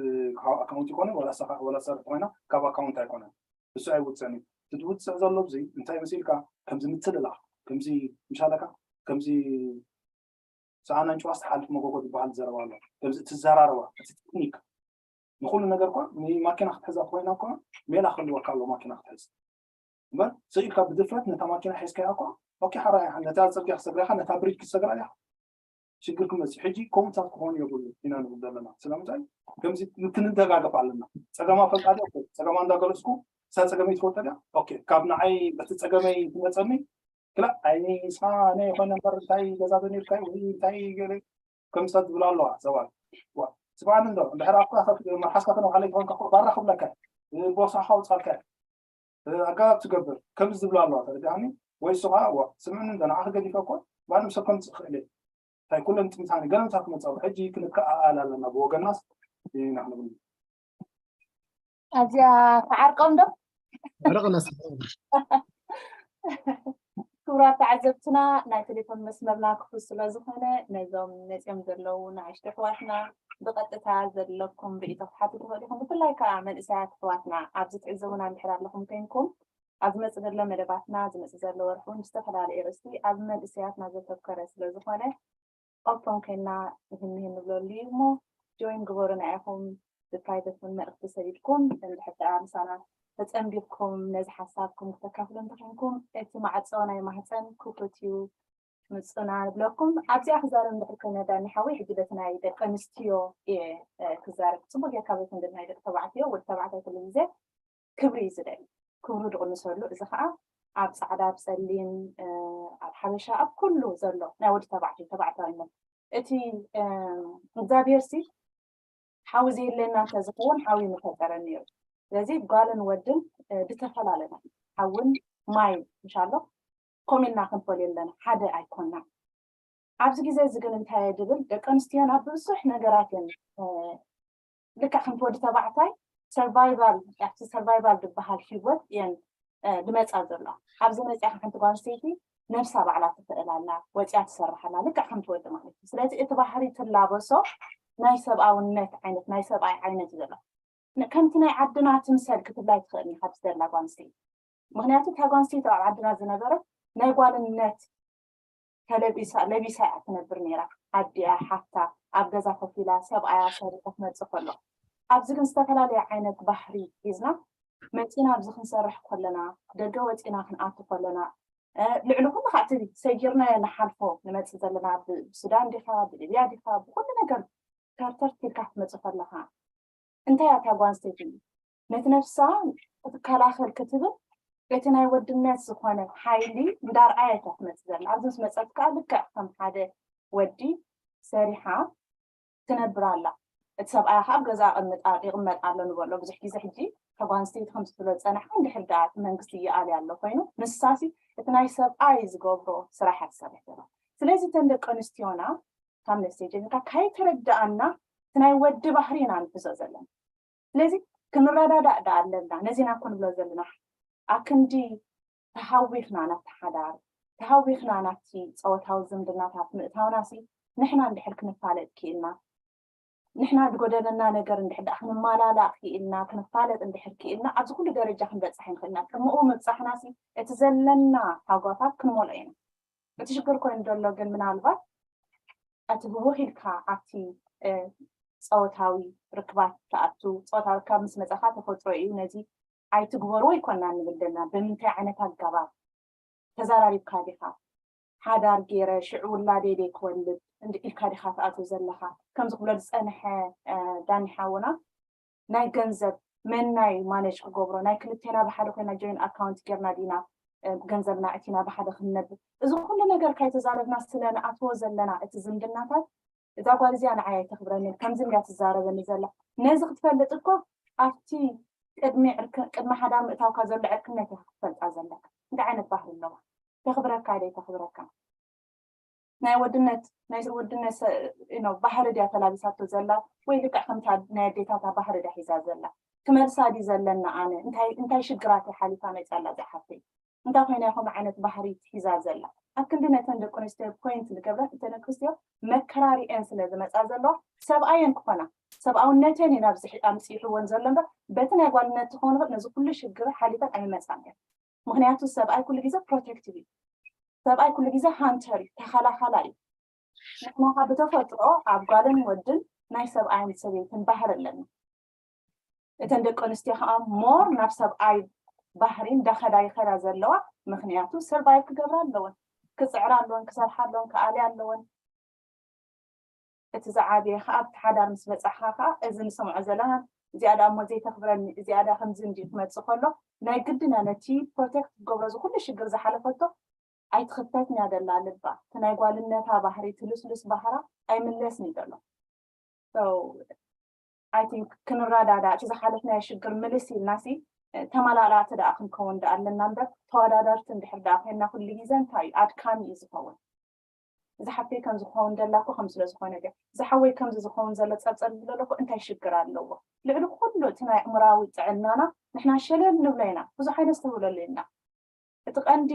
ኣካውንት ይኮነ ዋላ እሳ ሰርሕ ኮይና ካብ ኣካውንት ኣይኮነን። እሱ ኣይውፅዕን እዩ። እቲ ዝውፅዕ ዘሎ ብዙ እንታይ መሲልካ ከምዚ ምትልላኽ ከምዚ ምሻለካ ከምዚ ሰኣናን ጭዋስ ትሓልፍ መጎጎ ዝበሃል ዘረባ ኣሎ። ከምዚ እትዘራረባ እቲ ቴክኒክ ንኩሉ ነገር እኳ ንማኪና ክትሕዛ ኮይና እኳ ሜላ ክህልወካ ኣለዎ ማኪና ክትሕዝ እምበር ስኢልካ ብድፍረት ነታ ማኪና ሒዝካያ እኳ ኦኬ ሓራ ነታ ፅርግያ ክሰግራ ኢኻ ነታ ብሪጅ ክትሰግራ ኢኻ ሽግር ክመፅእ ሕጂ ከምኡታት ክኾኑ የብሉ ኢና ንብል ዘለና ስለምንታይ ከምዚ ክንደጋገፍ ኣለና ፀገማ ፈልጣ ፀገማ እንዳገለፅኩ እሳ ፀገመይ ትፈልጦ ድያ ኦኬ ካብ ንዓይ በቲ ፀገመይ ትመፀኒ ክላ ኣይ ንስኻ ናይ ይኾነ እምበር እንታይ ገዛ ዶ ነርካ ወይ እንታይ ገለ ከም ሰብ ዝብላ ኣለዋ ሰባት ስብዓኒ እንዶ እንድሕር ኣብካ መልሓስካ ተነባዕለ ይኾንካ ባራ ክብለካ ቦርሳኻ ውፃልካ ኣጋባብ ትገብር ከምዚ ዝብላ ኣለዋ ተረዲኣኒ ወይ እሱ ከዓ ዋ ስምዕኒ እንዶ ንዓኺ ገዲፈ እኮ ባንም ሰብ ከምፅእ ክእል እንታይ ኩለን ጥምታኒ ገለምታ ክመፃሉ ሕጂ ክንከኣኣል ኣለና ብወገናስ ኢና ክንብል ኣብዚኣ ተዓርቆም ዶ ዕርቕና ክቡራት ተዓዘብትና ናይ ቴሌፎን መስመርና ክፉት ስለ ዝኾነ ነዞም መፅኦም ዘለዉ ንኣሽቱ ኣሕዋትና ብቐጥታ ዘለኩም ርእይቶ ክትሓቱ ትኽእሉ ኢኹም ብፍላይ ከዓ መንእሰያት ኣሕዋትና ኣብዚ ትዕዘቡና እንድሕር ኣለኹም ኮይንኩም ኣብ ዝመፅእ ዘሎ መደባትና ዝመፅእ ዘሎ ወርሒ እውን ብዝተፈላለየ ርእስቲ ኣብ መንእሰያትና ዘተኮረ ስለ ዝኾነ ኦፖን ኮይና ይህንህ ንብለሉ እዩ እሞ ጆይን ግበሩና ኢኹም ብፕራይቨት እውን መልእኽቲ ሰዲድኩም እንድሕር ደኣ ምሳና ተፀንቢርኩም ነዚ ሓሳብኩም ክተካፍሉ እንተኮንኩም እቲ ማዕፆ ናይ ማህፀን ክፉት እዩ ምፁና ንብለኩም ኣብዚኣ ክዛረብ እንድሕር ኮይነ ዳኒ ሓወይ ሕጂ በቲ ናይ ደቂ ኣንስትዮ እየ ክዛረብ ፅቡቅ ጌርካ በቲ ናይ ደቂ ተባዕትዮ ወዲ ተባዕታይ ኩሉ ግዜ ክብሪ እዩ ዝደሊ ክብሩ ዝቕንሰሉ እዚ ከዓ ኣብ ፃዕዳ ኣብ ፀሊም ኣብ ሓበሻ ኣብ ኩሉ ዘሎ ናይ ወዲ ተባዕትዮ ተባዕታዊነት እቲ እግዚኣብሔር ሲ ሓዊ ዘየለና እንተዝኸውን ሓዊ ምፈጠረ ነይሩ ስለዚ ጓልን ወድን ብተፈላለና ሓውን ማይ ምሻሎ ኮሚልና ክንፈልዮ ኣለና ሓደ ኣይኮና ኣብዚ ግዜ እዚ ግን እንታይ ድብል ደቂ ኣንስትዮና ብዙሕ ነገራት እየን ልክዕ ከምቲ ወዲ ተባዕታይ survival ያቲ survival ዝበሃል ሂወት እየን ዝመፃ ዘሎ ኣብዚ መፅያ ሓንቲ ጓል ኣንስተይቲ ነብሳ ባዕላ ትኽእል ኣላ ወፅያ ትሰርሕ ኣላ ልክዕ ከምቲ ወዲ ማለት እዩ ስለዚ እቲ ባህሪ ትላበሶ ናይ ሰብኣውነት ዓይነት ናይ ሰብኣይ ዓይነት እዩ ዘሎ ከምቲ ናይ ዓድና ትምሰል ክትብላ ኣይትኽእልን ኢኻ ብዝደላ ጓል ኣንስተይቲ ምኽንያቱ እታ ጓል ኣንስተይቲ ኣብ ዓድና ዝነበረት ናይ ጓልነት ተለቢሳ ለቢሳ እያ ትነብር ነይራ ኣዲኣ ሓፍታ ኣብ ገዛ ኮፍ ኢላ ሰብኣያ ሰሪሑ ክመፅእ ከሎ ኣብዚ ግን ዝተፈላለየ ዓይነት ባህሪ ሒዝና መፂና ኣብዚ ክንሰርሕ ከለና ደገ ወፂና ክንኣቱ ከለና ልዕሊ ኩሉ ከዓ እቲ ሰጊርናዮ ንሓልፎ ንመፅእ ዘለና ብሱዳን ዲኻ ብሊብያ ዲኻ ብኩሉ ነገር ተርተር ኢልካ ክትመፅእ ከለካ እንታይ እያ እታ ጓል ኣንስተይቲ ነቲ ነፍሳ ክትከላኸል ክትብል እቲ ናይ ወድነት ዝኾነ ሓይሊ እንዳርኣየት እያ ትመፅእ ዘላ ኣብዚ ምስ መፀት ከዓ ልክዕ ከም ሓደ ወዲ ሰሪሓ ትነብር ኣላ እቲ ሰብኣያ ከዓ ኣብ ገዛ ይቕመጥ ኣሎ ንበሎ ብዙሕ ግዜ ሕጂ እታ ጓል ኣንስተይቲ ከምዚ ትብሎ ዝፀናሕካ እንድሕር ደኣ እቲ መንግስቲ ይኣልያ ኣሎ ኮይኑ ንሳሲ እቲ ናይ ሰብኣይ ዝገብሮ ስራሕ እያ ትሰርሕ ዘላ ስለዚ እተን ደቂ ኣንስትዮና ካብ ነፍሰይ ጀሚርካ ከይተረዳኣና እቲ ናይ ወዲ ባህሪ ኢና ንሕዞ ዘለና ስለዚ ክንረዳዳእ ዳ ኣለና ነዚ ኢና ክንብሎ ዘለና ኣክንዲ ተሃዊኽና ናብቲ ሓዳር ተሃዊኽና ናብቲ ጸወታዊ ዝምድናታት ምእታውናሲ፣ ንሕና እንድሕር ክንፋለጥ ክኢልና፣ ንሕና ዝጎደለና ነገር እንድሕር ደኣ ክንማላላእ ክኢልና፣ ክንፋለጥ እንድሕር ክኢልና፣ ኣብዚ ኩሉ ደረጃ ክንበጽሕ ንኽእልና። ቅድሚኡ ምብጻሕናሲ እቲ ዘለና ሃጓፋት ክንመልኦ ኢና። እቲ ሽግር ኮይኑ ዘሎ ግን ምናልባት እቲ ህውኽ ኢልካ ኣብቲ ጸወታዊ ርክባት ትኣቱ፣ ጸወታዊ ርክባት ምስ መጻኻ ተፈጥሮ እዩ፣ ነዚ ኣይትግበርዎ ኣይኮና ንብል ዘለና። ብምንታይ ዓይነት ኣገባብ ተዛራሪብካ ዲኻ? ሓዳር ገይረ ሽዑ ውላደይ ደይ ክወልድ ኢልካ ዲኻ ትኣቱ ዘለኻ? ከምዚ ክብሎ ዝጸንሐ ዳኒ ሓውና ናይ ገንዘብ መናይ ማነጅ ክገብሮ፣ ናይ ክልቴና ብሓደ ኮይና ጆይን ኣካውንት ጌርና ዲና ገንዘብና እቲና ብሓደ ክንነብር? እዚ ኩሉ ነገር ካይተዛረብና ስለ ንኣትዎ ዘለና እቲ ዝምድናታት፣ እዛ ጓል እዚኣ ንዓይ ኣይተኽብረንን፣ ከምዚ እንድያ ትዛረበኒ ዘላ። ነዚ ክትፈልጥ እኮ ኣብቲ ቅድሚ ቅድሚ ሓዳር ምእታውካ ዘሎ ዕርክነት ኢኻ ክትፈልጣ ዘለካ። እንታይ ዓይነት ባህሪ ኣለዋ? ተኽብረካ ደይ ተኽብረካ? ናይ ወድነት ናይ ወድነት ባህሪ ድያ ተላቢሳቶ ዘላ፣ ወይ ልክዕ ከምታ ናይ ኣዴታታ ባህሪ ድያ ሒዛ ዘላ? ክመልሳ ድዩ ዘለና? ኣነ እንታይ እንታይ ሽግራት ሓሊፋ መፅያ ኣላ ዝሓፍተይ? እንታይ ኮይና ይኹም ዓይነት ባህሪ ሒዛ ዘላ? ኣብ ክንዲ ነተን ደቂ ኣንስትዮ ፖይንት ንገብረን፣ እተን ደቂ ኣንስትዮ መከራሪኤን ስለ ዝመፃ ዘለዋ፣ ሰብኣየን ክኾና ሰብኣውነተን እዩ ናብዚ ኣምፂሕወን ዘሎ እምበር፣ በቲ ናይ ጓልነት ትኸውን ይኽእል፣ ነዚ ኩሉ ሽግር ሓሊፈን ኣይመፃን እየን። ምክንያቱ ሰብኣይ ኩሉ ግዜ ፕሮቴክቲቭ እዩ። ሰብኣይ ኩሉ ግዜ ሃንተር እዩ፣ ተኸላኻላይ እዩ። ንሕና ብተፈጥሮ ኣብ ጓልን ወድን ናይ ሰብኣይን ሰበይትን ባህሪ ኣለና። እተን ደቂ ኣንስትዮ ከዓ ሞር ናብ ሰብኣይ ባህሪ እንዳኸዳ ይኸዳ ዘለዋ። ምክንያቱ ሰርቫይቭ ክገብራ ኣለወን፣ ክፅዕራ ኣለወን፣ ክሰርሓ ኣለወን፣ ክኣልያ ኣለወን። እቲ ዝዓበየ ከዓ ኣብቲ ሓዳር ምስ በፃሕካ ከዓ እዚ ንሰምዖ ዘለና፣ እዚኣ ደኣ እሞ ዘይተኽብረኒ፣ እዚኣ ደኣ ከምዚ እንዲ ክመፅእ ከሎ ናይ ግድና ነቲ ፕሮቴክት ክገብሮ እዚ ኩሉ ሽግር ዝሓለፈቶ ኣይትኽተትንያ ደላ ልባ፣ እቲ ናይ ጓልነታ ባህሪ፣ እቲ ልስሉስ ባህራ ኣይምለስን እዩ ዘሎ። ኣይ ቲንክ ክንረዳዳ፣ እቲ ዝሓለፍናዮ ሽግር ምልስ ኢልናሲ ተመላላእቲ ደኣ ክንከውን ደኣ ኣለና እምበር፣ ተወዳደርቲ እንድሕር ደኣ ኮይንና ኩሉ ግዜ እንታይ እዩ ኣድካሚ እዩ ዝኸውን። እዚ ሓፍተይ ከም ዝኸውን ደላ እኮ ከም ስለ ዝኾነ ድያ፣ እዚ ሓወይ ከምዚ ዝኸውን ዘሎ ጸብጸብ ዝብለሉ እኮ እንታይ ሽግር ኣለዎ? ልዕሊ ኩሉ እቲ ናይ ኣእምራዊ ጥዕናና ንሕና ሸለል ንብሎ ኢና፣ ብዙሕ ኣይነስተብህለሉ ኢና። እቲ ቀንዲ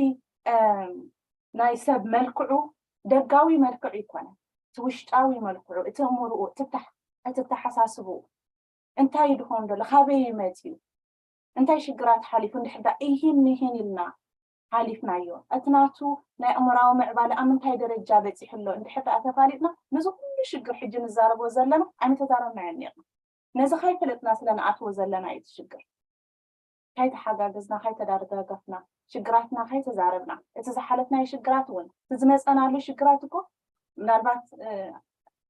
ናይ ሰብ መልክዑ ደጋዊ መልክዑ ይኮነ፣ እቲ ውሽጣዊ መልክዑ፣ እቲ እምርኡ፣ እቲ ኣተሓሳስብኡ እንታይ ድኾን ደሎ፣ ካበይ መፅዩ፣ እንታይ ሽግራት ሓሊፉ እንድሕር ዳ ኢሂን ሚሂን ኢልና ሓሊፍናዮ፣ እቲ ናቱ ናይ ኣእምራዊ ምዕባለ ኣብ ምንታይ ደረጃ በፂሑ ኣሎ እንድሕር ዳ ተፋሊጥና፣ ነዚ ኩሉ ሽግር ሕጂ ንዛረቦ ዘለና ኣይምተዛረብናዮ ነርና። ነዚ ካይፈለጥና ስለ ንኣትዎ ዘለና እዩ እቲ ሽግር። ካይተሓጋገዝና፣ ካይተዳጋገፍና፣ ሽግራትና ካይተዛረብና፣ እቲ ዝሓለፍናዮ ሽግራት እውን፣ እቲ ዝመፀናሉ ሽግራት እኮ ምናልባት እ፣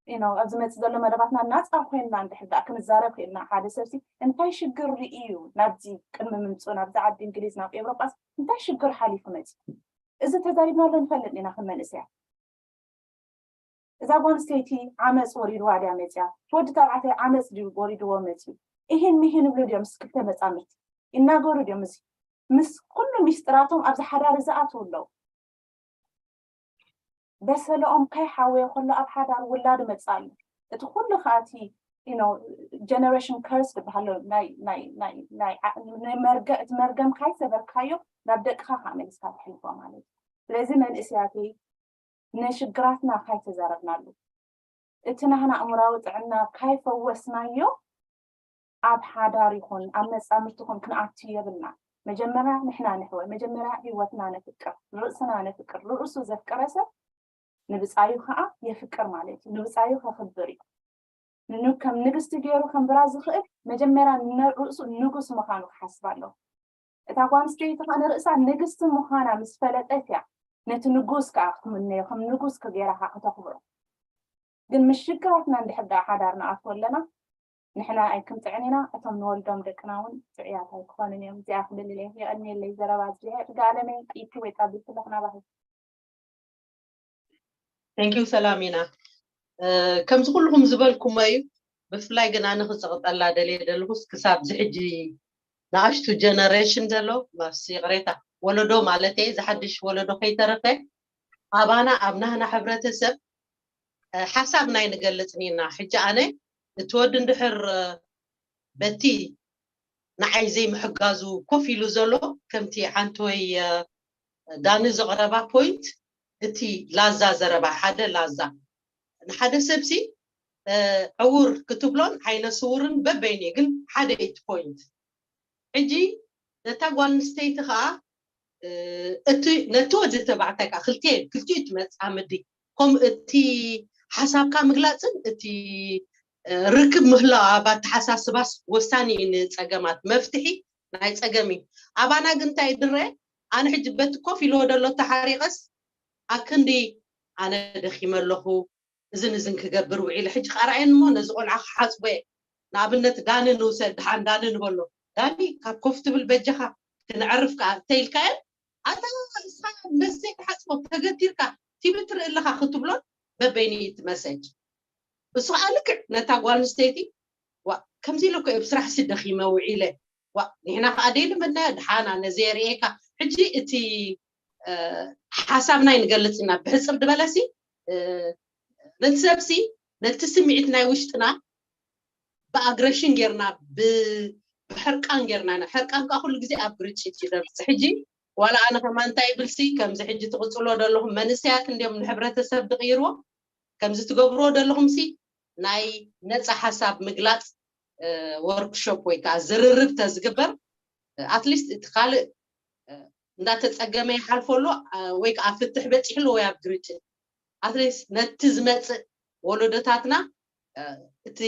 you know፣ ኣብ ዝመፅእ ዘሎ መደባትና ናፃ ኮይንና እንድሕር ደኣ ክንዛረብ ክኢልና፣ ሓደ ሰብሲ እንታይ ሽግር ርእዩ ናብዚ ቅድሚ ምምፅኡ ናብዚ ዓዲ እንግሊዝ ናብ ኤውሮጳስ እንታይ ሽግር ሓሊፉ መፂኡ? እዚ ተዛሪብናሉ ንፈልጥ ኢና ከም መንእሰያት። እዛ ጓል ኣንስተይቲ ዓመፅ ወሪድዋ ድያ መፅያ? እቲ ወዲ ተባዕታይ ዓመፅ ድዩ ወሪድዎ መፅዩ? ኢሂን ሚሂን ይብሉ ድዮም ምስ ክልተ መፃምድቲ? ይናገሩ ድዮም? እዚ ምስ ኩሉ ሚስጥራቶም ኣብዚ ሓዳር እዚ ኣትዉ ኣለዉ። በሰለኦም ከይሓወየ ከሎ ኣብ ሓዳር ውላድ መፅእ ኣሎ። እቲ ኩሉ ከዓ እቲ ጀነሬሽን ከርስ ዝበሃል ናይ ናይ ናይ ናይ ዓ- ናይ መርገ እቲ መርገም ካይሰበርካዮ ናብ ደቅኻ ከዓ መሊስካ ተሕልፎ ማለት እዩ። ስለዚ መንእስያተይ ንሽግራትና ካይተዛረብናሉ፣ እቲ ናህና ኣእምራዊ ጥዕና ካይፈወስናዮ ኣብ ሓዳር ይኹን ኣብ መጻምድቲ ይኹን ክንኣቱ የብልና። መጀመርያ ንሕና ንሕወ፣ መጀመርያ ህይወትና ነፍቅር፣ ርእስና ነፍቅር። ርእሱ ዘፍቀረ ሰብ ንብጻዩ ከዓ የፍቅር ማለት እዩ። ንብጻዩ ከኽብር እዩ። ን- ከም ንግስቲ ገይሩ ከንብራ ዝኽእል መጀመርያ ንርእሱ ንጉስ ምዃኑ ክሓስብ ኣለዎ። እታ ጓል ኣንስተይቲ ከዓ ንርእሳ ንግስቲ ምዃና ምስ ፈለጠት እያ ነቲ ንጉስ ከዓ ክትምነዮ፣ ከም ንጉስ ገይራ ከዓ ከተኽብሮ። ግን ምስ ሽግራትና እንድሕር ደኣ ሓዳር ንኣትዎ ኣለና፣ ንሕና ኣይክንጥዕን ኢና፣ እቶም ንወልዶም ደቅና እውን ጥዑያት ኣይክኾኑን እዮም። እዚኣ ክብል እየ። የቐንየለይ ዘረባ ኣዝየ። እርጋ ኣለመይ፣ ኢቲ ወይ ጣቢት ኣለኹ ናባኺ። Thank you ሰላሚና። ከምዚ ኩልኹም ዝበልኩሞ እዩ። ብፍላይ ግን ኣነ ክፅቕጠላ ደልየ ደለኹስ ክሳብ እዚ ሕጂ ንኣሽቱ ጀነሬሽን ዘሎ ማስ ይቕሬታ ወለዶ ማለት እየ ዝሓድሽ ወለዶ ከይተረፈ ኣባና ኣብ ናህና ሕብረተሰብ ሓሳብና ኣይንገልፅን ኢና። ሕጂ ኣነ እቲ ወዲ እንድሕር በቲ ንዓይ ዘይምሕጋዙ ኮፍ ኢሉ ዘሎ ከምቲ ሓንቲ ወይ ዳኒ ዘቕረባ ፖይንት፣ እቲ ላዛ ዘረባ፣ ሓደ ላዛ ንሓደ ሰብሲ ዕውር ክትብሎን ዓይነ ስውርን በበይኑ እዩ፣ ግን ሓደ እቲ ፖይንት። ሕጂ ነታ ጓል ኣንስተይቲ ከዓ እቲ ነቲ ወዲ ተባዕታይ ከዓ ክልቲኡ ክልቲኡ ትመፅኣ ምዲ ከም እቲ ሓሳብካ ምግላፅን እቲ ርክብ ምህላው ኣብ ኣተሓሳስባስ ወሳኒ እዩ ንፀገማት። መፍትሒ ናይ ፀገም እዩ። ኣባና ግን እንታይ ድረ ኣነ ሕጂ በቲ ኮፍ ኢልዎ ደሎ ተሓሪቐስ ኣክንዲ ኣነ ደኺመ ኣለኹ፣ እዝን እዝን ክገብር ውዒለ ሕጂ ቃርኣየን እሞ ነዚ ቆልዓ ክሓፅቦ እየ። ንኣብነት ዳኒ ንውሰድ፣ ድሓን ዳኒ ንበሎ፣ ዳኒ ካብ ኮፍ ትብል በጃኻ ክነዕርፍ ከዓ እንተኢልካየን ኣታ እስኻ መስተይ ክሓፅቦ ተገቲርካ ቲቪ ትርኢ ኣለኻ ክትብሎን በበይኒ ትመሰጅ። እሱ ከዓ ልክዕ ነታ ጓል ኣንስተይቲ ዋ ከምዚ ኢለ እኮ እየ ብስራሕ ሲ ደኺመ ውዒለ ዋ ንሕና ከዓ ደይልመድናዮ ድሓና ነዚ የርእየካ። ሕጂ እቲ ሓሳብና ይንገልፅ ኢና ብሕፅር ድበለሲ ነቲ ሰብሲ ነቲ ስምዒት ናይ ውሽጥና ብኣግረሽን ጌርና ብሕርቃን ጌርና ኢና። ሕርቃን ከዓ ኩሉ ግዜ ኣብ ግርጭት ይደርስ። ሕጂ ዋላ ኣነ ከማ እንታይ ይብልሲ ከምዚ ሕጂ ትቕፅሎ ዘለኹም መንእሰያት እንዲዮም ንሕብረተሰብ ድቕይርዎ ከምዚ ትገብርዎ ዘለኹምሲ ናይ ነፃ ሓሳብ ምግላፅ ወርክሾፕ ወይ ከዓ ዝርርብ ተዝግበር ኣትሊስት እቲ ካልእ እንዳተፀገመ ይሓልፎ ኣሎ ወይ ከዓ ፍትሕ በፂሕሉ ወይ ኣብ ግርጭት ኣትሊስት ነቲ ዝመፅእ ወለዶታትና እቲ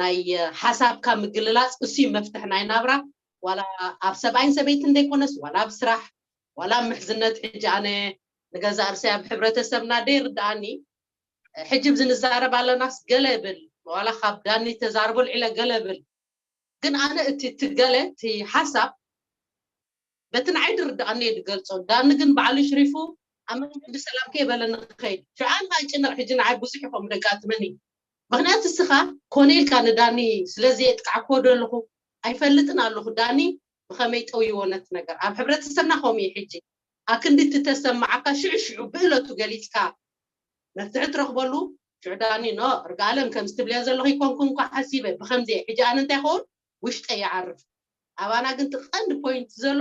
ናይ ሓሳብካ ምግልላፅ እሱ መፍትሕ ናይ ናብራ ዋላ ኣብ ሰብኣይን ሰበይትን ዘይኮነስ ዋላ ኣብ ስራሕ ዋላ ኣብ ምሕዝነት ሕጂ ኣነ ንገዛ እርሰይ ኣብ ሕብረተሰብና ደይርድኣኒ ሕጂ ብዚ ንዛረብ ኣለናስ ገለ ብል ዋላ ካብ ዳኒ ተዛርቦ ልዒለ ገለ ብል ግን ኣነ እቲ ትገለ እቲ ሓሳብ በቲ ንዓይ ድርድኣኒ እየ ድገልፆ ዳኒ ግን ባዕሉ ሽሪፉ ኣብ መንገዲ ሰላም ከይበለ ንኸይድ ሽዓን ኣይጭነቕ ሕጂ ንዓይ ብዙሕ ይኸም ደጋጥመኒ ምክንያቱ እስኻ ኮነ ኢልካ ንዳኒ ስለዚ የጥቃዕክዎ ዶ ኣለኹ ኣይፈልጥን ኣለኹ ዳኒ ብኸመይ ጠውይዎ ነቲ ነገር ኣብ ሕብረተሰብና ከምኡ እዩ ሕጂ ኣክንዲ እቲ ተሰማዓካ ሽዑ ሽዑ ብእለቱ ገሊፅካ መፍትሒ ትረኽበሉ ሽዑ ዳኒ ኖ ርጋለም ከምዚ ትብልያ ዘለኹ ይኮንኩ እንኳ ሓሲበ ብከምዚ ሕጂ ኣነ እንታይ ኸውን ውሽጠ ይዓርፍ ኣባና ግን ትቐንዲ ፖይንት ዘሎ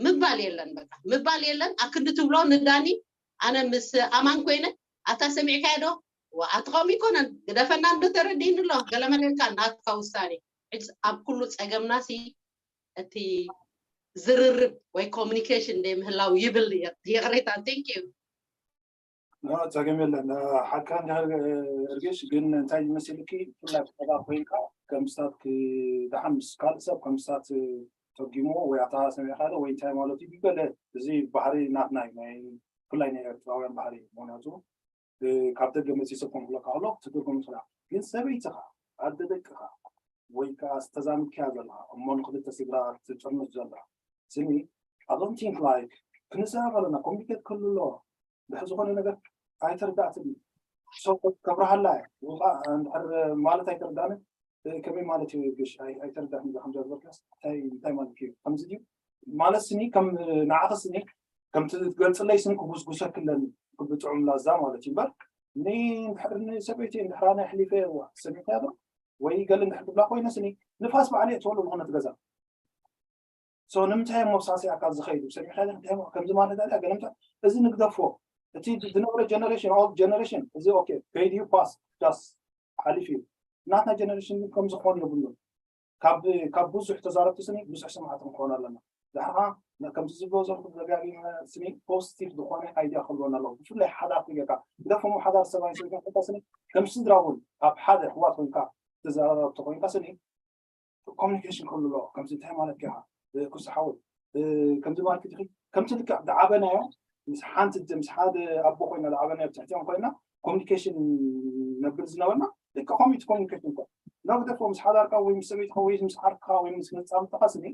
ምባል የለን በቃ ምባል የለን ኣክንዲ ትብሎ ንዳኒ ኣነ ምስ ኣማን ኮይነ ኣታ ሰሚዕካዮ ዶ ኣትኸም ይኮነን ግደፈና እንዶ ተረዲእኒ ኣሎ ገለመለልካ ናትካ ውሳኔ ሕጂ ኣብ ኩሉ ፀገምና ሲ እቲ ዝርርብ ወይ ኮሚኒኬሽን ዘይምህላው ይብል ይቕሬታ thank you ጸገም የለን ሓካ እንድሕር እርግሽ ግን እንታይ ይመስልኪ ብፍላይ ብቀባ ኮይንካ ከም ስታት ክደሓን ምስ ካልእ ሰብ ከም ስታት ተርጊሞ ወይ ኣታ ሰሚዕካ ዶ ወይ እንታይ ማለት እዩ ገለ እዚ ባህሪ ናትና እዩ ናይ ብፍላይ ናይ ኤርትራውያን ባህሪ እዩ ምክንያቱ ካብ ደገ መፂ ሰብ ከም ክብለካ ከሎ ትትርጉም ይኽእላ ግን ሰበይትኻ ኣደ ደቅኻ ወይ ከዓ ዝተዛምድካያ ዘለኻ እሞ ንክልተ ስድራ ትጥርንፍ ዘላ ስኒ I don't think like ክንዛረብ ኣለና ኮሚኒኬት ክህሉ ኣለዎ ድሕር ዝኾነ ነገር ኣይተረዳእትን ሰብ ከብረሃላ እየ ወይ ከዓ እንድሕር ማለት ኣይተረዳእንን ከመይ ማለት እዩ ግሽ ኣይተረዳእትን እዛ ከምዚ ዝበልካስ እንታይ እንታይ ማለት እዩ ከምዚ ድዩ ማለት ስኒ ከም ንዓኸ ስኒ ከምቲ ትገልፅለይ ስኒ ክጉስጉሰክለኒ ብጥዑም ላዛ ማለት እዩ እምበር ንድሕር ንሰበይቲ እንድሕር ኣነ ኣሕሊፈ ሰሚዕካያ ዶ ወይ ገለ እንድሕር ትብላ ኮይነ ስኒ ንፋስ ባዕሉ የእትወሉ ዝኾነት ገዛ so ንምንታይ እዮም መብሳሲ ኣካል ዝኸይዱ ሰሚዕካ ከምዚ ማለት ኣለ ገለምታ እዚ ንግደፎ እቲ ዝነበረ generation old generation እዚ okay paid you pass just ሓሊፍ እዩ ናትና generation ግን ከም ዝኾን የብሉን ካብ ካብ ብዙሕ ተዛረብቲ ስኒ ብዙሕ ስምዓት ንክኾን ኣለና ድሕርኻ ከምዚ ዝብሎ ዘለኹ ደጋጊመ ስኒ positive ዝኾነ idea ክህልወና ኣለዎ ብፍላይ ሓዳር ጌርካ ግደፎሞ ሓዳር ሰብኣይ ሰበይትን ኮይንካ ስኒ ከም ስድራ እውን ኣብ ሓደ ኣሕዋት ኮይንካ ትዘራረብ ተኮይንካ ስኒ communication ክህሉ ኣለዎ ከምዚ እንታይ ማለት ጌርካ ክስሓውን ከምዚ ማለት ዲኺ ከምቲ ልክዕ ዝዓበናዮ ምስ ሓንቲ ምስ ሓደ ኣቦ ኮይና ዝዓበናዮ ትሕቲኦም ኮይና communication ነብል ዝነበርና ልክዕ ከምኡ እቲ communication ኮ ነግደፎ ምስ ሓዳርካ ወይ ምስ ሰበይትካ ወይ ምስ ዓርክካ ወይ ምስ መጻምድትካ ስኒ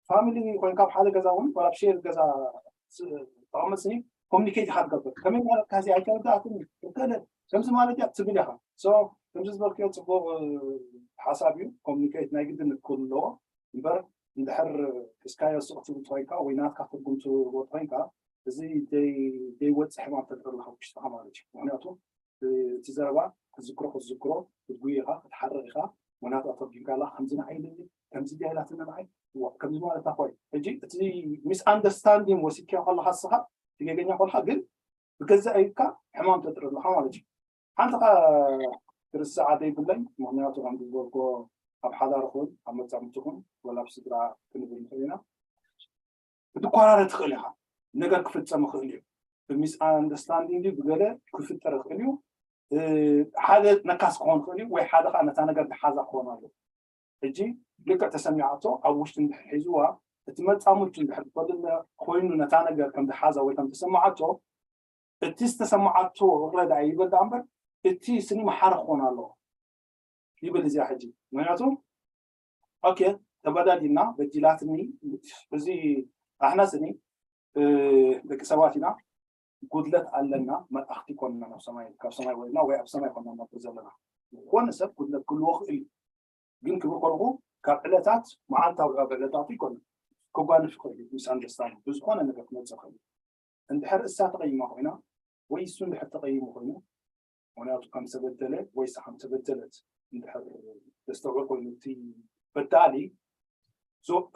family ኮይንካ ኣብ ሓደ ገዛ እውን ዋላ ኣብ share ገዛ ተቐመጥ ስኒ communicate ኢኻ ትገብር ከመይ ማለት ካዚ ኣይተረዳእትን ገለ ከምዚ ማለት እያ ትብል ኢኻ so ከምዚ ዝበልክዮ ፅቡቅ ሓሳብ እዩ communicate ናይ ግድን ክህሉ ኣለዎ እምበር እንድሕር እስካዮ ሱቅ ትብል ኮይንካ ወይ ናትካ ትርጉም ትህቦ ኮይንካ እዚ ዘይወፅእ ሕማም ተድርለካ ውሽጥካ ማለት እዩ ምክንያቱ እቲ ዘረባ ክትዝክሮ ክትዝክሮ ክትጉይ ኢካ ክትሓርቅ ኢካ ምክንያቱ ኣተርጊምካላ ከምዚ ንዓይ ኢልኒ ከምዚ ድያ ኢላትኒ ንዓይ፣ እዋ፣ ከምዚ ማለታ ኮይ። ሕጂ እቲ ሚስ ኣንደርስታንዲንግ ወሲድካዮ ከለኻ ንስኻ፣ እቲ ጌገኛ ከለኻ ግን ብገዛእ ኢድካ ሕማም ተጥሪ ኣለኻ ማለት እዩ። ሓንቲ ኸ ክርስዓት ዘይብለይ፣ ምኽንያቱ ከምዚ ዝበልክዎ ኣብ ሓዳር ኹን ኣብ መጻምድቲ ኹን ወላ ኣብ ስድራ ክንብል ንኽእል ኢና። ክትኮራረ ትኽእል ኢኻ። ነገር ክፍጸም ይኽእል እዩ። ብሚስ ኣንደርስታንዲንግ ድዩ ብገለ ክፍጠር ይኽእል እዩ። ሓደ ነካስ ክኾን ይኽእል እዩ ወይ ሓደ ከዓ ነታ ነገር ዝሓዛ ክኾን ኣሎ። ሕጂ ልክዕ ተሰሚዓቶ ኣብ ውሽጢ እንድሕር ሒዝዋ እቲ መጻምድቱ እንድሕር ዝፈልጥ ኮይኑ ነታ ነገር ከም ዝሓዛ ወይ ከም ተሰማዓቶ እቲ ዝተሰማዓቶ እቕረ ደኣ ይበል ደኣ እምበር እቲ ስኒ መሓረ ክኾን ኣለዎ ይብል እዚኣ ሕጂ። ምክንያቱ ኦኬ ተበዳዲልና በዲላትኒ እዚ ኣሕና ስኒ ደቂ ሰባት ኢና ጉድለት ኣለና መላእኽቲ ኮንና ናብ ሰማይ ካብ ሰማይ ወሪድና ወይ ኣብ ሰማይ ኮንና ነብር ዘለና ዝኾነ ሰብ ጉድለት ክልዎ ክእል እዩ ግን ክብል ከለኹ ካብ ዕለታት መዓልታዊ ኣብ ዕለታቱ ይኮነ ክጓንፍ ይኽእል እዩ ምስ ኣንደርስታንድ ብዝኾነ ነገር ክመፅእ ይኽእል እዩ እንድሕር እሳ ተቐይማ ኮይና ወይ እሱ እንድሕር ተቐይሙ ኮይኑ ምክንያቱ ከም ዝተበደለ ወይ እሳ ከም ዝተበደለት እንድሕር ዘስተውዕል ኮይኑ እቲ በዳሊ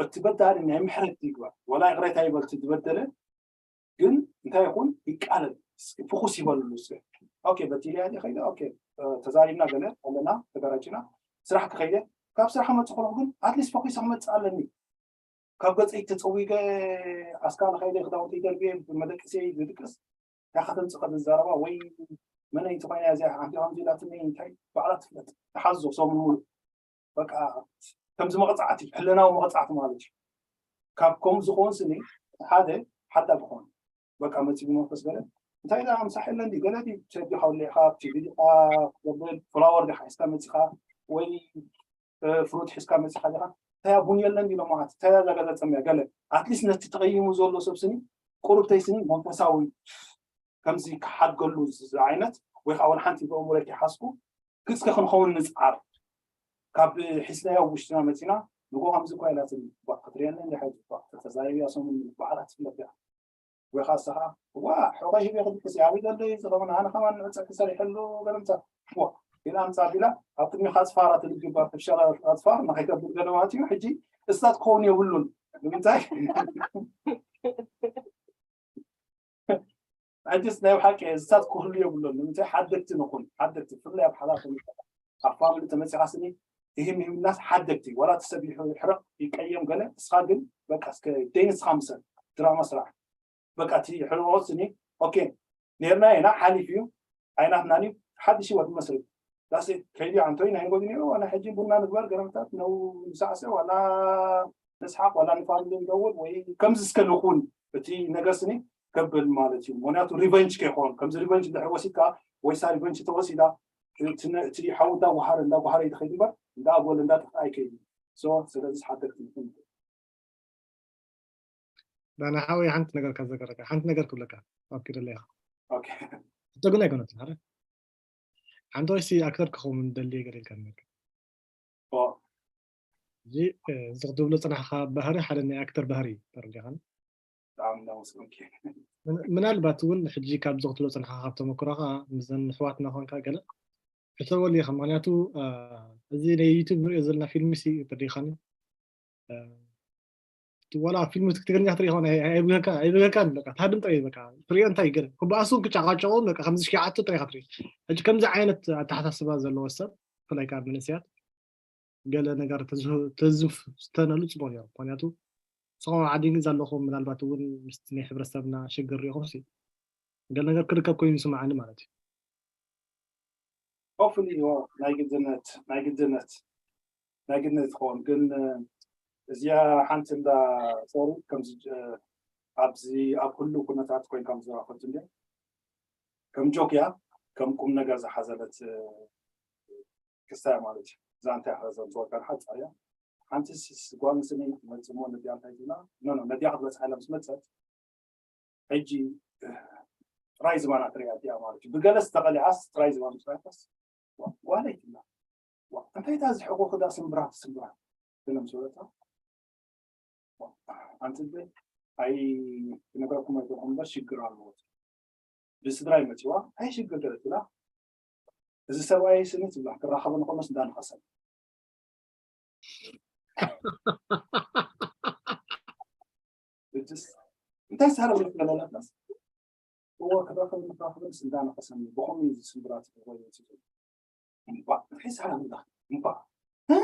እቲ በዳሊ ናይ ምሕረት ይግባእ ዋላ ይቕሬታ ይበል ዝበደለ ግን እንታይ ይኹን ይቃለል ፍኹስ ይበልሉ እስከ ኦኬ በቲልያ ዲ ከይደ ኦኬ ተዛሪብና ገለ ኣለና ተጋራጭና ስራሕ ክኸይደ ካብ ስራሕ መፅእ ከለኹ ግን ኣትሊስት ፈኺሰ ክመፅእ ኣለኒ ካብ ገፀይ ተፀዊገ ኣስካለ ከይደ ክዳውንቲ ይደርብየ ብመደቅሰይ ዝድቅስ እንታይ ከተምፅእ ከ ዝዛረባ ወይ መነይቲ ኮይና እዚኣ ሓንቲ ከምዚ ኢላትኒ እንታይ ባዕላ ትፍለጥ ተሓዞ ሰሙን ሙሉእ በቃ ከምዚ መቕፃዕቲ ሕልናዊ መቕፃዕቲ ማለት እዩ ካብ ከምኡ ዝኸውን ስኒ ሓደ ሓዳ ክኾን በቃ መፂ ብመንፈስ ገለ እንታይ ዳ ምሳሕ የለን ድዩ ገለ ድዩ ሰብ ዲኻ ወሊዕኻ ቲቪ ዲኻ ክገብር ፍላወር ዲኻ ሒዝካ መፂኻ ወይ ፍሩት ሒዝካ መፂኻ ዲኻ እንታይ ቡን የለን ድዩ ሎማዓት እንታይ ዛ ገዛ ፀምያ ገለ ኣትሊስት ነቲ ተቐይሙ ዘሎ ሰብ ስኒ ቁሩብተይ ስኒ መንፈሳዊ ከምዚ ክሓድገሉ ዝዓይነት ወይ ከዓ ወላ ሓንቲ ብእምሮይ ከይሓዝኩ ግፅኪ ክንኸውን ንፅዓር ካብ ሒዝናዮ ኣብ ውሽጥና መፂና ንጎ ከምዚ እኳ ኢላትኒ ክትሪአኒ እንዲ ሓይዚ ተዛሪብያ ሰሙን በዓላት ትፍለጥ እያ ወይ ከዓ ንስኻ ዋ ሕቆ ሂበ ክድቅስ እየ ኣበይ ዘሎ እዩ ዝኸውን ኣነ ከማን ንዕፀ ክሰርሐሉ ገለምታ ዋ ኢላ ኣምፃ ቢላ ኣብ ቅድሚኻ ኣፅፋራ ትልግብ ኣርቲፊሻል ኣፅፋር ንኸይከብድ ገለ ማለት እዩ ሕጂ እስታት ክኸውን የብሉን ንምንታይ ሕጅስ ናይ ብሓቂ እዝታት ክህሉ የብሎን ንምንታይ ሓደግቲ ንኹን ሓደግቲ ብፍላይ ኣብ ሓላፍ ኣብ ፋሚሊ ተመፂኻ ስኒ ይህም ይህምናስ ሓደግቲ ወላ እቲ ሰብ ይሕረቕ ይቀየም ገለ እስኻ ግን በቃ እስከ ደይ ንስኻ ምሰል ድራማ ስራሕ በቃ እቲ ሕርቆ ስኒ ኦኬ ነርና ኢና ሓሊፍ እዩ ኣይናትናን እዩ ሓድሽ ህይወት ንመስርት ዳስ ከይዲ ኣንቶይ ናይ ንጎዲ ነይሩ ዋላ ሕጂ ቡና ንግበር ገረምታት ነው ንሳዕስዕ ዋላ ንስሓቅ ዋላ ንፋሚሊ ንደውል ወይ ከምዚ እስከ ንኹን እቲ ነገር ስኒ ከብል ማለት እዩ ምክንያቱ ሪቨንጅ ከይኮን ከምዚ ሪቨንጅ እንድሕር ወሲድካ ወይሳ ሪቨንጅ ተወሲዳ እቲ ሓው እንዳጓሃረ እንዳጓሃረ ይትኸይድ እምበር እንዳኣጎል እንዳጠፍኣ ኣይከይድ ስለዚ ሓደግቲ ንኹን ዳና ሓወይ ሓንቲ ነገር ከዘከረካ ሓንቲ ነገር ክብለካ ኣብ ክደለካ ሕቶ ግን ኣይኮነትን ሓደ ሓንቲ ወይሲ ኣክተር ክኸውን ደልየ ገለ ኢልካ ነርካ እዚ እዚ ክትብሎ ፅናሕካ ባህሪ ሓደ ናይ ኣክተር ባህሪ ተረዲኻኒ ብጣዕሚ እናመስገንኪ ምናልባት እውን ሕጂ ካብዚ ክትብሎ ፅናሕካ ካብ ተመክሮካ ምስዘን ኣሕዋትና ኮንካ ገለ ሕሰበሉ ኢኻ ምክንያቱ እዚ ናይ ዩቱብ ንሪኦ ዘለና ፊልም ሲ ተረዲኻኒ ዋላ ኣብ ፊልም ትግርኛ ክትርኢ ኾነ ኣይብገካ ኣይብገካን በቃ ታድምጦ እዩ በቃ ትሪኦ እንታይ ገለ ክበኣሱን ክጨቃጨቁን በቃ ከምዚ ሽዓቱ ጥራይ ክትርኢ ሕጂ ከምዚ ዓይነት ኣተሓሳስባ ዘለዎ ሰብ ብፍላይ ካብ መንእሰያት ገለ ነገር ተዝስተነሉ ፅቡቅ ነይሩ ምክንያቱ ንስኹም ኣብ ዓዲ እንግሊዝ ኣለኹም ምናልባት እውን ምስቲ ናይ ሕብረተሰብና ሽግር ሪኢኹም ሲ ገለ ነገር ክርከብ ኮይኑ ይስማዓኒ ማለት እዩ ሆፕፉሊ ናይ ግድነት ናይ ግድነት ናይ ግድነት ትኸውን ግን እዚኣ ሓንቲ እንዳ ሶሪ ከምዚ ኣብዚ ኣብ ኩሉ ኩነታት ኮይንካ ምስ ዝረኸብት እንዲ ከም ጆክ እያ ከም ቁም ነገር ዝሓዘለት ክስታይ ማለት እዩ እዛ እንታይ ሓዘን ትወልካ ሓፃር እያ ሓንቲ ጓል ስኒ መፅሞ ነዲያ እንታይ ዝብላ ኖ ነዲያ ክትበፅሓ ኢላ ምስ መፀት ሕጂ ጥራይ ዝባና ትሪኣ እቲኣ ማለት እዩ ብገለስ ተቐሊዓስ ጥራይ ዝባኑ ትራይካስ ጓለይ ትብላ እንታይ ታ ዝሕቆ ክዳ ስምብራት ስምብራት ገለ ምስ በለታ ኣንቲ ኣይ ክነግረኩም ኣይኮንኩም እምበር ሽግር ኣለዎ ብስድራይ መፂዋ ኣይ ሽግር ገለ ትብላ እዚ ሰብኣይ ስኒ ትብላ ክራኸበ ንኮኖስ እንዳንኸሰብ እጅስ እንታይ ሳረ ምትመላለፍናስ እዎ ክረኸብ ንራኸብን ስልጣን ከሰሚ ብኸምኡ እዩ ዝስምብራት ወይ እዩ እምባ እንታይ ሳረ ምዳ እምባ እ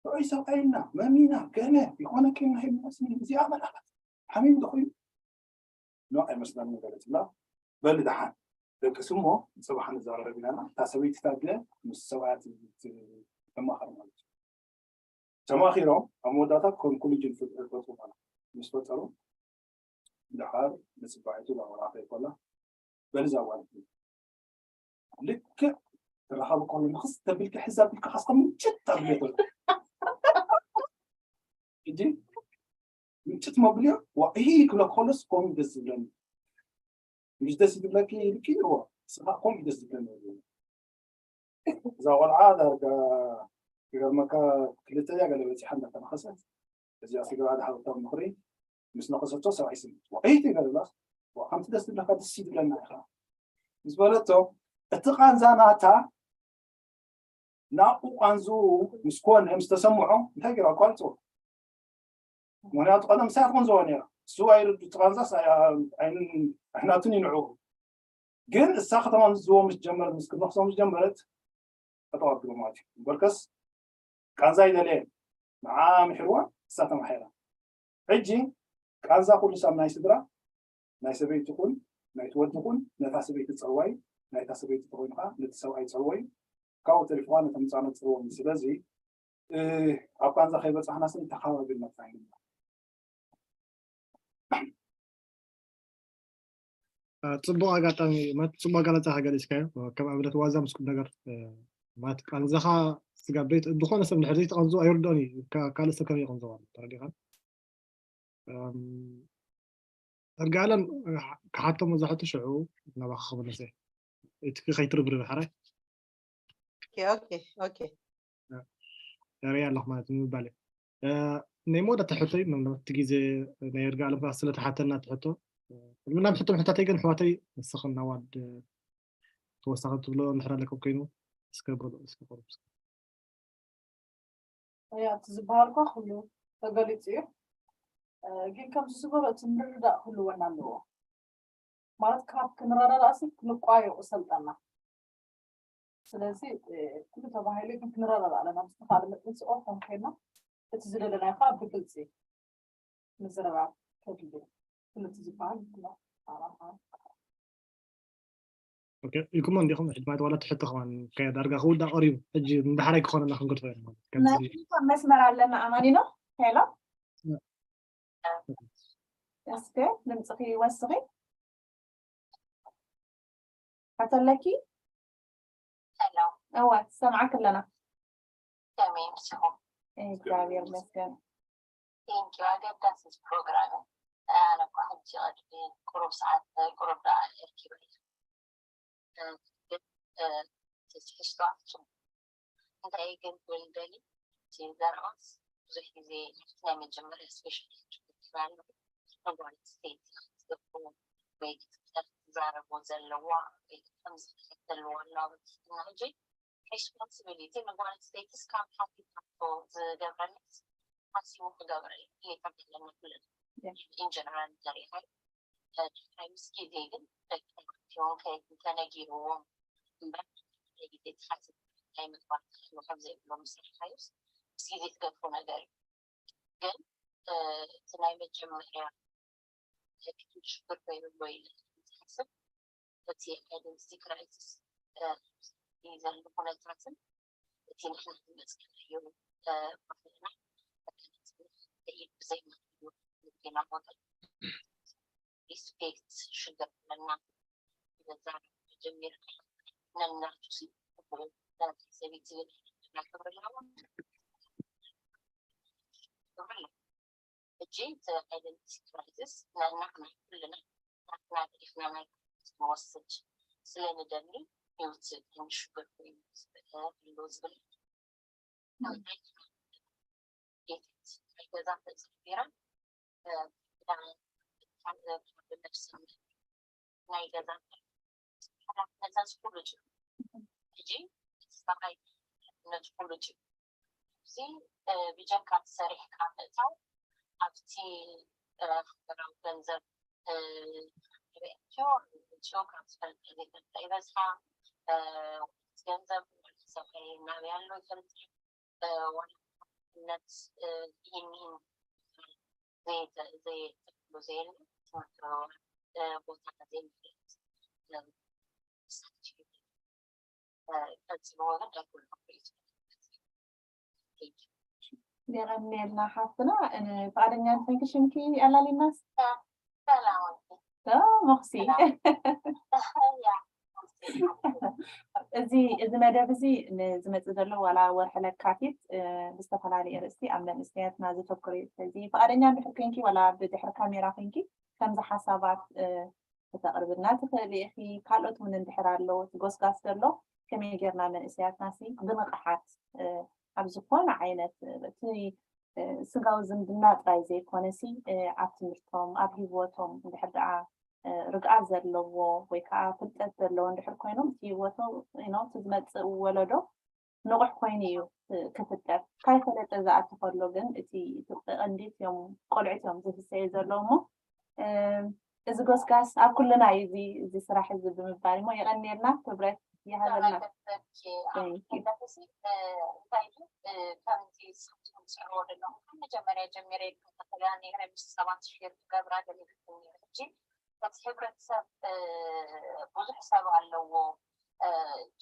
ርዑይ ሰብኣይና መሚና ገለ ይኾነ ኬና ሄድናስኒ እዚኣ መላላት ሓሚም ዶ ኮይኑ ኖ ኣይመስላን ገለ ትብላ በሊ ደሓን ደቅስ እሞ ፅባሕ ንዛረብ ኢና እታ ሰበይቲ ታድለ ምስ ሰብኣያ ተማኸር ማለት እዩ ተማኺሮም ኣብ መወዳእታ ኮንክሉጅን ፈጥሩ ማለት ምስ ፈጠሩ ድሓር ንፅባሒቱ ላወራኸ ይኮላ በልዛ ጓል ልክዕ ትራኸብ ከሎ ንክስ ተብልካ ሕዛ ብልካ ካስካ ምንጭት ኣብልዮ ሕጂ ምንጭት መብልዮ ዋ ይህ ክብለክ ከሎስ ኮም ደስ ዝብለኒ ምሽ ደስ ዝብለኪ ኢልኪ ዋ ስኻ ኮም ደስ ዝብለኒ እዛ ቆልዓ ዳርጋ ይገርመካ ክልተ እያ ገለ በፂሓ እንዳተነኸሰት እዚኣ ስግራ ድሓወታ ምኽሪ ምስ ነኸሰቶ ሰብኣይ ስም ወቀይቲ ገለላ ከምቲ ደስ ዝብለካ ደስ ይብለና ኢኻ ምስ በለቶ እቲ ቃንዛ ናታ ናብኡ ቃንዝኡ ምስ ኮነ ምስ ተሰምዖ እንታይ ገይሩ ኣቋርፅዎ ምክንያቱ ቀደም ሳያት ኮን ዘዋ ነራ እሱ ኣይርዱ እቲ ቃንዛስ ኣሕናቱን ይንዕኡ ግን እሳ ከተማ ምስ ዝዎ ምስ ጀመረት ምስ ክትነክሶ ምስ ጀመረት ጠጠው ኣቢሉ ማለት እዩ እምበርከስ ቃንዛ ይደልየ ንዓ ምሕርዋ እሳ ተማሒራ ሕጂ ቃንዛ ኩሉ ሳብ ናይ ስድራ ናይ ሰበይቲ ኩን ናይ ትወዲ ኩን ነታ ሰበይቲ ፀዋይ ናይታ ሰበይቲ ተኮይኑ ከዓ ነቲ ሰብኣይ ፀወዩ ካብኡ ተሪፍካ ነቶም ህፃናት ፀወዩ ስለዚ ኣብ ቃንዛ ከይበፃሕና ስኒ ተካባቢልና ጥራሕ ፅቡቅ ኣጋጣሚ ማለት ፅቡቅ ኣጋላፃ ከገሊፅካዮ ከም ኣብነት ዋዛ ምስ ቁም ነገር ማለት ቃንዛኻ ስጋብ ዘይት ዝኾነ ሰብ እንድሕር ዘይትቐንዞ ኣይርድኦን እዩ ካልእ ሰብ ከመይ ይቐንዞ ማለት ተረዲኻ እርጋለም ክሓቶም መዛሕቱ ሽዑ ናባኻ ክምለሰ እቲ ከይትርብርብ ሓራይ ኦኬ ኦኬ ሪያ ኣለኹ ማለት ንምባል ናይ መወዳእታ ሕቶይ ምናልባት እቲ ግዜ ናይ እርጋ ኣለም ስለ ተሓተና ትሕቶ ቅድሚ ናብ ሕቶ ምሕታተይ ግን ኣሕዋተይ ንስኽን ናዋድ ተወሳኺ ትብሎ እንድሕር ኣለኩም ኮይኑ እስከ በሉ እስከ ቅርብ ያ እቲ ዝበሃል እኳ ኩሉ ተገሊፁ እዩ ግን ከምዚ ዝበሎ እቲ ምርዳእ ክህልወና ኣለዎ ማለት ካብ ክንረዳዳእሲ ክንቋየቁ ሰልጠና ስለዚ ኩሉ ተባሂሉ ግን ክንረዳዳ ኣለና ምስ ካልእ መጥንስኦ ከም ኮይና እቲ ዝደለናዮ ከዓ ብግልፂ ምዝርራብ ከድሊ ኩሉ እቲ ዝበሃል ኣራኻ ኢልኩሞ እንዲኹም ሕጂ ማለት ዋላ ትሕቶ ከማን ከያ ዳርጋ ክውዳእ ቀሪቡ ሕጂ ንዳሕራይ ክኾነና ክንገድፎ ኢና ማለት ከምዚ መስመር ኣለና ኣማኒኖ ሄሎ እስከ ድምፅኺ ወስኺ ኣተለኪ ሄሎ እወ ትሰምዓክ ኣለና ከመይ ምሲኹም እግዚኣብሔር ይመስገን ቴንኪ ኣገዳሲ ፕሮግራም ኣነ እኳ ሕጂ ቅድሚ ቁሩብ ሰዓት ቁሩብ ደኣ ኣርኪበ እየ ትሕዝቶ ኣፍጹም እንታይ ግን ክብል ደሊ እቲ ዘረባስ ብዙሕ ግዜ ናይ መጀመርያ ስፔሻል ትራሉ ነጓሪት ስቴት ክትገብሩ ወይ ክትዛረቦ ዘለዋ ወይ ከምዚ ክትከተልዎ ኣለዋ ብትሕትና ሕጂ ሬስፖንስቢሊቲ ንጓል ኣንስተይትስ ካብ ሓቲታቶ ዝገብረለስ ሓሲቡ ክገብረ እዩ የቀብለና ኩለን ኢንጀነራል ተሪኸ ድሕራይ ምስ ግዜ ግን ደቂ ተባዕትዮ ከይዱ ተነጊርዎም እምበር ሓደ ግዜ ትሓስብ ናይ ምግባር ተኽእሎ ከም ዘይብሎም ምስ ረኣኻዮስ ምስ ግዜ ትገድፎ ነገር እዩ። ግን እቲ ናይ መጀመርያ ክትሽግር ኮይኑሎ ኢለ ዝሓስብ እቲ ኣይደንቲቲ ክራይሲስ ዘሎ ኩነታትን እቲ ንሕና ዝመፅናዮ ባህልና ብዘይምክንያት ልቤና ሞተ ሪስፔክት ሽግር ኣለና በዛ ጀሚርካ ነናቱ ናተይ ሰበይቲ ዝብል ክብሪ ኣለዎ ክብሪ ኣለዎ ሕጂ እቲ ኣይደንቲቲ ክራይሲስ ንሕና ኩልና ናትና ገዲፍና ናይ ክንወስድ ስለ ንደሊ ህይወት ክንሽግር ኮይኑ ኣሎ ዝብል ናይ ገዛ ተፀቢራ ብነፍሲ ናይ ገዛ ሓላፍነታት ኩሉ እዩ ሕጂ ሰብኣይ ሓላፍነት ኩሉ እዩ እዚ ብጀካ ሰሪሕካ ምእታው ኣብቲ ሃገራዊ ገንዘብ ሪእዮ ምንጭ ካብ ዝፈልጥ ዘይፈልጥ ይበዝሓ። ገንዘብ ሰብኣይ ናበይ ኣሎ ይፈልጥ። ዋላነት ይህን ይህን ዘይትብሉ ዘየለ ትምህርታዊ ቦታ ዘይምፍለጥ። ቀጽልዎ ግን ደጉል የቐንየልና ሓፍትና። ፍቓደኛ እንተኮንኪ ሽምኪ ኣላሊናስ? ሰላም ሞክሲ። እዚ እዚ መደብ እዚ ንዝመፅእ ዘሎ ዋላ ወርሒ ለካቲት ብዝተፈላለየ ርእስቲ ኣብ መንእሰያትና ዘተኩር እዩ። ስለዚ ፍቓደኛ እንድሕር ኮንኪ ዋላ ብድሕሪ ካሜራ ኮንኪ ከምዚ ሓሳባት ክተቕርብልና ትኽእሊ ኢኺ። ካልኦት እውን እንድሕር ኣለዉ እቲ ጎስጋስ ዘሎ ከመይ ጌርና መንእሰያትና ሲ ብንቕሓት ኣብ ዝኾነ ዓይነት እቲ ስጋዊ ዝምድና ጥራይ ዘይኮነሲ ኣብ ትምህርቶም ኣብ ሂወቶም እንድሕር ደኣ ርግኣት ዘለዎ ወይ ከዓ ፍልጠት ዘለዎ እንድሕር ኮይኖም እቲ ሂወቶም እቲ ዝመፅእ ወለዶ ንቑሕ ኮይኑ እዩ ክፍጠር። ካይፈለጠ ዝኣቲ ከሎ ግን እቲ ቀንዲ እዮም ቆልዑት እዮም ዝህሰዩ ዘለዉ እሞ እዚ ጎስጋስ ኣብ ኩልና እዩ እዚ ስራሕ እዚ ብምባል እሞ የቐንየልና ክብረት ይሃበልና። እንታይ ከምዚ ስሕትኩም ትስዕርዎ ዘለኹም ካብ መጀመርያ ጀሚረ ኢልኩም ተኽእልያ ነይረ ምስ ሰባት ሽር ትገብራ ገሊልኩም ነይረ ሕጂ እቲ ሕብረተሰብ ብዙሕ ሰብ ኣለዎ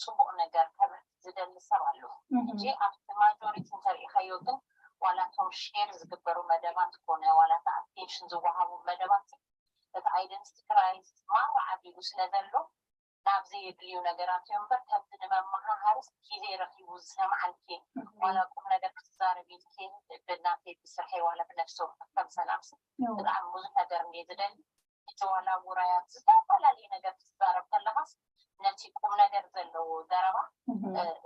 ፅቡቕ ነገር ከብርህ ዝደሊ ሰብ ኣሎ ሕጂ ኣብቲ ማጆሪቲ እንተሪኢኻዮ ግን ዋላ እቶም ሼር ዝግበሩ መደባት ኮነ ዋላ እቲ ኣቴንሽን ዝወሃቡ መደባት እቲ ኣይደንቲቲ ክራይስ ማራ ዓቢሉ ስለ ዘሎ ናብ ዘየድልዩ ነገራት እዮም እምበር ከምዚ ንመመሃሃርስ ግዜ ረኺቡ ዝሰምዓልኪ ዋላ ቁም ነገር ክትዛረብ ኢልኪ ብናተይ ብስርሐይ ዋላ ብነፍሲ ወከፍ ከም ሰላምሲ ብጣዕሚ ብዙሕ ነገር እንድየ ዝደሊ እቲ ዋላ ውራያት ዝተፈላለየ ነገር ክትዛረብ ከለኻስ ነቲ ቁም ነገር ዘለዎ ዘረባ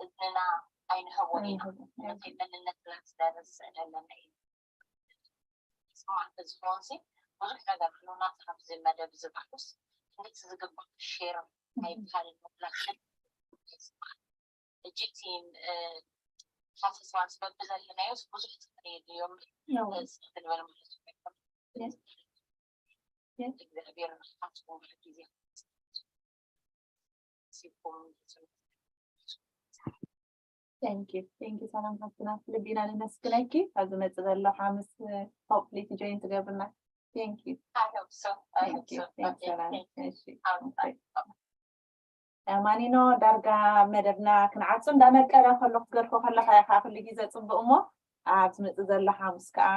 እዝንና ኣይንህቦን ኢና ነቲ መንነትና ስለ ንስእን ኣለና እዩ ዝስማዕ ተዝኾንሲ ብዙሕ ነገር ኣሎ ናብዚ መደብ ዝባሉስ እንዴት ዝግባእ ሼር ኣይበሃልን መብላክን ይስማዕ እጅቲ ሓፈስዋስ በቢ ዘለናዮስ ብዙሕ ትኽእል እዮም ክንበል ማለት እግዚኣብሔር ንስኻትኩም ግዜ ሲኩም Thank you. Thank you ሰላም ሓፍትና ልቢና ነመስግነኪ ኣብ ዝመፅእ ዘሎ ሓሙስ hopefully ጆይን ትገብርና Thank you. I hope so. I hope so. ሰላም ማኒኖ ዳርጋ መደብና ክንዓጹ እንዳመቀረ ከሎ ክትገድፎ ከለካ ኢካ ኩሉ ግዜ ጽቡቅ እሞ ኣብ ዝመጽእ ዘሎ ሓሙስ ከዓ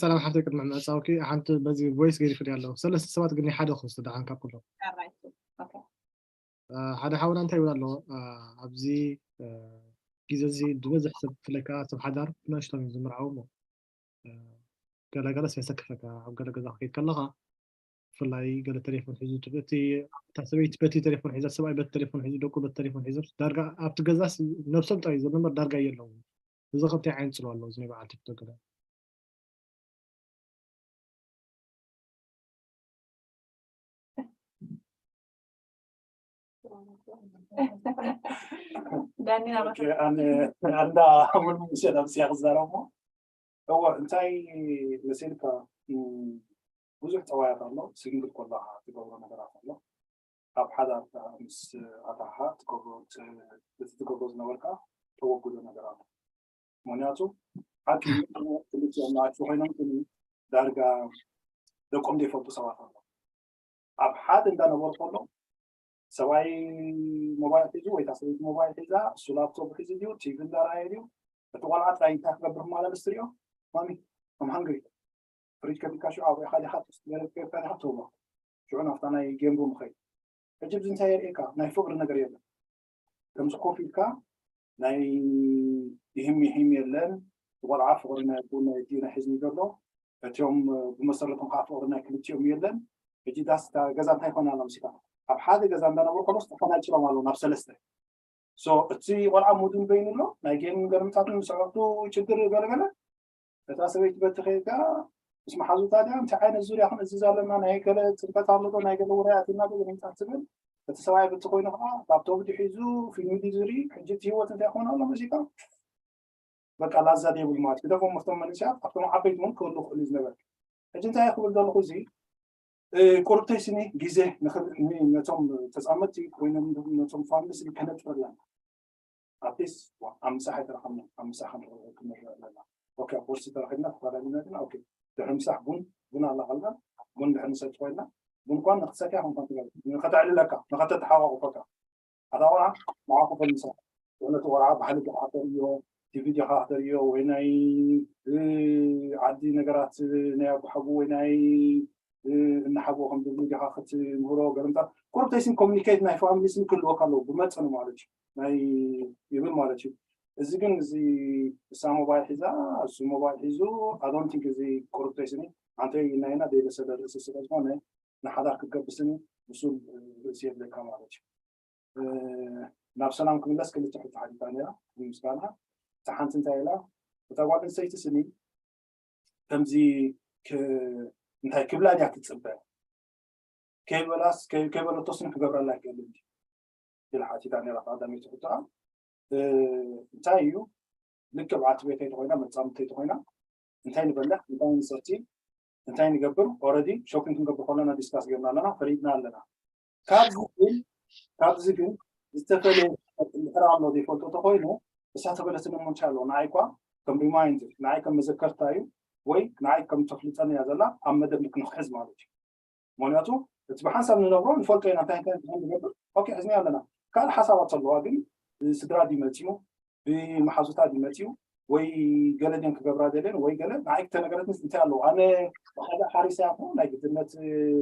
ሰላም ሓፍተይ ቅድሚ ምዕጻውኪ ሓንቲ በዚ ቮይስ ገዲፍኒ ኣለኹ ሰለስተ ሰባት ግን ሓደ ክወስዱ ደሓን ካብ ኩሎም ሓደ ሓውና እንታይ ይብል ኣሎ ኣብዚ ግዜ እዚ ዝበዝሕ ሰብ ብፍላይ ከዓ ሰብ ሓዳር ብንእሽቶም እዮም ዝምርዓው እሞ ገለገለስ የሰክፈካ ኣብ ገለ ገዛ ክትከይድ ከለካ ብፍላይ ገለ ቴሌፎን ሒዙ እቲ እታ ሰበይቲ በቲ ቴሌፎን ሒዛ ሰብኣይ በቲ ቴሌፎን ሒዙ ደቁ በቲ ቴሌፎን ሒዞም ዳርጋ ኣብቲ ገዛስ ነብሶም ጥራይ ዘሎ እምበር ዳርጋ የለውን እዚ ከምታይ ዓይነት ፅልዋ ኣለዎ እዚ ናይ በዓል ቲክቶክ ገለ ዳኒና ኣንዳ ሙሉ ሙሴ ነብስያ ክዛረብ እሞ እወ እንታይ መሲልካ ብዙሕ ጠዋያት ኣሎ ሲንግል ኮላካ ትገብሮ ነገራት ኣሎ ኣብ ሓዳር ምስ ኣታሓ ትገብሮ እቲ ትገብሮ ዝነበርካ ተወግዶ ነገር ኣሎ ምክንያቱ ሓቂ ክልቲኦም ናቸው ኮይኖም ግን ዳርጋ ደቆም ዘይፈልጡ ሰባት ኣሎ ኣብ ሓደ እንዳነበሩ ከሎ ሰብኣይ ሞባይል ሒዙ ወይ እታ ሰበይቲ ሞባይል ሒዛ እሱ ላፕቶፕ ሒዙ ድዩ ቲቪ እንዳረኣየ ድዩ እቲ ቆልዓ ጥራይ እንታይ ክገብር ክመላለስ ትሪኦ ማሚ I'm hungry ፍሪጅ ከፊትካ ሽዑ ኣብሪኻ ዲኻ ጥስቲ ገለ ጌርካ ዲኻ ትህቦ ሽዑ ናብታ ናይ ጌም ሩም ይኸይድ ሕጂ ኣብዚ እንታይ የርእየካ ናይ ፍቕሪ ነገር የለን ከምዚ ኮፍ ኢልካ ናይ ይህም ይህም የለን ቆልዓ ፍቕሪ ናይ ኣቦን ናይ ኣዲኡ ናይ ሕዝኒ ዘሎ እቲኦም ብመሰረቶም ከዓ ፍቕሪ ናይ ክልቲኦም የለን ሕጂ ዳስ እታ ገዛ እንታይ ኮይና ኣላ መሲልካ ኣብ ሓደ ገዛ እንዳነበሩ ከለስ ተፈናጭሎም ኣለዉ ናብ ሰለስተ so እቲ ቆልዓ ሙዱን በይኑ ኣሎ ናይ ጌም ገርምታት ምስ ኣዕሩኽቱ ችግር ገለገለ እታ ሰበይቲ በቲ ከይዳ ምስ መሓዙታ ድያ እንታይ ዓይነት ዙርያ ክንእዝዝ ኣለና ናይ ገለ ፅንቀት ኣሎ ዶ ናይ ገለ ውራይ ኣቲና ዶ ገለ ይምፃእ ትብል እቲ ሰብኣይ በቲ ኮይኑ ከዓ ላፕቶፕ ድዩ ሒዙ ፊልሚ ድዩ ዝርኢ ሕጂ እቲ ሂወት እንታይ ክኾን ኣሎ መሲልካ በቃ ላዛ ዴብል ማለት ግደፎም፣ ኣብቶም መንእሰያት ኣብቶም ዓበይቲ እውን ክህሉ ክእሉ እዩ ዝነበረ። ሕጂ እንታይ ክብል ዘለኹ፣ እዚ ቁርብተይ ስኒ ግዜ ነቶም ተፃመድቲ ኮይኖም ነቶም ፋሚሊ ስኒ ከነጥረላ ኣትሊስት ኣብ ምሳሕ ኣይተረኸብና፣ ኣብ ምሳሕ ክንረኸብ ክንረአ ኣለና። ኦኬ፣ ኣብ ቁርሲ ተረኺብና ተፈላለዩና ግን ኦኬ፣ ድሕሪ ምሳሕ ቡን ቡን ኣላኸልና፣ ቡን ድሕሪ ንሰቲ ኮይና ቡን ኳን ንክትሰትያ ከምኳን ትገብር ንኸተዕልለካ ንኸተተሓዋቑፈካ ኣታ ቆልዓ ንዓኹ ፈልምሳ ነቲ ቆልዓ ባህሊ ዲኻ ተርእዮ፣ ቲቪ ዲኻ ተርእዮ ወይ ናይ ዓዲ ነገራት ናይ ኣቦሓጎ ወይ ናይ እናሓጎ ከም ዝብሉ ዲኻ ክትምህሮ ገለምታ ቁርብተይ ስን ኮሚኒኬት ናይ ፋሚሊ ስን ክህልወካ ኣለዎ ብመጠኑ ማለት እዩ ናይ ይብል ማለት እዩ። እዚ ግን እዚ እሳ ሞባይል ሒዛ እሱ ሞባይል ሒዙ ኣዶንቲንክ እዚ ቁርብተይ ስኒ ኣንተ ኢልናይና ደይበሰለ ርእሲ ስለ ዝኾነ ንሓዳር ክትገብስን ንሱ ርእሲ የድለካ ማለት እዩ። ናብ ሰላም ክምለስ ክልተ ሕቶ ሓቲታ ነራ ብምስጋና እታ ሓንቲ እንታይ ኢላ እታ ጓል ኣንስተይቲ ስኒ ከምዚ እንታይ ክብላ ድያ ትፅበ ከይበላስ ከይበለቶስን ክገብረላ ይክእል ኢላ ሓቲታ ነራ ቀዳመይቲ ሕቶኣ እንታይ እዩ ልክዕ በዓልቲ ቤተይ ተኮይና መፃምድተይ ተኮይና እንታይ ንበልዕ እንታይ ንሰቲ እንታይ ንገብር ኦረዲ ሾፒንግ ክንገብር ከለና ዲስካስ ገርና ኣለና ፈሊጥና ኣለና ካብዚ ግን ካብዚ ግን ዝተፈለየ እንድሕር ኣሎ ዘይፈልጦ ተኮይኑ እሳ ተበለስኒ እሞ እንሻ ኣሎ ንዓይ እኳ ከም ሪማይንደር ንዓይ ከም መዘከርታ እዩ ወይ ንዓይ ከም ተፍልጠኒ እያ ዘላ ኣብ መደብ ክንክሕዝ ማለት እዩ ምክንያቱ እቲ ብሓንሳብ ንነብሮ ንፈልጦ ኢና እንታይ እንታይ እንታይ ንገብር ኦኬ ሕዝኒ ኣለና ካልእ ሓሳባት ኣለዋ ግን ስድራ ድዩ መፅኡ ብመሓዙታ ድዩ መፅኡ ወይ ገለ ድን ክገብራ ደልየን ወይ ገለ ንዓይ ክተነገረትንስ እንታይ ኣለዎ ኣነ ሓደ ሓሪሰ ያኮ ናይ ግድነት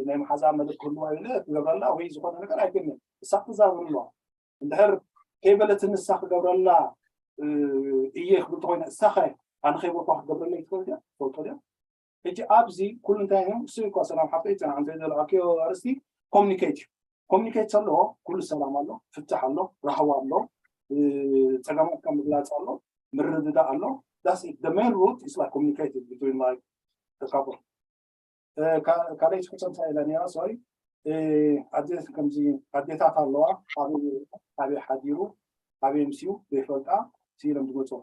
ናይ መሓዛ መልክ ክህልዋ ኢለ ክገብረላ ወይ ዝኾነ ነገር ኣይገንን እሳ ክትዛረብ ኣለዋ እንድሕር ከይበለት ንሳ ክገብረላ እየ ክብል ተኮይነ እሳኸ ኣነ ከይበልኳ ክትገብረለይ ትፈልጥ እያ ትፈልጦ ድያ ሕጂ ኣብዚ ኩሉ እንታይ እዩ እሱ እኳ ሰላም ሓፍተይ ፅናዕ እንተ ዘለኣክዮ ኣርስቲ ኮሚኒኬት እዩ ኮሚኒኬት ተለዎ ኩሉ ሰላም ኣሎ ፍትሕ ኣሎ ራህዋ ኣሎ ፀገማትካ ምግላፅ ኣሎ ምርድዳእ ኣሎ that's it the main root is like communicated between like the couple ካልኣይቲ ሕቶ እንታይ ኢላ ነራ ሶሪ ኣዴት ከምዚ ኣዴታት ኣለዋ ኣበይ ሓዲሩ ኣበይ ምሲዩ ዘይፈልጣ ስኢሎም ዝመፅኦ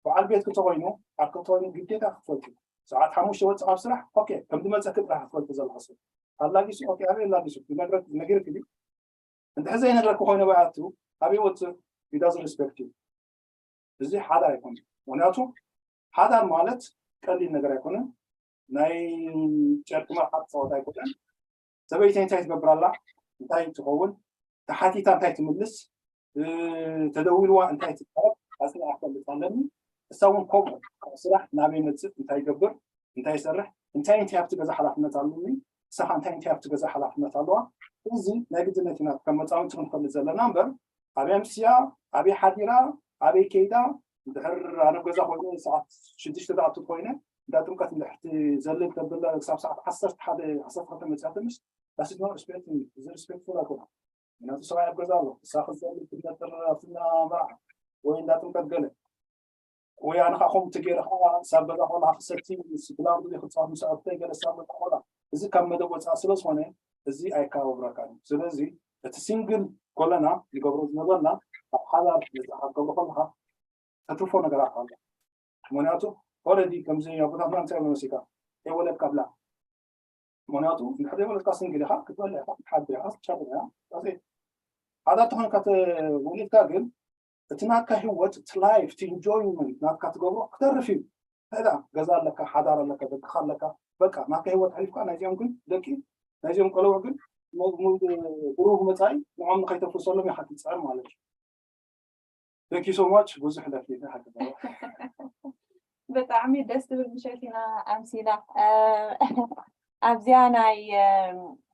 በዓል ቤት ክተኮይኑ ኣብ ክተኮይኑ ግዴታ ክትፈልጡ ሰዓት ሓሙሽተ ወፅእ ኣብ ስራሕ ኦኬ ከም ዝመፀ ክጥራሕ ክትፈልጡ ዘለካ ሰብ ኣላጊሱ ኦኬ ኣበይ ኣላጊሱ ነጊርክ ድዩ እንድሕር ዘይነግረክ ኮይነ ባይ ኣቱ ኣበይ ወፅእ he doesn't respect you እዚ ሓዳር ኣይኮነ ምክንያቱ ሓዳር ማለት ቀሊል ነገር ኣይኮነን ናይ ጨርቂ መርዓት ፀወታ ኣይኮነን ሰበይቲ እንታይ ትገብር ኣላ እንታይ ትኸውን ተሓቲታ እንታይ ትምልስ ተደዊልዋ እንታይ ትዛረብ ኣፅኒዓ ክፈልጥ ኣለኒ እሳ እውን ከምኡ ካብ ስራሕ ናበይ መፅእ እንታይ ይገብር እንታይ ይሰርሕ እንታይ እንታይ ኣብቲ ገዛ ሓላፍነት ኣለኒ ንስኻ እንታይ እንታይ ኣብቲ ገዛ ሓላፍነት ኣለዋ እዚ ናይ ግድነት ኢና ከም መፃምድቲ ክንፈልጥ ዘለና እምበር ኣበይ ኣምስያ ኣበይ ሓዲራ ኣበይ ከይዳ እንድሕር ኣነ ገዛ ኮይኑ ሰዓት ሽዱሽተ ዝኣቱ ኮይነ እንዳ ጥምቀት እንድሕር ዘልል ተብለ ክሳብ ሰዓት ዓሰርተ ሓደ ዓሰርተ ክልተ መፅያ ትንሽ that's no respect እዚ respectful ኣይኮነ ምክንያቱ ሰብኣይ ኣብ ገዛ ኣሎ እሳ ክዘልል ክትነጥር ኣብትና መርዓ ወይ እንዳ ጥምቀት ገለ ወይ ኣነ ከዓ ከምኡ ተገይረ ከዓ ሳብ ገዛ ከለካ ክሰቲ ብላርዱ ክፃወት ምስ ኣቦተይ ገለ ሳብ ገዛ ከላ እዚ ካብ መደብ ወፃኢ ስለ ዝኾነ እዚ ኣይከባብረካን እዩ ስለዚ እቲ ሲንግል ኮለና ንገብሮ ዝነበርና ኣብ ሓዳር ነፃ ካብ ገብሮ ከለካ ተትርፎ ነገራት ኣሎ ምክንያቱ ኦረዲ ከምዚ ኣቦታትና እንታይ መሲካ የወለድካ ብላ ምክንያቱ እንድሕር ዘይወለድካ ሲንግል ኢካ ክትበልዕ ኢካ ክትሓድር ኢካ ክትጨርር ኢካ ኣዘይ ሓዳር ተኮንካ ወሊድካ ግን እቲ ናትካ ህይወት እቲ ላይፍ እቲ ኢንጆይመንት ናትካ ትገብሮ ክተርፍ እዩ ሕዳ ገዛ ኣለካ ሓዳር ኣለካ ደቅካ ኣለካ በቃ ናትካ ህይወት ኣሕሊፍካ ናይዚኦም ግን ደቂ ናይዚኦም ቆለዑ ግን ብሩህ መፃኢ ንዖም ንከይተፍርሰሎም ኢካ ትፅዕር ማለት እዩ Thank you so much ብዙሕ ለፊ ሓቂ ብጣዕሚ ደስ ትብል ምሸት ኢና ኣምሲና ኣብዚኣ ናይ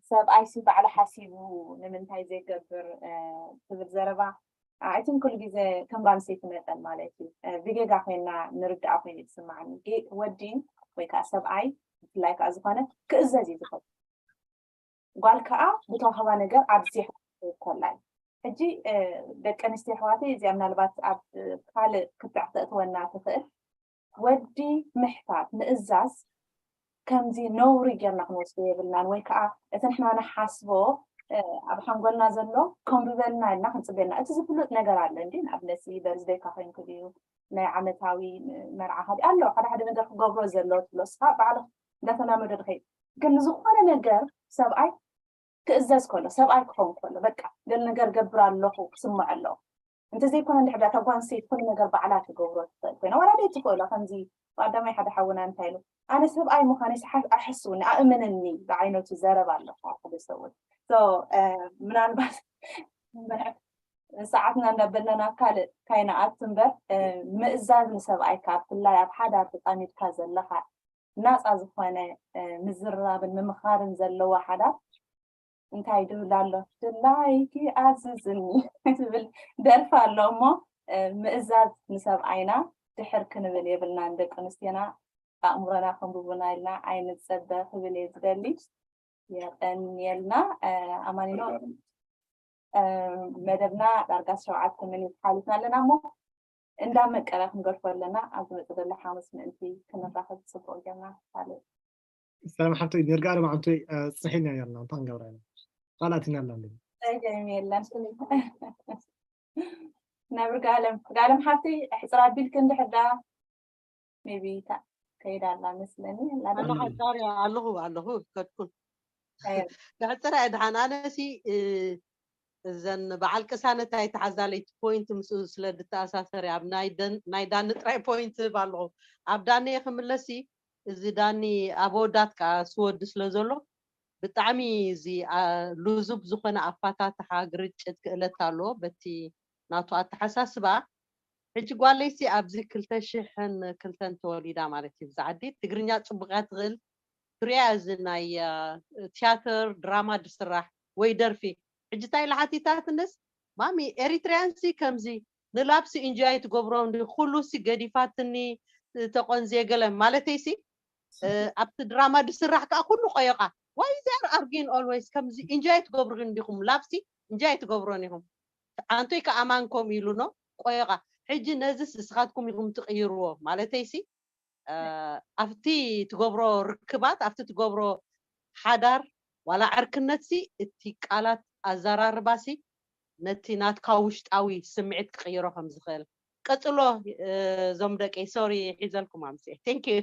ሰብኣይ ሲ ባዕሉ ሓሲቡ ንምንታይ ዘይገብር ትብል ዘረባ ኣይትን ኩሉ ግዜ ከም ጓል ኣንስተይቲ መጠን ማለት እዩ ብጌጋ ኮይና ንርዳኣ ኮይኑ ዝስማዓኒ ወዲ ወይ ከዓ ሰብኣይ ብፍላይ ከዓ ዝኾነ ክእዘዝ እዩ ዝኽእል ጓል ከዓ ብተዋህባ ነገር ኣብዚሕ ኮላ እዩ ሕጂ ደቂ ኣንስትዮ ኣሕዋተይ እዚኣ ምናልባት ኣብ ካልእ ክትዕ ክተእትወና ትኽእል ወዲ ምሕታት ምእዛዝ ከምዚ ነውሪ ጌርና ክንወስዶ የብልናን ወይ ከዓ እቲ ንሕና ንሓስቦ ኣብ ሓንጎልና ዘሎ ከንብበልና ኢልና ክንፅበየልና እቲ ዝፍሉጥ ነገር ኣለ እንዲ ንኣብነት በርዝደይካ ኮይንኩ ድዩ ናይ ዓመታዊ መርዓ ሓደ ኣሎ ሓደ ሓደ ነገር ክገብሮ ዘሎ ትብሎ እስኻ ባዕልኽ እንዳተላመዶ ድኸይድ ግን ዝኾነ ነገር ሰብኣይ ክእዘዝ ከሎ ሰብኣይ ክኸውን ከሎ በቃ ገለ ነገር ገብር ኣለኹ ክስምዖ ኣለኹ እንተዘይኮነ እንድሕር ዳታ ጓንሰይቲ ኩሉ ነገር ባዕላ ትገብሮ ትኽእል ኮይና ዋላ ደይ ትኽእሎ ከምዚ ብቀዳማይ ሓደ ሓውና እንታይ ኢሉ ኣነ ሰብኣይ ምዃነይ ኣይሕስውኒ ኣእምንኒ ዝዓይነቱ ዘረብ ኣለካ ሓደ ሰብኡን ምናልባት ሰዓትና እንዳበልና ናብ ካልእ ካይንኣቱ እምበር ምእዛዝ ንሰብኣይካ ብፍላይ ኣብ ሓዳር ተፃሚድካ ዘለካ ናፃ ዝኾነ ምዝርራብን ምምኻርን ዘለዎ ሓዳር እንታይ ድብል ኣሎ ድላይኪ ኣዝዝኒ ትብል ደርፊ ኣሎ እሞ ምእዛዝ ንሰብኣይና ድሕር ክንብል የብልናን ደቂ ኣንስትዮና ኣእምሮና ከንብቡና ኢልና ኣይንፀበ ክብል እየ ዝደሊ የቀንየልና ኣማኒኖ መደብና ዳርጋ ሸውዓተ ሚኒት ሓሊፍና ኣለና እሞ እንዳ መቀረ ክንገድፎ ኣለና ኣብ ዝመፅእ ዘሎ ሓሙስ ምእንቲ ክንራኸብ ፅቡቅ ጌርና ካልእ ሰላም ሓብተይ ኔርጋ ኣለም ዓንቶይ ፅሒና ነርና እንታይ ክንገብራ ኢና ቃላትና ኣላ ፀገም የለን ናብ ርጋለም ርጋለም ሓብተይ ሕፅር ኣቢልክ እንድሕር ዳ ሜቢ ከይዳ ኣላ መስለኒ ኣላ ዶ? ኣለኹ ዳርያ ኣለኹ ኣለኹ ከድኩን ሕፅር እየ ድሓን ኣነሲ እዘን በዓል ቅሳነት ኣይተሓዛ ለይቲ ፖይንት ምስኡ ስለ ድተኣሳሰር ኣብ ናይ ዳኒ ጥራይ ፖይንት ህብ ኣለኹ ኣብ ዳኒ እየ ክምለሲ እዚ ዳኒ ኣብ ኣወዳት ከዓ ስወዲ ስለ ዘሎ ብጣዕሚ እዚ ሉዙብ ዝኾነ ኣፋታትሓ ግርጭት ክእለት ኣለዎ በቲ ናቱ ኣተሓሳስባ ሕጂ ጓለይሲ ኣብዚ ክልተ ሽሕን ክልተን ተወሊዳ ማለት እዩ ብዛ ዓዲ ትግርኛ ፅቡቅ እያ ትኽእል ትሪያ እዚ ናይ ቲያትር ድራማ ድስራሕ ወይ ደርፊ ሕጂ እንታይ ኢላ ሓቲታትንስ ማሚ ኤሪትሪያን ሲ ከምዚ ንላብሲ ኢንጆይ ትገብሮ እንዲ ኩሉ ሲ ገዲፋትኒ ተቆንዝየ ገለ ማለተይ ሲ ኣብቲ ድራማ ድስራሕ ከዓ ኩሉ ቆየቃ why they are arguing always ከምዚ ኢንጆይ ትገብሩ እንዲኹም ላብሲ ኢንጆይ ትገብሮን ኢኹም ኣንቶይ ከዓ ኣማን ከም ኢሉ ኖ ቆየቃ ሕጂ ነዚስ ንስኻትኩም ኢኹም ትቅይርዎ ማለተይ ሲ ኣብቲ ትገብሮ ርክባት ኣብቲ ትገብሮ ሓዳር ዋላ ዕርክነት ሲ እቲ ቃላት ኣዘራርባ ሲ ነቲ ናትካ ውሽጣዊ ስምዒት ክቅይሮ ከም ዝኽእል ቀፅሎ እዞም ደቂ sorry ሒዘልኩም ኣምፅኤ thank you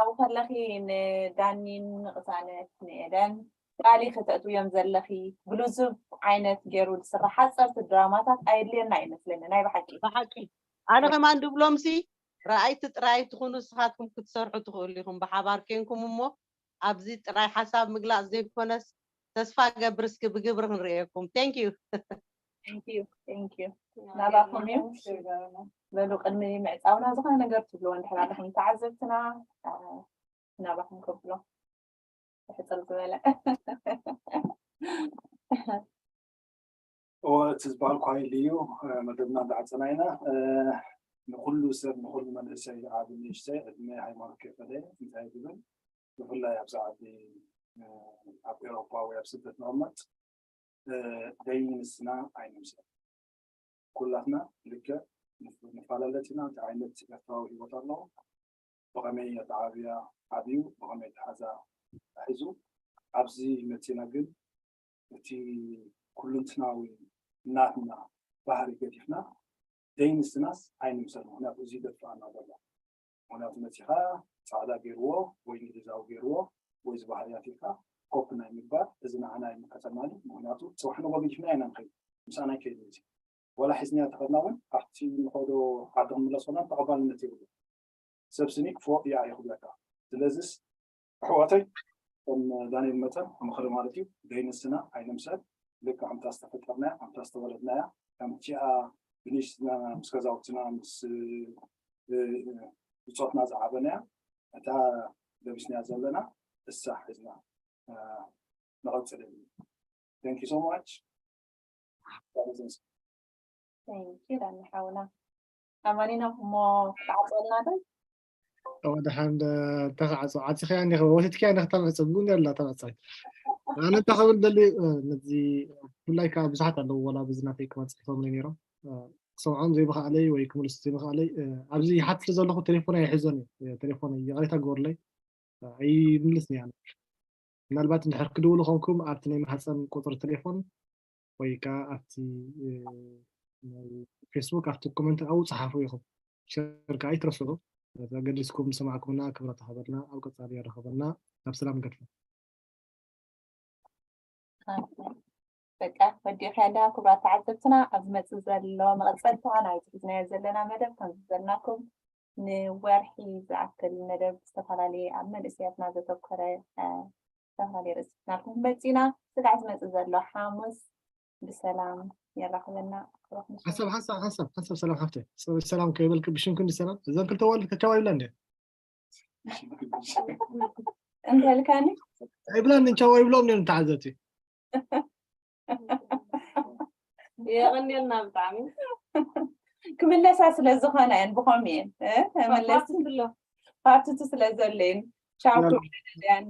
ኣብኡ ከለኺ ንዳኒን ንቅሳነት ንኤደን ቃሊ ከተእትውዮም ዘለኺ ብልዙብ ዓይነት ገይሩ ዝስራሕ ሓፀርቲ ድራማታት ኣየድልየና እዩ መስለኒ ናይ ብሓቂ ብሓቂ ኣነ ከማን ድብሎም ሲ ረኣይቲ ጥራይ ትኹኑ ንስኻትኩም ክትሰርሑ ትኽእሉ ኢኹም ብሓባር ኬንኩም እሞ ኣብዚ ጥራይ ሓሳብ ምግላፅ ዘይኮነስ ተስፋ ገብር እስኪ ብግብሪ ክንርእየኩም thank you thank you thank you ናባኹም እዩ በሉ ቅድሚ ምዕፃውና ዝኾነ ነገር ትብልዎ እንድሕር ኣለኹም ተዓዘብትና ናባኹም ከብሎ ሕፅር ዝበለ እወ እቲ ዝበሃል ኳይል እዩ መደብና እንዳዓፀና ኢና ንኩሉ ሰብ ንኩሉ መንእሰይ ዓቢ ንእሽተይ ዕድመ ሃይማኖት ከይፈለየ እንታይ ዝብል ብፍላይ ኣብዚ ዓዲ ኣብ ኤሮፓ ወይ ኣብ ስደት ንቕመጥ ደይንስና ኣይንምሰል ኩላትና ልክዕ ንፈላለት ኢና እንታይ ዓይነት ኤርትራዊ ሂወት ኣለዎ ብኸመይ ኣተዓብያ ዓብዩ ብኸመይ ተሓዛ ሒዙ ኣብዚ መፂና ግን እቲ ኩሉንትናዊ ናትና ባህሪ ገዲፍና ደይንስናስ ኣይንምሰል ምክንያቱ እዚ ይደፍኣና ዘሎ ምክንያቱ መፂኻ ፃዕዳ ገይርዎ ወይ ንግዛዊ ገይርዎ ወይ ዝበሃርያት ኢልካ ኮፕ ናይ ምግባር እዚ ንዓና ኣይምልከተናን ምክንያቱ ፅባሕ ንጎ ገዲፍና ኢና ንኸይድ ምሳና ይከይድ እዚ ዋላ ሒዝናዮ ተኸድና እውን ኣብቲ ንኸዶ ዓዲ ክንምለስ ከለና ተቐባልነት የብሉ ሰብ ስኒ ክፎ እያ እየ ክብለካ ስለዚስ ኣሕዋተይ ከም ዳንኤል መጠን ምኽሪ ማለት እዩ ደይንስና ኣይንምሰል ልክዕ ከምታ ዝተፈጠርናያ ከምታ ዝተወለድናያ ከምቲኣ ብንሽትና ምስ ገዛውትና ምስ ብፆትና ዝዓበናያ እታ ለቢስናያ ዘለና እሳ ሒዝና ንቐፅል thank you so much thank you ዳኒ ሓውና ኣማኒና እሞ ክትዓፀልና ዶ ወደ ሓደ ተኽዓጾ ዓፂኽያ እንዲኸ ወሲድክያ እንዲኸ ተምዕፀ ብጉንዲ ኣላ ተምዕፀ ኣነ እንታይ ክብል ደሊ ነዚ ብፍላይ ከዓ ብዙሓት ኣለዉ ወላ በዚ ናተይ ክመፅእ ይፈምኒ ነይሮም ክሰምዖም ዘይምኽኣለይ ወይ ክምልሱ ዘይምኽኣለይ ኣብዚ ይሓትት ዘለኹ ቴሌፎን ኣይሕዞን እዩ ቴሌፎን ይቕሬታ ግበሩለይ ኣይምልስን እያ ምናልባት እንድሕር ክድውሉ ኮንኩም ኣብቲ ናይ ማህፀን ቁፅሪ ቴሌፎን ወይ ከዓ ኣብቲ ፌስቡክ ኣብቲ ኮመንት ኣብኡ ፀሓፉ ኢኹም ሸርካ ኣይትረስዑ። ኣገዲስኩም ዝሰማዕኩምና ክብረት ይሃበልና። ኣብ ቀጻሊ የራኽበና። ናብ ሰላም ንገድፎ። በቃ ወዲእካ እንዳ ክቡራት ተዓዘብትና፣ ኣብ ዝመፅእ ዘሎ መቐፀልታ ናይቲ ሒዝናዮ ዘለና መደብ ከም ዝበልናኩም ንወርሒ ዝኣክል መደብ ዝተፈላለየ ኣብ መንእሰያትና ዘተኮረ ዝተፈላለየ ርእስናልኩም መፂና። ስጋዕ ዝመፅእ ዘሎ ሓሙስ ብሰላም የራኽበና። ሓሳብ ሓሳብ ሓሳብ ሓሳብ ሰላም ሓፍተ ሰላም ከይበልክ ብሽም ክንዲ ሰላም እዘን ክልተ ዋልድ ከቻዋ ይብላ እንደ እንተልካኒ ይብላን እንቻዋ ይብሎም ነ ተዓዘብቲ። የቐንየልና ብጣዕሚ። ክምለሳ ስለ ዝኾነ እየን ብኸምኡ እየን መለስ ኣሎ። ፓርትቱ ስለ ዘሎ እየን። ቻው ያው። ክብለልያን